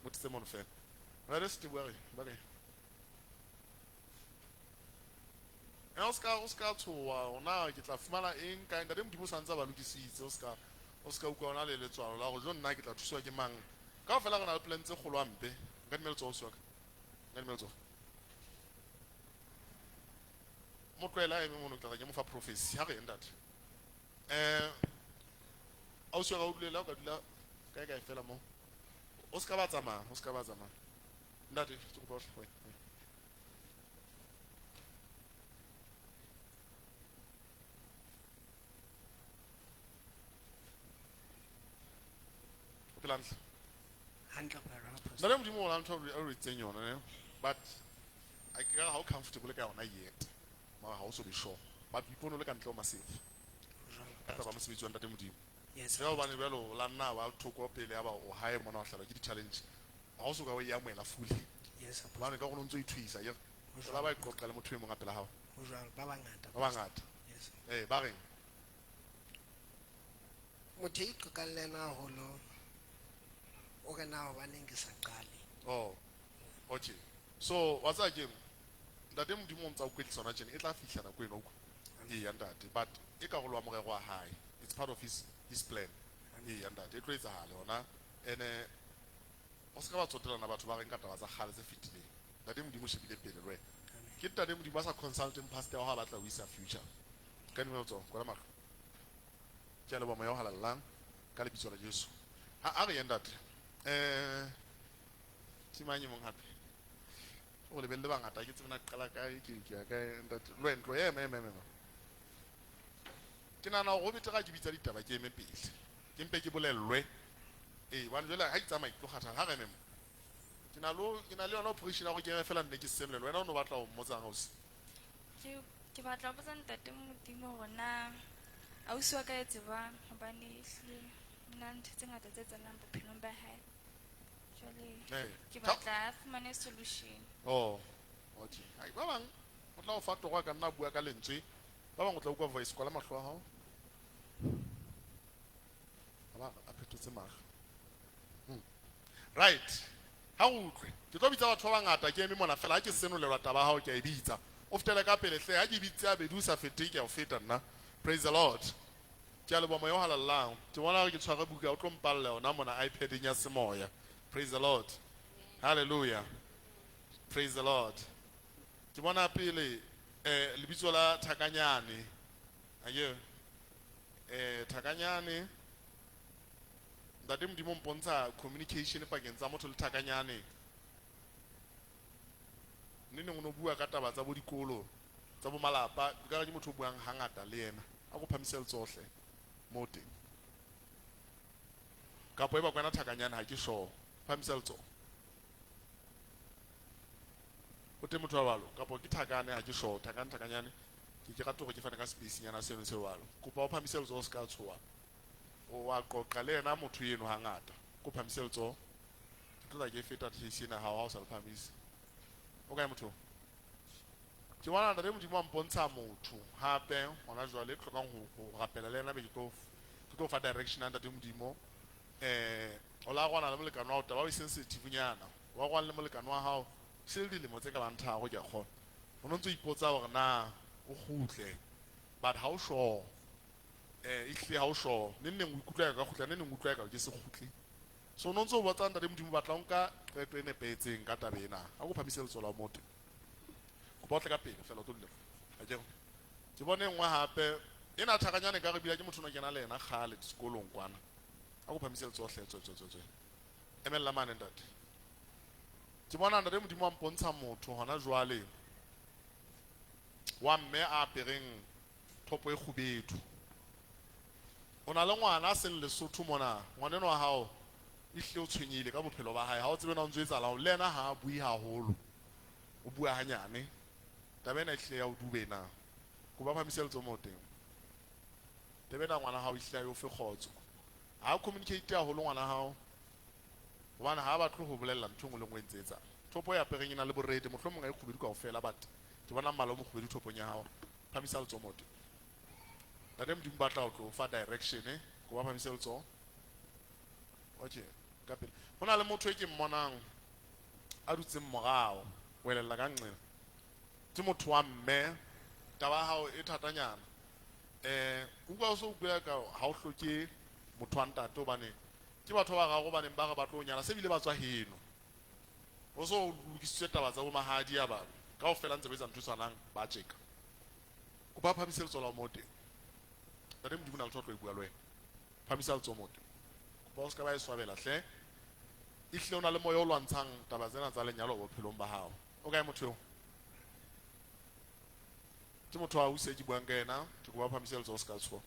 mo tise mono fela. Hona le se bua re, ba re. O ska tshoha hore na ke tla fumana eng kae. Ntate Modimo o sa ntse a ba lokisitse, o ska utlwa hona le letswalo la hore jo nna ke tla thuswa ke mang. Kaofela re na le plan tse kgolo hampe. Nka dumela letsoho ausi wa ka. Nka dumela letsoho. Mo tlohele a eme mono, ke tla tla ke mo fa prophecy. Ha re ye ntate. Ausi wa ka o dule, le ha o ka dula kae kae fela mo. O ska ba tsamaya, o ska ba tsamaya. Ntate, ke kopa o hle. O phela hantle? Hantle, brother. Ntate Modimo o la ntho a o itseng yona, ne? But a ke re ha o comfortable ka yona yet. Mara ha o so be sure. But o ipone o le ka ntle ho masefe. Ka taba mosebetsi wa ntate Modimo. Yes, Jwale hobane jwale o la nna wa thoko pele ya ba o hae mona o hlahelwa ke di-challenge. Ha o so ka o e amohela fully. Yes, Apostle. Hobane ka gore o ntso o ithuisa, akere? Ho O la ba jwalo. e qoqa le motho e mong a pela hao. Ho jwalo, ba bangata. Ba bangata. Yes. Ba reng? Motho e iqoqang le yena haholo, o re na hobaneng ke sa qale. Oh, okay. So, wa tseba keng? Ntate Modimo o ntsa o kwetlisa hona tjena, e tla fihla nako eno, o utlwa? Eya, ntate, but e karolo ya morero wa hae. It's part of his plan. Eya, ntate, e tlo etsahala yona. Ene o ska ba tsotelana batho ba reng ka taba tsa kgale tse fetileng. Ntate Modimo o shebile pele le wena. Ke ntate Modimo a sa consulting pastor wa hao a batla ho isa future. Ka dumela letsoho, kwala mahlo. Ke a leboha moya o halalelang ka lebitso la Jesu. Ha a re ye ntate. Ke mang e mong hape? O lebelle bangata ke tsebe na ke qala kae ke ke ya kae ntate. Le wena tlo ema ema ema. Ke nahana hore ho betere ha ke bitsa ditaba ke eme pele. Ke mpe ke bolellwe. Ee, hobane jwale ha ke tsamaya ke tlo kgathala ha re eme mo. Ke na le ke na le yona operation ya hore ke eme fela nne ke senolelwe. Wena o no batla ho mmotsang ausi? Ke ke batla ho botsa ntate Modimo hore na ausi wa ka e tsebang hobane ehlile nna ntho tse ngata tse tsenang bophelong ba hae. Jwale Eh, ke tha- batla a fumane solution. Oh, okay. Ai, ba bang o tla o fa toro a ka nna a bua ka lentswe. Ba bang o tla utlwa voice kwala mahlo a hao. A ba a phetotse mahlo. Right. Ha o utlwe. Ke tlo bitsa batho ba bangata ke eme mona fela ha ke senolelwa taba ya hao ke a e bitsa. O fetele ka pele hle ha ke bitse a bedi o sa fete ke a o feta nna. Praise the Lord. Ke a leboha moya o halalelang. Ke bona hore ke tshware buka o tlo mpalla yona mona iPad-eng ya semoya. Praise the Lord. Hallelujah. Praise the Lord. Ke bona pele lebitso la Thakanyane. Aye. Thakanyane. Ntate Modimo o mpontsha communication pakeng tsa motho le Thakanyane. Nne neng o no bua ka taba tsa bo dikolo, tsa bo malapa, ka re ke motho o buang hangata le yena. A ko phamise letsoho hle mo teng. Kapo e ba kwena Thakanyane ha ke sure. Phamisa letsoho. O teng motho wa balo kapo ke Thakane ha ke sure. Thakane Thakanyane. Ke rata hore ke fane ka space nyana seno se jwalo. Kopa o phamise letsoho o ska tshoha. O wa qoqa le yena motho eno hangata. Ko phamise letsoho. Ke tlo tla ke feta case ena hao ha o sa le phamise. O kae motho? Ke bona ntate Modimo a mpontsha motho hape hona jwale ke hlokang ho rapela le yena be ke tlo fa direction ya ntate Modimo. O la rwana le molekane wa hao taba o e sensitive nyana. Wa rwana le molekane wa hao se le dilemo tse ka bang tharo ke a kgona. O no ntso ipotsa hore na o kgutle but ha o sure. Ehlile ha o sure. Neng neng o ikutlwa ka kgutla, neng neng o utlwa ka ke se kgutle. So o no ntso o botsa ntate Modimo batla o nka qeto e nepahetseng ka taba ena. Ha ko phamise letsoho la motho. Kopa o tle ka pele fela o tlo dula. Akere. Ke bone e nngwe hape ena Thakanyane ka re bile ke motho o no kena le yena kgale sekolong kwana. A ko phamise letsoho hle tswe tswe tswe tswe. Emella mane ntate. Ke bona ntate Modimo a mpontsha motho hona jwale wa mme a apereng thopo e kgubedu. O na le ngwana a seng Lesotho mona, ngwana enwa wa hao ehlile o tshwenyehile ka bophelo ba hae. Ha o tsebe na o ntso etsahalang, le yena ha a bue haholo. O bua hanyane. Taba ena ehlile ya o dube na. Kopa phamise letsoho moo teng. Taba ena ngwana hao ehlile ha e o fe kgotso. Ha communicate haholo ngwana hao. Hobane ha batle ho bolella ntho e nngwe le nngwe e ntse etsahala. Thopo e apereng e na le borede, mohlomong ha e kgubedu kaofela but ke bona mmala o mokgubedu thopong ya hao. Phamisa letsoho moo teng. Ntate Modimo batla ho tlo fa direction eh, kopa phamise letsoho. Okay, ka pele. Ho na le motho e ke mmonang a dutseng morao, o elella ka nqena. Ke motho wa mme, taba ya hao e thatanyana. Utlwa o so utlwela ka ha o hloke motho wa ntate hobane ke batho ba bararo ba neng ba re ba tlo nyala se bile ba tswa heno. O so lokisitswe taba tsa bo mahadi a ba kaofela ntse ba etsa ntho e tshwanang ba tjeka. Kopa phamise letsoho la moo teng. Ntate Modimo na le tlo e bua le wena. Phamisa letsoho moo teng. Kopa o ska ba e swabela hle. Ehlile o na le moya o lwantshang taba tsena tsa lenyalo bophelong ba hao. O kae motho eo? Ke motho wa ausi e ke buang ka yena, ke kopa phamise letsoho o ska tshoha.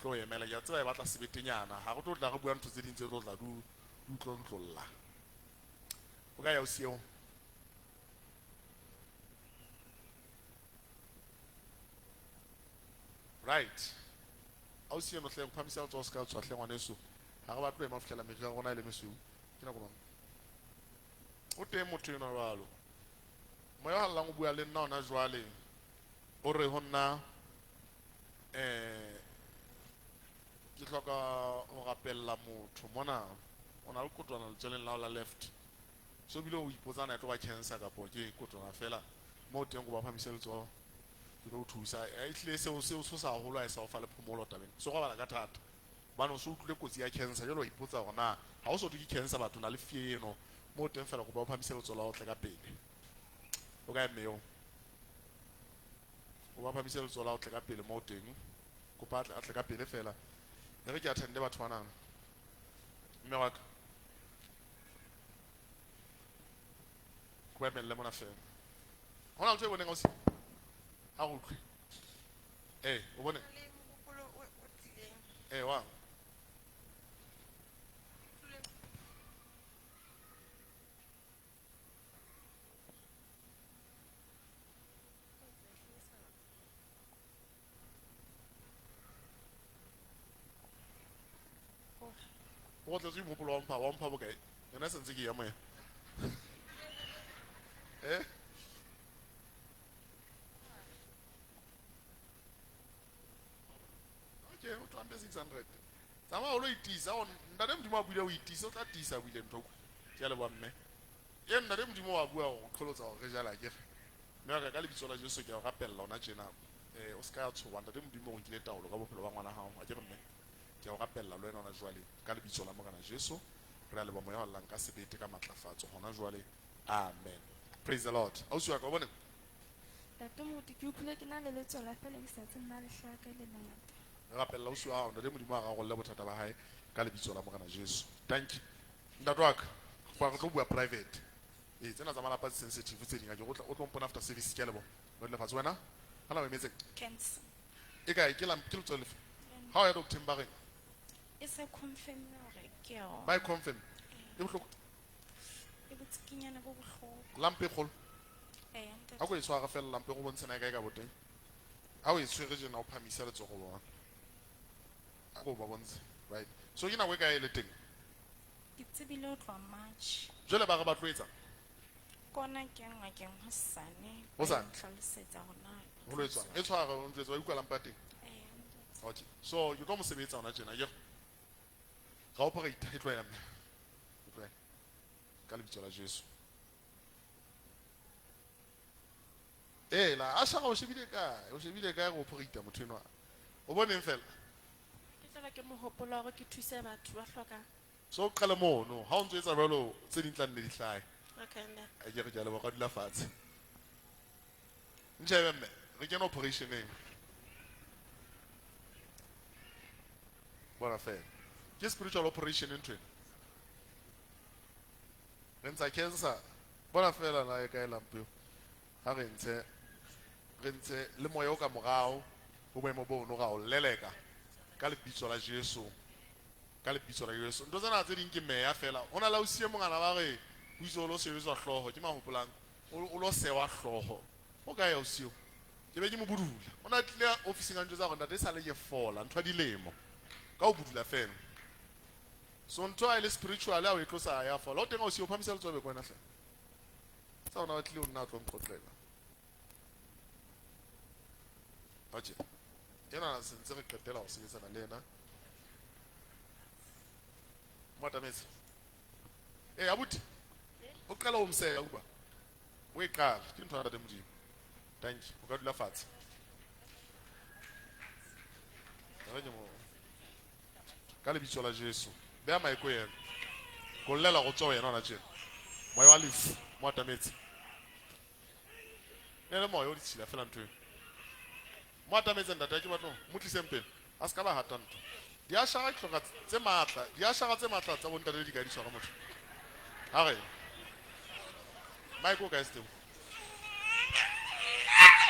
Tlo emela ke a tseba e batla sebetenyana. Ha re tlo tla re bua ntho tse ding tse tlo tla di utlontlolla. O kae ausi eo? Right. Ausi eno hle, phamisa letsoho o ska tshoha hle ngwaneso. Ha re batle ho ema ho fihlela meriri ya rona e le mesweu. Ke nako mang? O teng motho enwa jwalo. Moya o halalelang o bua le nna hona jwale. O re ho nna ke hloka ho rapella motho mona. O na le kotwana letsweleng la hao la left. So bile o ipotsa na e tlo ba cancer kapo ke kotwana fela. Moo teng kopa phamise letsoho. Ke tlo o thusa. Ehlile seo se o tshosa haholo ha e sa o fa le phomolo tabeng. Se robala ka thata. Hobane o so utlwile kotsi ya cancer jwale wa ipotsa hore na ha o so thwe ke cancer batho na le fear eno. Moo teng fela kopa o phamise letsoho la hao tle ka pele. O kae mme eo? Kopa phamise letsoho la hao tle ka pele moo teng. Kopa a tle ka pele fela. E re ke attende batho bana. Mme wa ka. Ko emelle mona fela. Ho na le ntho e boneng ausi? Ha re utlwe. Eh, o bone? Le mohopolo o tlileng. Eh, wa. O tletse mohopolo wa mpha bokae? Yona e sentse ke ya moya. Eh? Okay, o tla mpe 600. Tsamaya o lo itisa, o ntate Modimo a buile o itisa, o tla tiisa buile ntho. Ke a leboha mme. Ye ntate Modimo wa bua hore o qholotsa hore re jala akere. Mme wa ka ka lebitso la Jesu ke a o rapella hona tjena. O se ka tshoha ntate Modimo o nkile taolo ka bophelo ba ngwana hao. Akere mme. Ke a o rapella le wena hona jwale ka lebitso la Morena Jesu. Re a leboha moya wa llang ka sebete ka matlafatso hona jwale. Amen. Praise the Lord. Ausi wa ka o bone? Ntate Moruti, ke utlwile ke na le letswalo fela ke sa tsebe na le hlaha kae le lengata. Re rapella ausi wa hao, ntate Modimo a rarolle bothata ba hae ka lebitso la Morena Jesu. Thank you. Ntate wa ka, kopa re tlo bua private. Ee, tsena tsa malapa tse sensitive tse ding akere o tlo mpona after service ke a leboha. Ba dula fatshe wena? Ha na o emetseng? Cancer. E kae? Ke ke letswalo lefe? Ha o ya doctor-eng ba reng? E sa confirm hore ke yona. Ba e confirm? E bohloko? E botsikinyana bo bohloko. Lampe e kgolo? Ee, ntate. Ha ko e tshwara fela lampe go bontshe na e kae ka boteng. Ha o e tshwere tjena o phahamisa letsogo bona. A ko ba bontshe. Right. So ke nako e kae e le teng? Ke tsebile ho tloha March. Jwale ba re ba tlo etsang? Kona ke ngakeng hosane. Hosane? Ba ntlhalosetsa hore na Ho lo etswang? E tshwara o ntse wa utlwa lampe ya teng? Ee, ntate. Okay. So ke tlo mo sebetsa hona tjena akere. Ga operate e tlohela mme. E tlohela. Ka lebitso la Jesu. Ee, la a shaka o shebile kae? O shebile kae go operate motho enwa? O boneng fela? Ke tla ba ke mohopolo wa hore ke thuse batho ba hlokang. So o qale mono, ha o ntso etsa jwalo tse ding tla nne di hlahe. Okay, ntate. A ke re ke a leboha, ka dula fatshe. Ntjhebe mme, re kena operation-eng. Bona fela. Ke spiritual operation ntho ena. Re ntsha cancer. Bona fela na e kae lampe eo. Ha re ntshe, re ntshe le moya o ka morao ho boemo bono ra o leleka ka lebitso la Jesu. Ka lebitso la Jesu. Ntho tsena tse ding ke meya fela. Ho na le ausi e mongana ba re o itse o lo sebetswa hlooho, ke mang hopolang? O lo sewa hlooho. O kae ausi eo? Ke be ke mo budula. O na tlile ofising a ntjwetsa hore ntate e sale ke fola ntho ya dilemo. Ka o budula fela. So ntho ha e le spiritual ha o e tlosa ya fola. O teng ausi o phamisa letsoho be ko wena hle. Tsa ona o tlile o nna a tlo nqoqela. Okay. Ena se ntse re qetela ho sebetsana le yena. Mo atametse. Eh, abuti. O qala ho mseya uba. O e qala, ke ntho ya ntate Modimo. Thank you. O ka dula fatshe. Re ke mo. Ka lebitso la Jesu. Beha maeko yena. Ko llela go tswa yena hona tjena. Moya wa lefu mo atametse. Ne le moya o ditshila fela ntho eo. Mo atametse ntate ke batlo mo tliseng pele. A se ka ba hata ntho. Di a shara ke hloka tse matla. Di a shara tse matla tsa bontate di ka di tshwara motho. Ha re. Mike o kae Steve?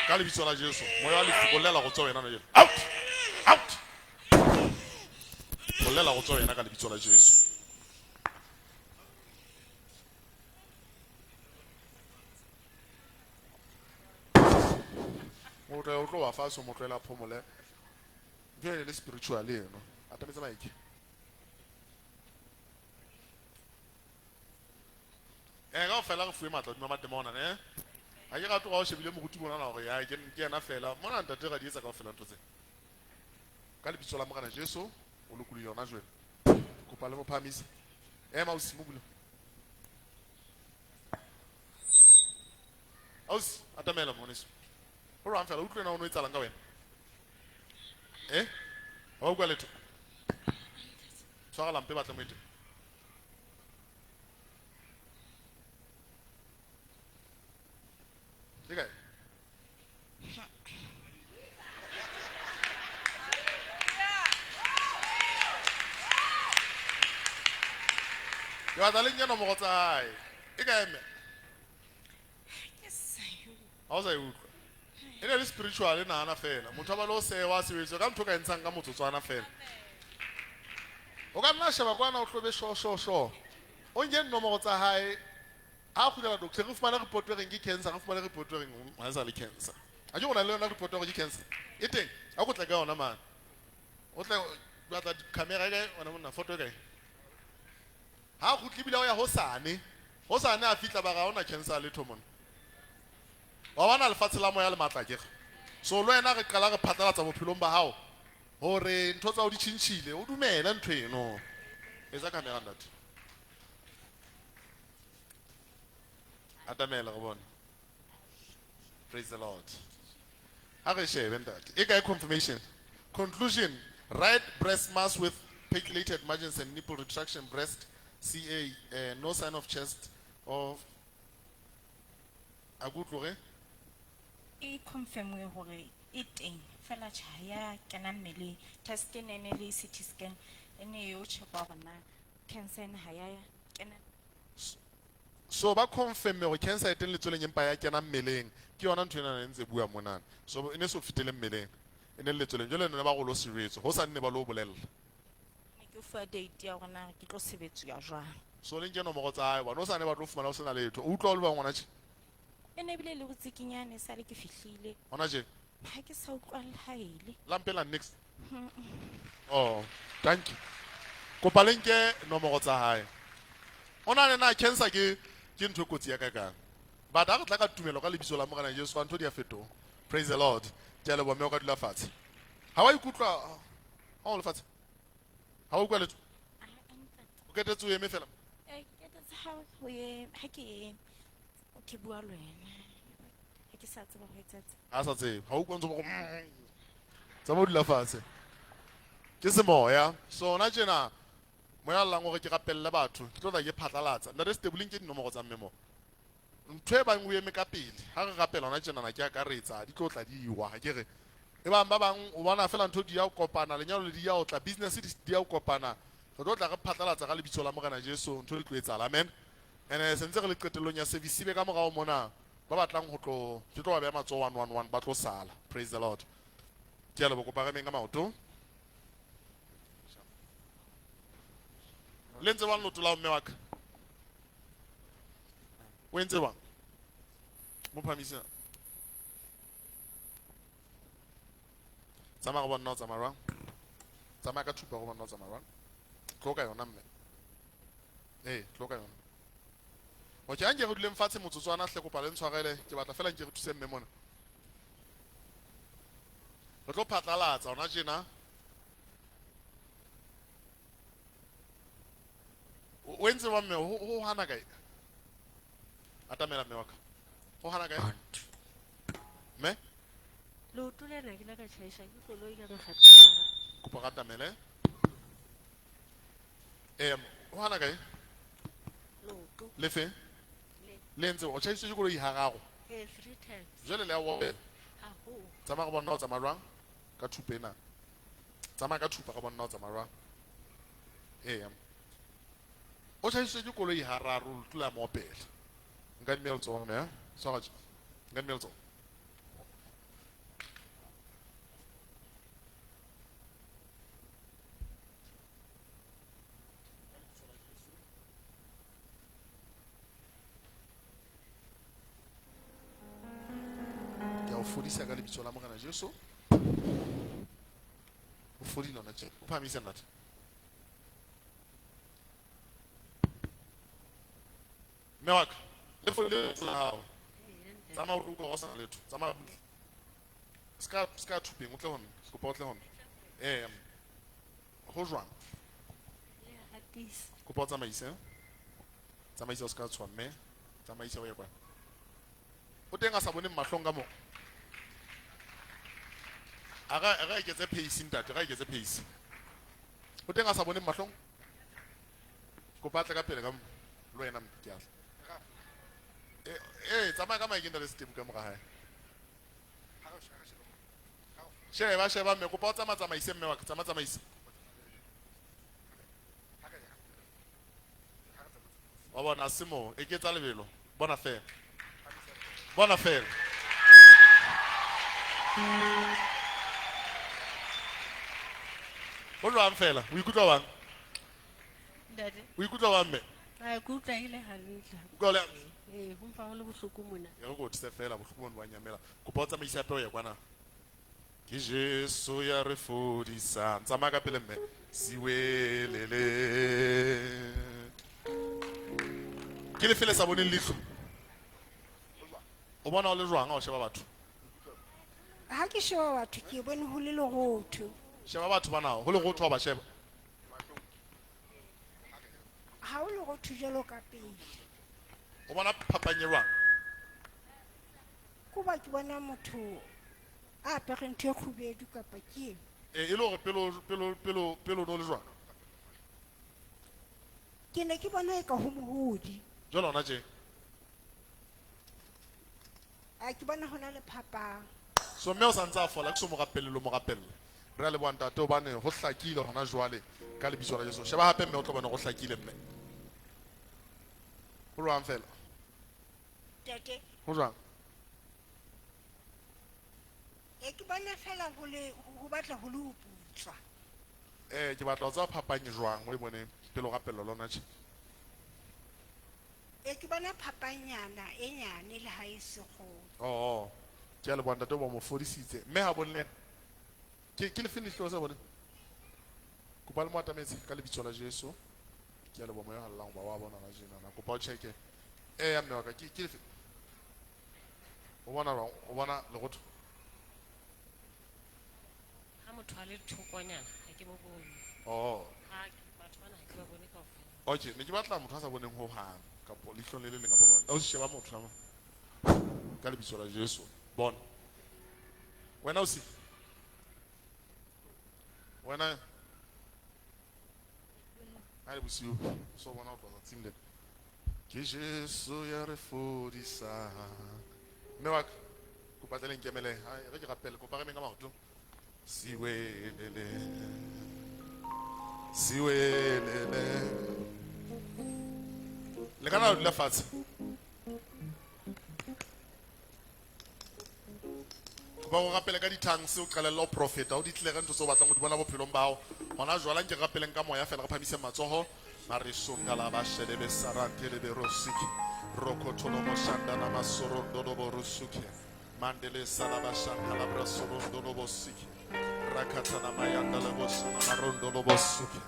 Ka lebitso la Jesu. Moya wa lefu ko llela go tswa wena jeno. Out! Out! Ko llela go tswa wena ka lebitso la Jesu. O tla o tlo wa fatshe o mo tlohela phomole. Ntho e le spiritual eno. Atametse mike. Kaofela re fuwe matla hodima matemona, ne? Ha ke rate hore ha o shebile moruti monana hore ya ke yena fela. Mona ntate ra di etsa kaofela ntho tsena. Ka lebitso la Morena Jesu, o lokolohile hona jwale. Kopa le mo phahamise. Ema ausi, mo bula. Ausi, atamela ngwaneso. O rwang fela, utlwe na o no etsahalang ka wena. Eh? Ha o utlwa letho? Tshwara lampe batla moete. Ke kae? Ke batla le nke nomoro tsa hae. E kae mme? Ha o sa e utlwa. E ne le spiritual e nahana fela. Motho a ba le o sewa a sebetswe ka ntho o ka e ntshang ka motsotswana fela. O ka nna sheba kwana o tlobe sho sho sho. O nke dinomoro tsa hae. Ha kgutlela doctor re fumana report e reng ke cancer, re fumana report e reng ha e sa le cancer. A ke o na le yona report ya hore ke cancer. E teng, a ko tle ka yona mane. O tle batla camera e kae wena monna photo e kae? Ha kgutle ebile o ya hosane. Hosane a fihla ba re ha hona cancer letho mona. Wa bona lefatshe la moya le matla ke re. So le wena re qala re phatlalatsa bophelong ba hao hore ntho tsa hao di tjhentjhile, o dumele ntho eno. Etsa camera ntate. Atamela re bone. Praise the Lord. Ha re shebe ntate. E kae confirmation? Conclusion, right breast mass with peculated margins and nipple retraction breast CA, no sign of chest of a ke utlwe? E confirm-we hore e teng fela tjha ya kena mmeleng. Test e ne ne le CT scan e ne yo check-wa hore na cancer ena ha ya kena. So ba confirm hore cancer e teng letsweleng empa ya kena mmeleng. Ke yona ntho ena e ntse bua monana. So e ne so fetele mmeleng. E ne le letsweleng. Jwale ne ba go lo sebetsa. Ho sa nne ba lo bolella. Ne ke fuwa date ya hore na ke tlo sebetswa jwang. So le nke nomoro tsa hae hobane o sa ne ba tlo fumana o sena letho. O utlwa o le bang ngwana tje? E ne bile le botsikinyane sale ke fihlile. Hona tje? Ha ke sa utlwa le ha ele. La mpela next. Oh, thank you. Kopa le nke nomoro tsa hae. O na le na cancer ke ntho e kotsi ya ka kang. But ha re tla ka tumelo ka lebitso la Morena Jesu ntho di a fetoha. Praise the Lord. Ke a leboha mme o ka dula fatshe. Ha wa ikutlwa ha o le fatshe? Ha o utlwa letho? O ketetse o eme fela? Ke ketetse ha o ye, ha ke eme. Ke bua le wena. Ha ke sa tseba ho etsetsa. Ha sa tsebe. Ha o utlwa ntse o tsamaya o dula fatshe. Ke semoya. So hona tjena moya o llang hore ke rapelle batho, ke tlo tla ke phatlalatsa. Ntate Stable nke dinomoro tsa mme mo. Ntho e bang o eme ka pele, ha re rapela hona tjenana ke akaretsa, di tlo tla di wa, ha ke re. E bang ba bang o bona fela ntho di ya ho kopana, lenyalo le di ya ho tla, business di ya ho kopana. Re tlo tla re phatlalatsa ka lebitso la Morena Jesu, ntho di tlo etsahala. Amen. Ene se ntse re le qetellong ya service, be ka morao mona ba batlang ho tlo, ke tlo ba beha matsoho 111 ba tlo sala. Praise the Lord. Ke a leboha, kopa re emeng ka maoto. Le ntse bang leoto la mme wa ka? O entse bang? Mo phamise. Tsamaya go bona o tsamaya jwang? Tsamaya ka thupa go bona o tsamaya jwang? Tlo ka yona mme. Ee, tlo ka yona. Okay, a nke re duleng fatshe motsotswana hle, kopa le ntshwarele, ke batla fela nke re thuse mme mona. Re tlo phatlalatsa hona tjena. O entse wa mme, ho hana kae? Atamela mme wa ka. Ho hana kae? Mme? Leoto lena ke la ka tjhaisa ke koloi ka makgetlo a mararo. Kopa re atamele. Ho hana kae? Leoto. Le fe? Le. Le entse o tjhaisitswe ke koloi hararo. 3 times. Jwale le a opela. Haholo. Tsamaya re bona o tsamaya jwang? Ka thupa ena. Tsamaya ka thupa re bona o tsamaya jwang? O tjhaisitswe ke koloi hararo, leoto la mo opela. Nka dumela letsoho mme, ha? Tshwara tje. Nka dumela letsoho. Ke a o fodisa ka lebitso la Morena Jesu. O fodile hona tje. O phahamise ntate. Mme wa ka, le fodile letsoho la hao. Tsamaya o tlo utlwa hore o sa na letho. Tsamaya butle. Ska thupeng, o tle ho nna. Kopa o tle ho nna. Ho jwang? Le a hatisa. Kopa o tsamaise. Tsamaisa o ska tshoha mme. Tsamaisa o ye kwana. O teng a sa boneng mahlong ka moo. A re eketse pace ntate, re eketse pace. O teng a sa boneng mahlong? Kopa a tle ka pele ka mo. Le wena mme, ke a tla. Tsamaya ka maikeng ntate Setebu ka mora hae. Sheba, sheba mme, kopa o tsamaya tsamaise mme wa ka, tsamaya tsamaise. Wa bona se mo, eketsa lebelo. Bona fela. Bona fela. Ho jwang fela? O ikutlwa bang? Ntate. O ikutlwa bang mme? A ke utlwa e le hantle. Utlwa le Ee, ho mpa ho le bohloko mona. E re ko thuse fela bohloko bono ba nyamela. Kopa o tsamaise hape ho ya kwana. Ke Jesu ya re fodisang. Tsamaya ka pele mme. Siwelele. Ke lefe le sa boneng leihlo? O bona o le jwang ha o sheba batho? Ha ke sheba batho ke bone ho le lerotho. Sheba batho bana, ho lerotho ha o ba sheba. Ha o lerotho jwalo ka pele. O bona phapang e jwang? Ko ba ke bona motho a apere ntho e kgubedu kapa ke eng? E le hore pele o- pele o- pele o- pele o no le jwang? Ke ne ke bona eka ho mohodi. Jwale hona tje. A ke bona ho na le phapang. So mme o sa ntse a fola ke so mo rapelle le mo rapelle. Re a leboha ntate hobane ho hlakile hona jwale ka lebitso la Jesu. Sheba hape mme o tlo bona ho hlakile mme. Ho jwang fela? Ntate, Ho jwang? e ke bona fela ho le ho batla ho le ho putswa. Ke batla ho tseba phapang e jwang o e bone pele o rapella le hona tje. E ke bona phapanyana e nyane le ha e se kgolo. Oh, ke a leboha ntate hoba o mo fodisitse. Mme ha bone le yena. Ke lefe leihlo o sa boneng? Kopa le mo atametse ka lebitso la Jesu. Ke a leboha moya o halalelang hoba wa bona kajeno na. Kopa o check-e. Eya mme wa ka, ke lefe? O bona jwang? O bona lerotho? Ha motho a le thokonyana, ha ke mo bone. Oh. Ha batho bana ha ke ba bone kaofela. Okay, ne ke batla motho a sa boneng hohang kapo leihlong le le leng kapa bang. O sheba motho a ka lebitso la Jesu. Bona. Wena o se. Wena ha le bosiu so bona o tloha tsatsing lena. Ke Jesu ya re fodisang. Mme wa ka, kopa tle le nkemele. Hai, re ke rapele, kopa re meng ka maoto. Siwelele. Siwelele. Le ka nna la dula fatshe. Kopa o rapele ka di-tongues, o qalelle ho profeta, o di tlere ntho tseo o batlang ho di bona bophelong ba hao. Hona jwale nke re rapeleng ka moya fela, re phamise matsoho. Marisonga la ba shedebe sarante le berosiki. Rokotolo moshanda na masorondo lo borusuki. Mandele sala ba shanda la brasorondo lo bosiki. Rakata na mayanda le bosana marondo lo bosuki.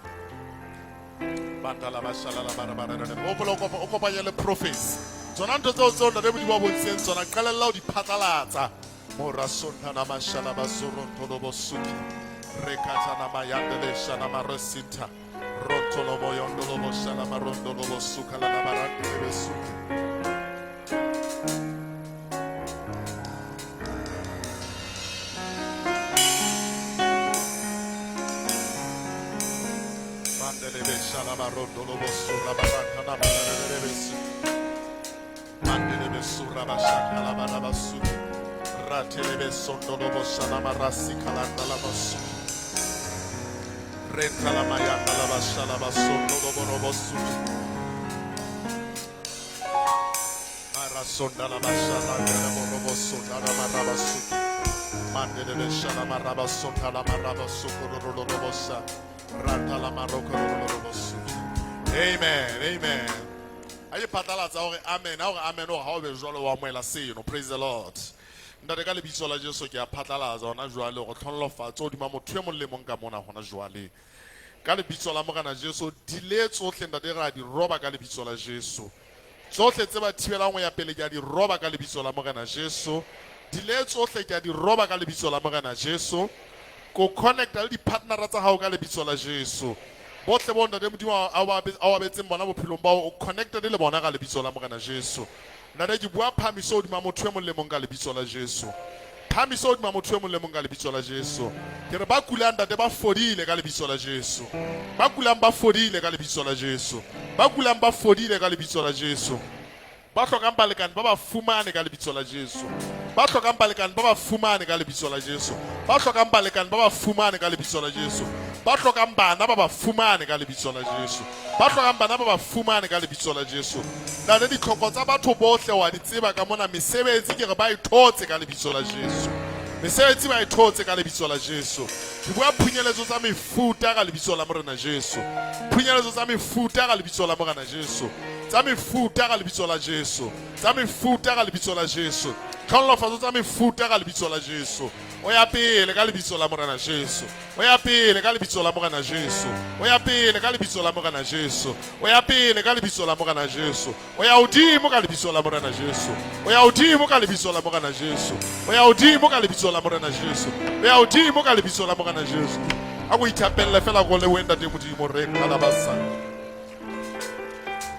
Banda la ba shala la bara bara re. Hopola o kopa, o kopanye le prophecy. Tsona ntho tseo tseo ntate Modimo a bontshitseng tsona, qalella ho di phatlalatsa. Morasonda na mashala ba sorondo lo bosuki. Rekata na mayanda le shana maresita. Rotolo boyondo lo boshala marondo lo bosuka la la barande le besuki. Mandele beshala marondo lo bosura baraka na barande le besuki. Mandele besura bashaka la barabasuki. Ratele besondo lo boshala marasi kalanda la basuki. Renta la mayanda la bashala basondo lo borobosuki. Marasonda la bashala la borobosunda la marabasuki. Mandele beshala marabasonda la marabasuki rororobosa. Ranta la maroko rororobosuki. Amen, amen. Ha ke phatlalatsa hore amen, ha hore amen hore ha o be jwalo wa amohela seno. Praise the Lord. Ntate ka lebitso la Jesu ke a phatlalatsa hona jwale hore tlhonolofatso hodima motho e mong le mong ka mona hona jwale. Ka lebitso la Morena Jesu, dile tsohle ntate re a di roba ka lebitso la Jesu. Tsohle tse ba thibelang ho ya pele ke a di roba ka lebitso la Morena Jesu. Dile tsohle ke a di roba ka lebitso la Morena Jesu. Ko connecta le di-partnera tsa hao ka lebitso la Jesu. Bohle bo ntate Modimo a o abetseng bona bophelong ba hao, o connected le bona ka lebitso la Morena Jesu. Ntate ke bua phamiso hodima motho e mong le mong ka lebitso la Jesu. Phamiso hodima motho e mong le mong ka lebitso la Jesu. Ke re ba kulang ntate ba fodile ka lebitso la Jesu. Ba kulang ba fodile ka lebitso la Jesu. Ba kulang ba fodile ka lebitso la Jesu. Ba hlokang balekane ba ba fumane ka lebitso la Jesu. Ba hlokang balekane ba ba fumane ka lebitso la Jesu. Ba hlokang balekane ba ba fumane ka lebitso la Jesu. Ba hlokang bana ba ba fumane ka lebitso la Jesu. Ba hlokang bana ba ba fumane ka lebitso la Jesu. Ntate ditlhoko tsa batho bohle wa di tseba ka mona, mesebetsi ke re ba e thotse ka lebitso la Jesu. Mesebetsi ba e thotse ka lebitso la Jesu. Ke bua phunyeletso tsa mefuta ka lebitso la Morena Jesu. Phunyeletso tsa mefuta ka lebitso la Morena Jesu. Tsa mefuta ka lebitso la Jesu. Tsa mefuta ka lebitso la Jesu. Tlhonolofatso tsa mefuta ka lebitso la Jesu. O ya pele ka lebitso la Morena Jesu. O ya pele ka lebitso la Morena Jesu. O ya pele ka lebitso la Morena Jesu. O ya pele ka lebitso la Morena Jesu. O ya hodimo ka lebitso la Morena Jesu. O ya hodimo ka lebitso la Morena Jesu. O ya hodimo ka lebitso la Morena Jesu. O ya hodimo ka lebitso la Morena Jesu. A go ithapelle fela go le wena Ntate Modimo re kalabasa.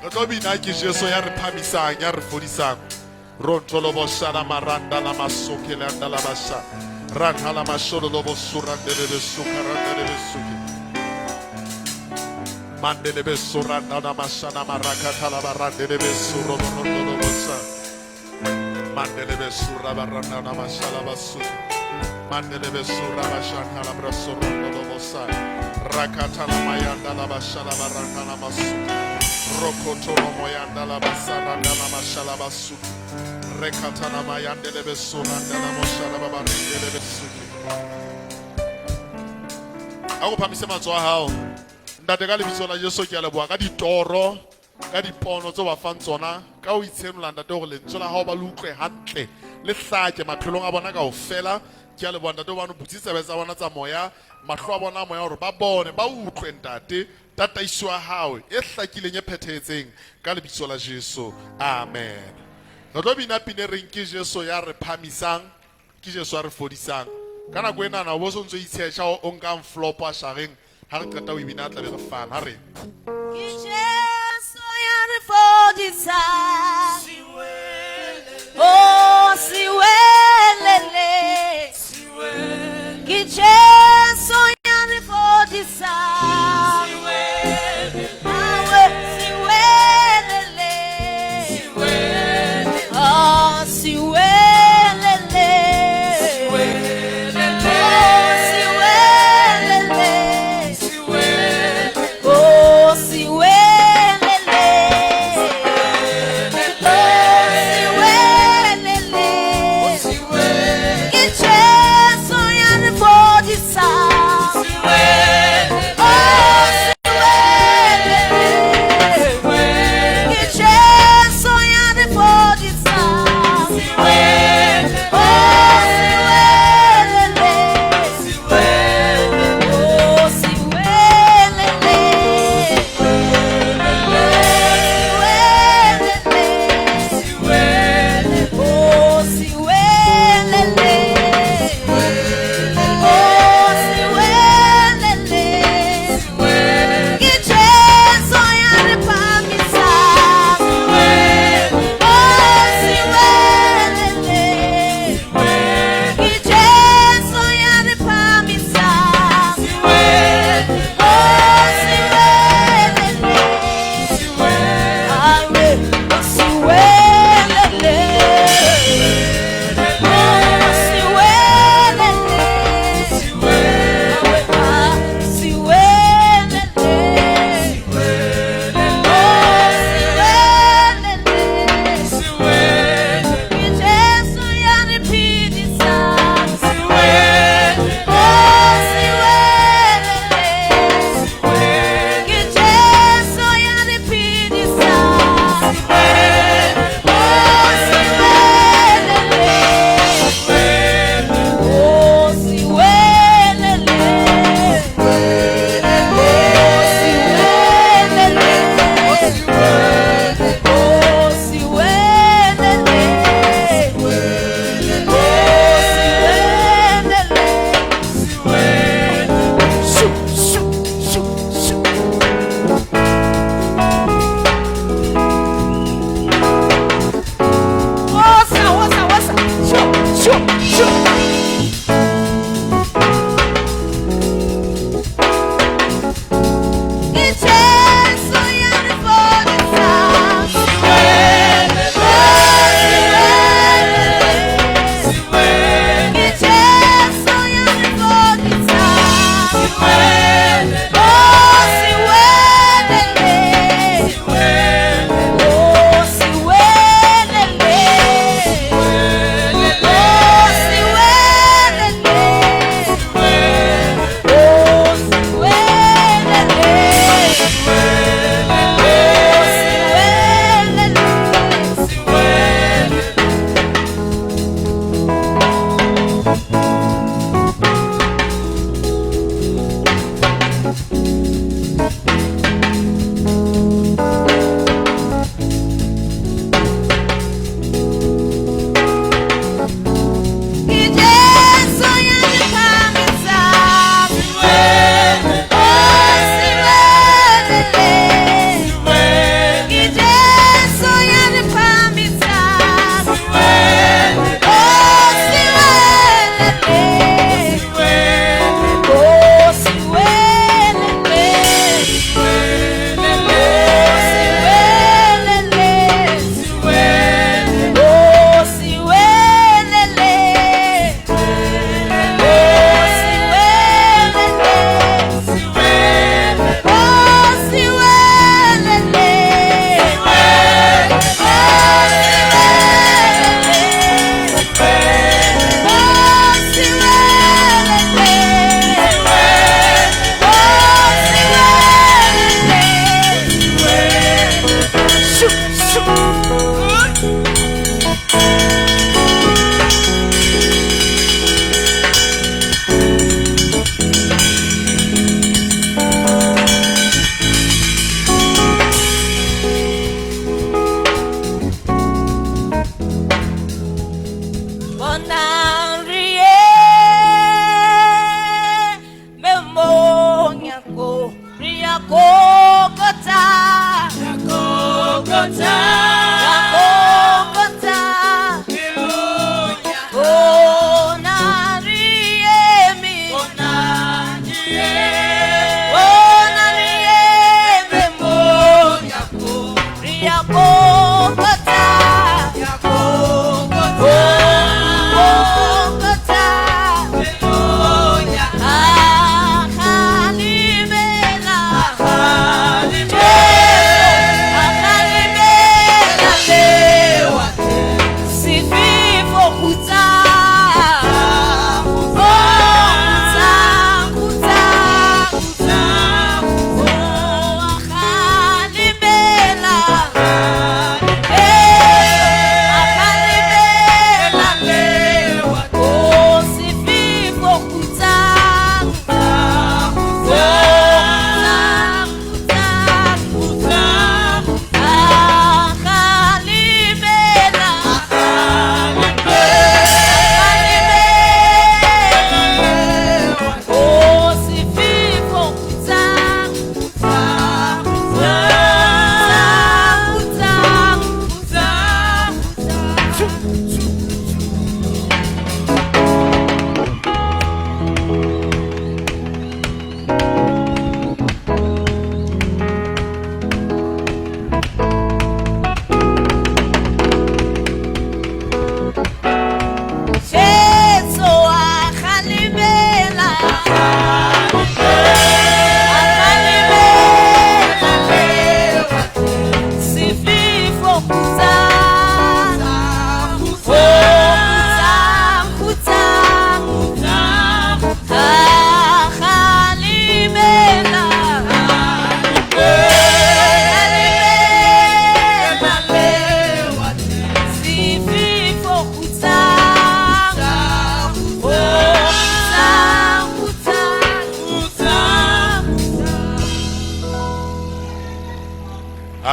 Re tlo bina ke Jesu ya re phamisang, ya re fodisang. Rontolo maranda la masoke le anda la basha. Ranta la masholo lobo surande le besuka randa le besuke. Mande le besuranda la mashana maraka tala barande le besuro rondo lo bosa. Mande le besura baranda la mashala basuke. Mande le besura bashana la braso rondo lo bosa. Rakata la mayanda la bashala baranda la masuke. Rokoto lo moyanda la basaranda la mashala basuke. Rekatana mayande le besuranda la moshala babarinde le besuke. A go phamise matsoho a hao. Ntate ka lebitso la Jesu ke a leboha ka ditoro, ka dipono tse ba fang tsona, ka ho itshenola ntate hore lentswe la hao ba le utlwe hantle, le hlake maphelong a bona kaofela. Ke a leboha ntate hobane o butse tsebe tsa bona tsa moya, mahlo a bona a moya hore ba bone, ba utlwe ntate tataiso ya hao e hlakileng e phethahetseng ka lebitso la Jesu. Amen. Re tlo bina pina e reng ke Jesu ya re phamisang, ke Jesu ya re fodisang. Ka nako enana o bo so ntso itshetjha o nkang flop a shareng ha re qeta ho e bina tla be re fana ha re. Ke Jesu ya re fodisang. Oh, siwelele. Ke Jesu ya re fodisang. Awe, siwelele. Oh, siwelele. Oh, siwelele. Oh, siwelele. Oh, siwelele. Ke Jesu ya re fodisang. Oh, siwelele. Ke Jesu ya re fodisang. Oh, siwelele. Oh, siwelele. Oh, siwelele.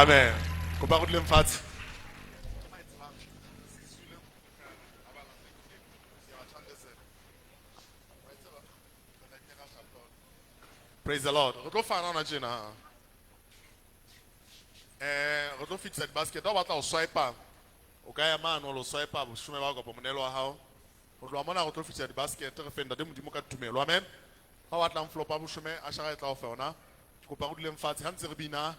Amen. Kopa go duleng fatshe. Praise the Lord. Re tlo fana hona tjena. Re tlo fetisa di-basket. Ha o batla ho swipe, o ka ya mane o lo swipe boshome ba hao kapa monehelo wa hao. Ho tloha mona re tlo fetisa di-basket, re fe Ntate Modimo ka tumelo. Amen. Ha o batlang flop ya boshome, a shara e tla o fa yona. Ke kopa re duleng fatshe ha ntse re bina,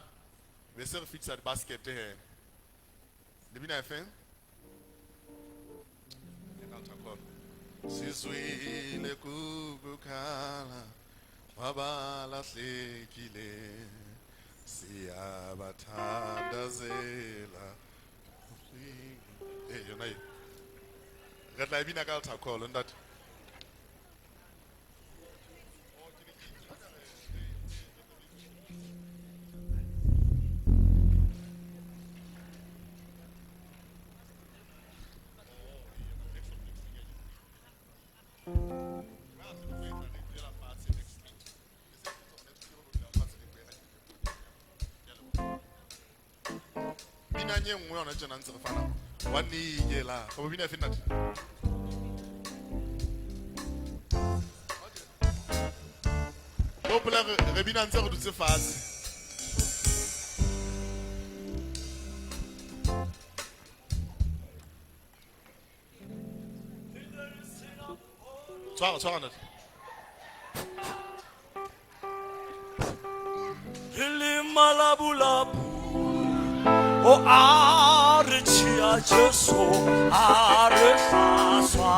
be se re fetisa di-basket he. Le bina e feng? Sizwile kukukhala wabalahlekile, siyabathandazela. Yona e. Re tla e bina ka altar call, ntate. Binang e nngwe yona tjena ntse re fana. Wa nikela. Kapa bina efe, ntate? Le hopola re bina ntse re dutse fatshe. Tshwara, tshwara, ntate. Re le malabulabu, o a re tšhia Jesu, a re hlaswa.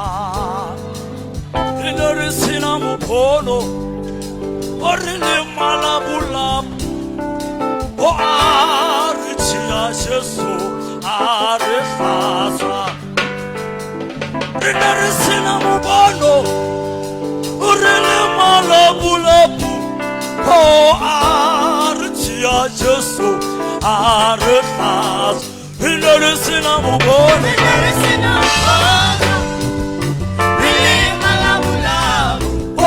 Re ne re sena mopholo, o re le malabulabu, o a re tšhia Jesu, a re hlaswa. Re ne re sena mobono, o re le malabulabu, o a re tšhia Jesu, a re hlaswa. Re ne re sena mobono, Re ne re sena mobono, re le malabulabu, o a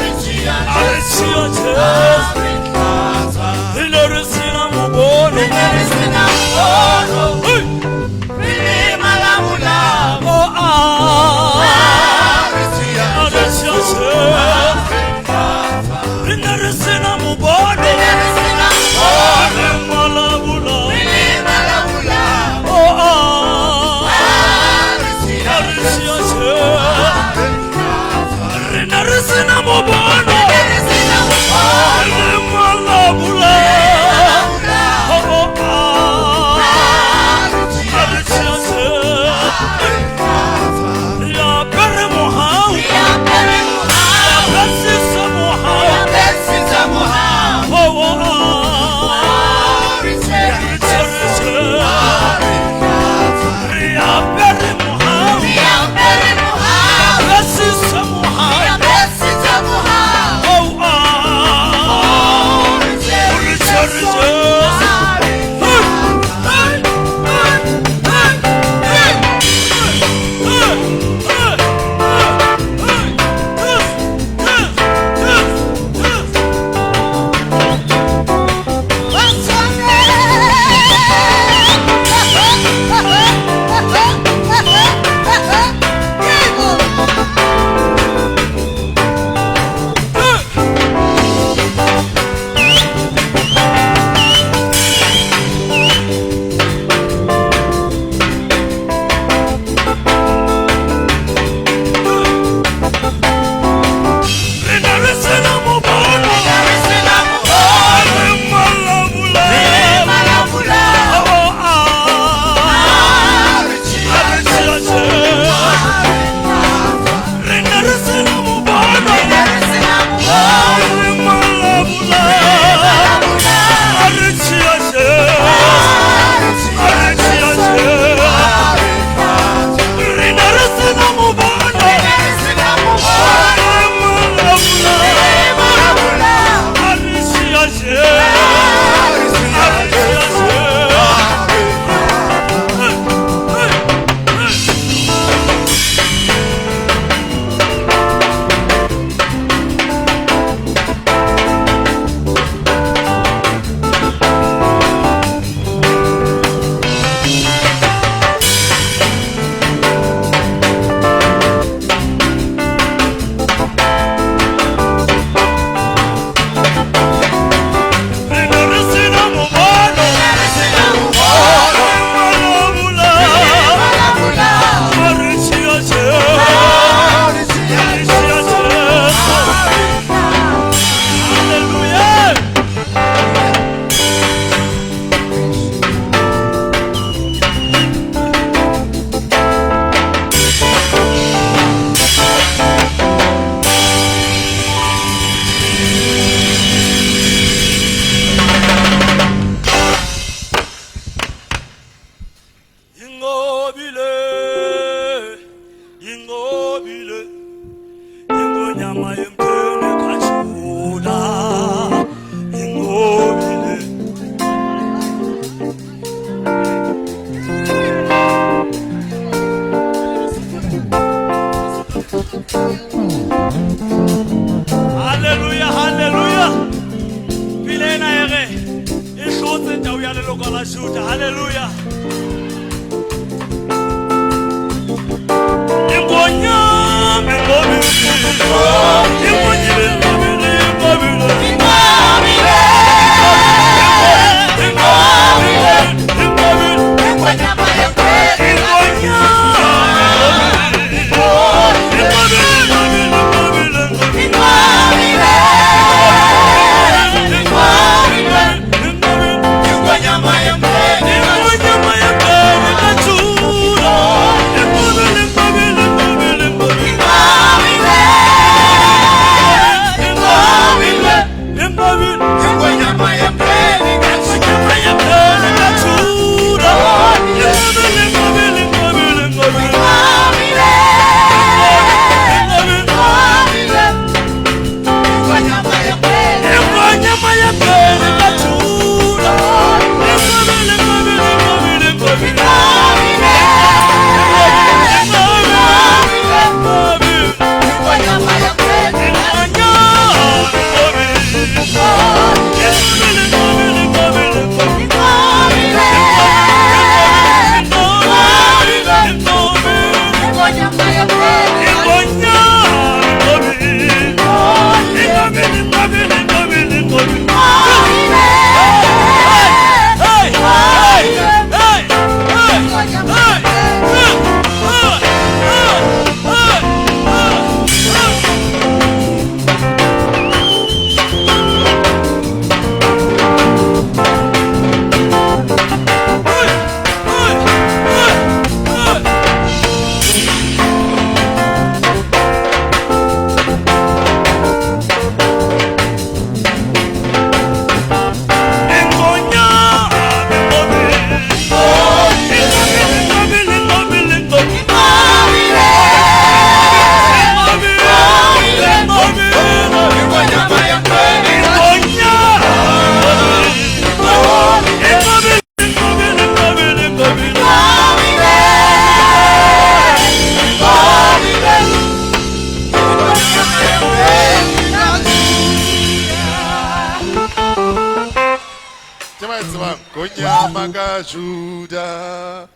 re tšhia a re tšhia Jesu, Jesu. a re hlaswa. Re ne re sena mobono, Re ne re sena mobono, Hey! re le malabulabu, o a re tšhia a re tšhia Jesu, Jesu. a re hlaswa. Re ne re sena mobono, Re ne re sena mobono, re malabulabu, re le malabulabu, o a ya leloko la Juda. Hallelujah. Ingonyama Juda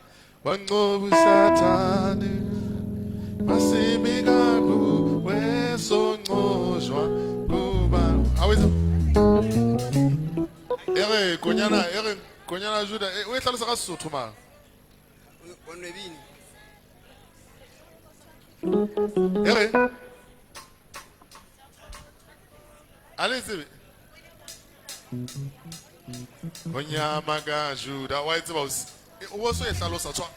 wanqoba uSathane masimikabu wesonqoshwa kuba awethu ere konyana Juda o e hlalosa ka Sesotho mara Onwebini ere ale tsebe Konyama ka Juda wa tseba o so e hlalosa tswa.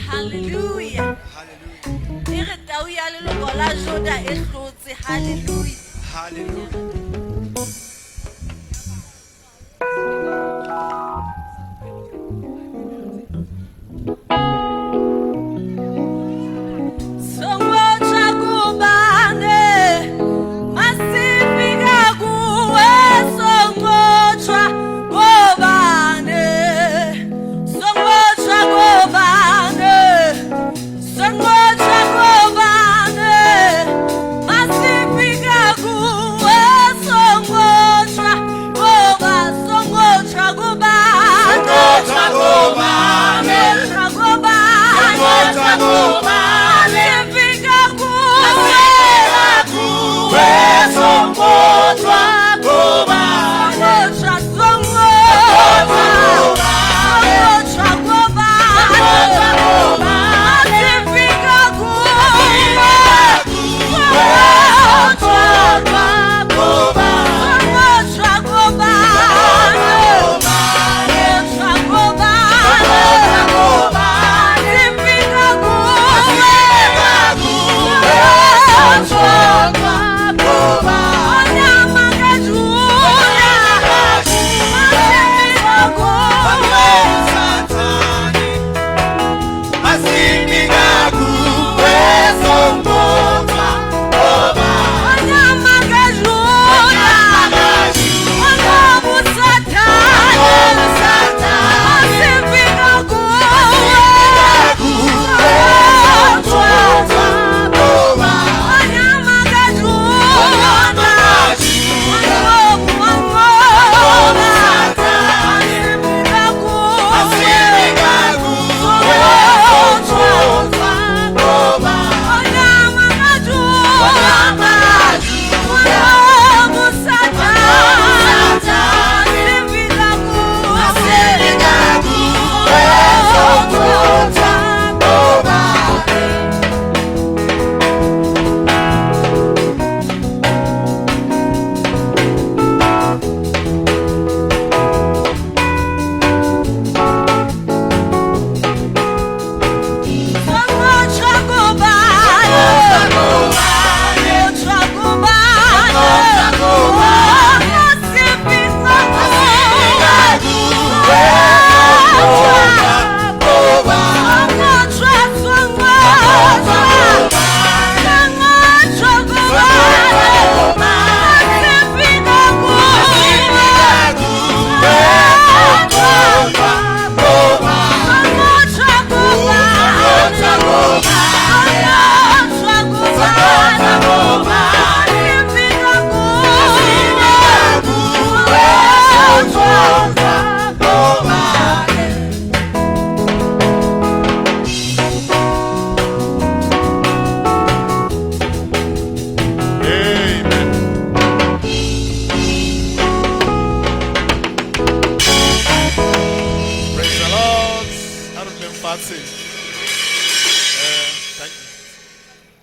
Hallelujah. Hallelujah. E re tau ya leloko la Juda e hlotse. Hallelujah. Hallelujah. Masifika kuwe.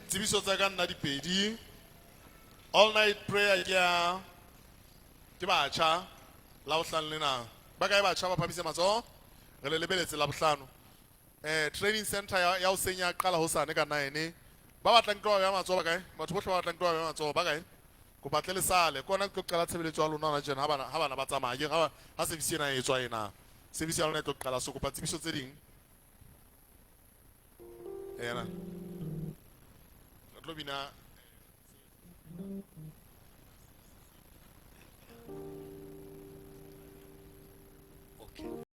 Tsebiso tsa ka nna dipedi. All night prayer ke ya ke batjha la bohlano lena. Ba kae batjha ba phamise matsoho? Re le lebeletse la bohlano. Training center ya hoseng ya qala hosane ka 9. Ba batlang tlo ba beha matsoho ba kae? Batho bohle ba batlang tlo ba beha matsoho ba kae? Kopa tle le sale. Ke hona ke tlo qala tshebeletso ya lona hona tjena ha bana ba tsamaya. Ke ha service ena e tswa ena. Service ya lona e tlo qala, so kopa tsebiso tse ding. Ena. Re tlo bina. Okay.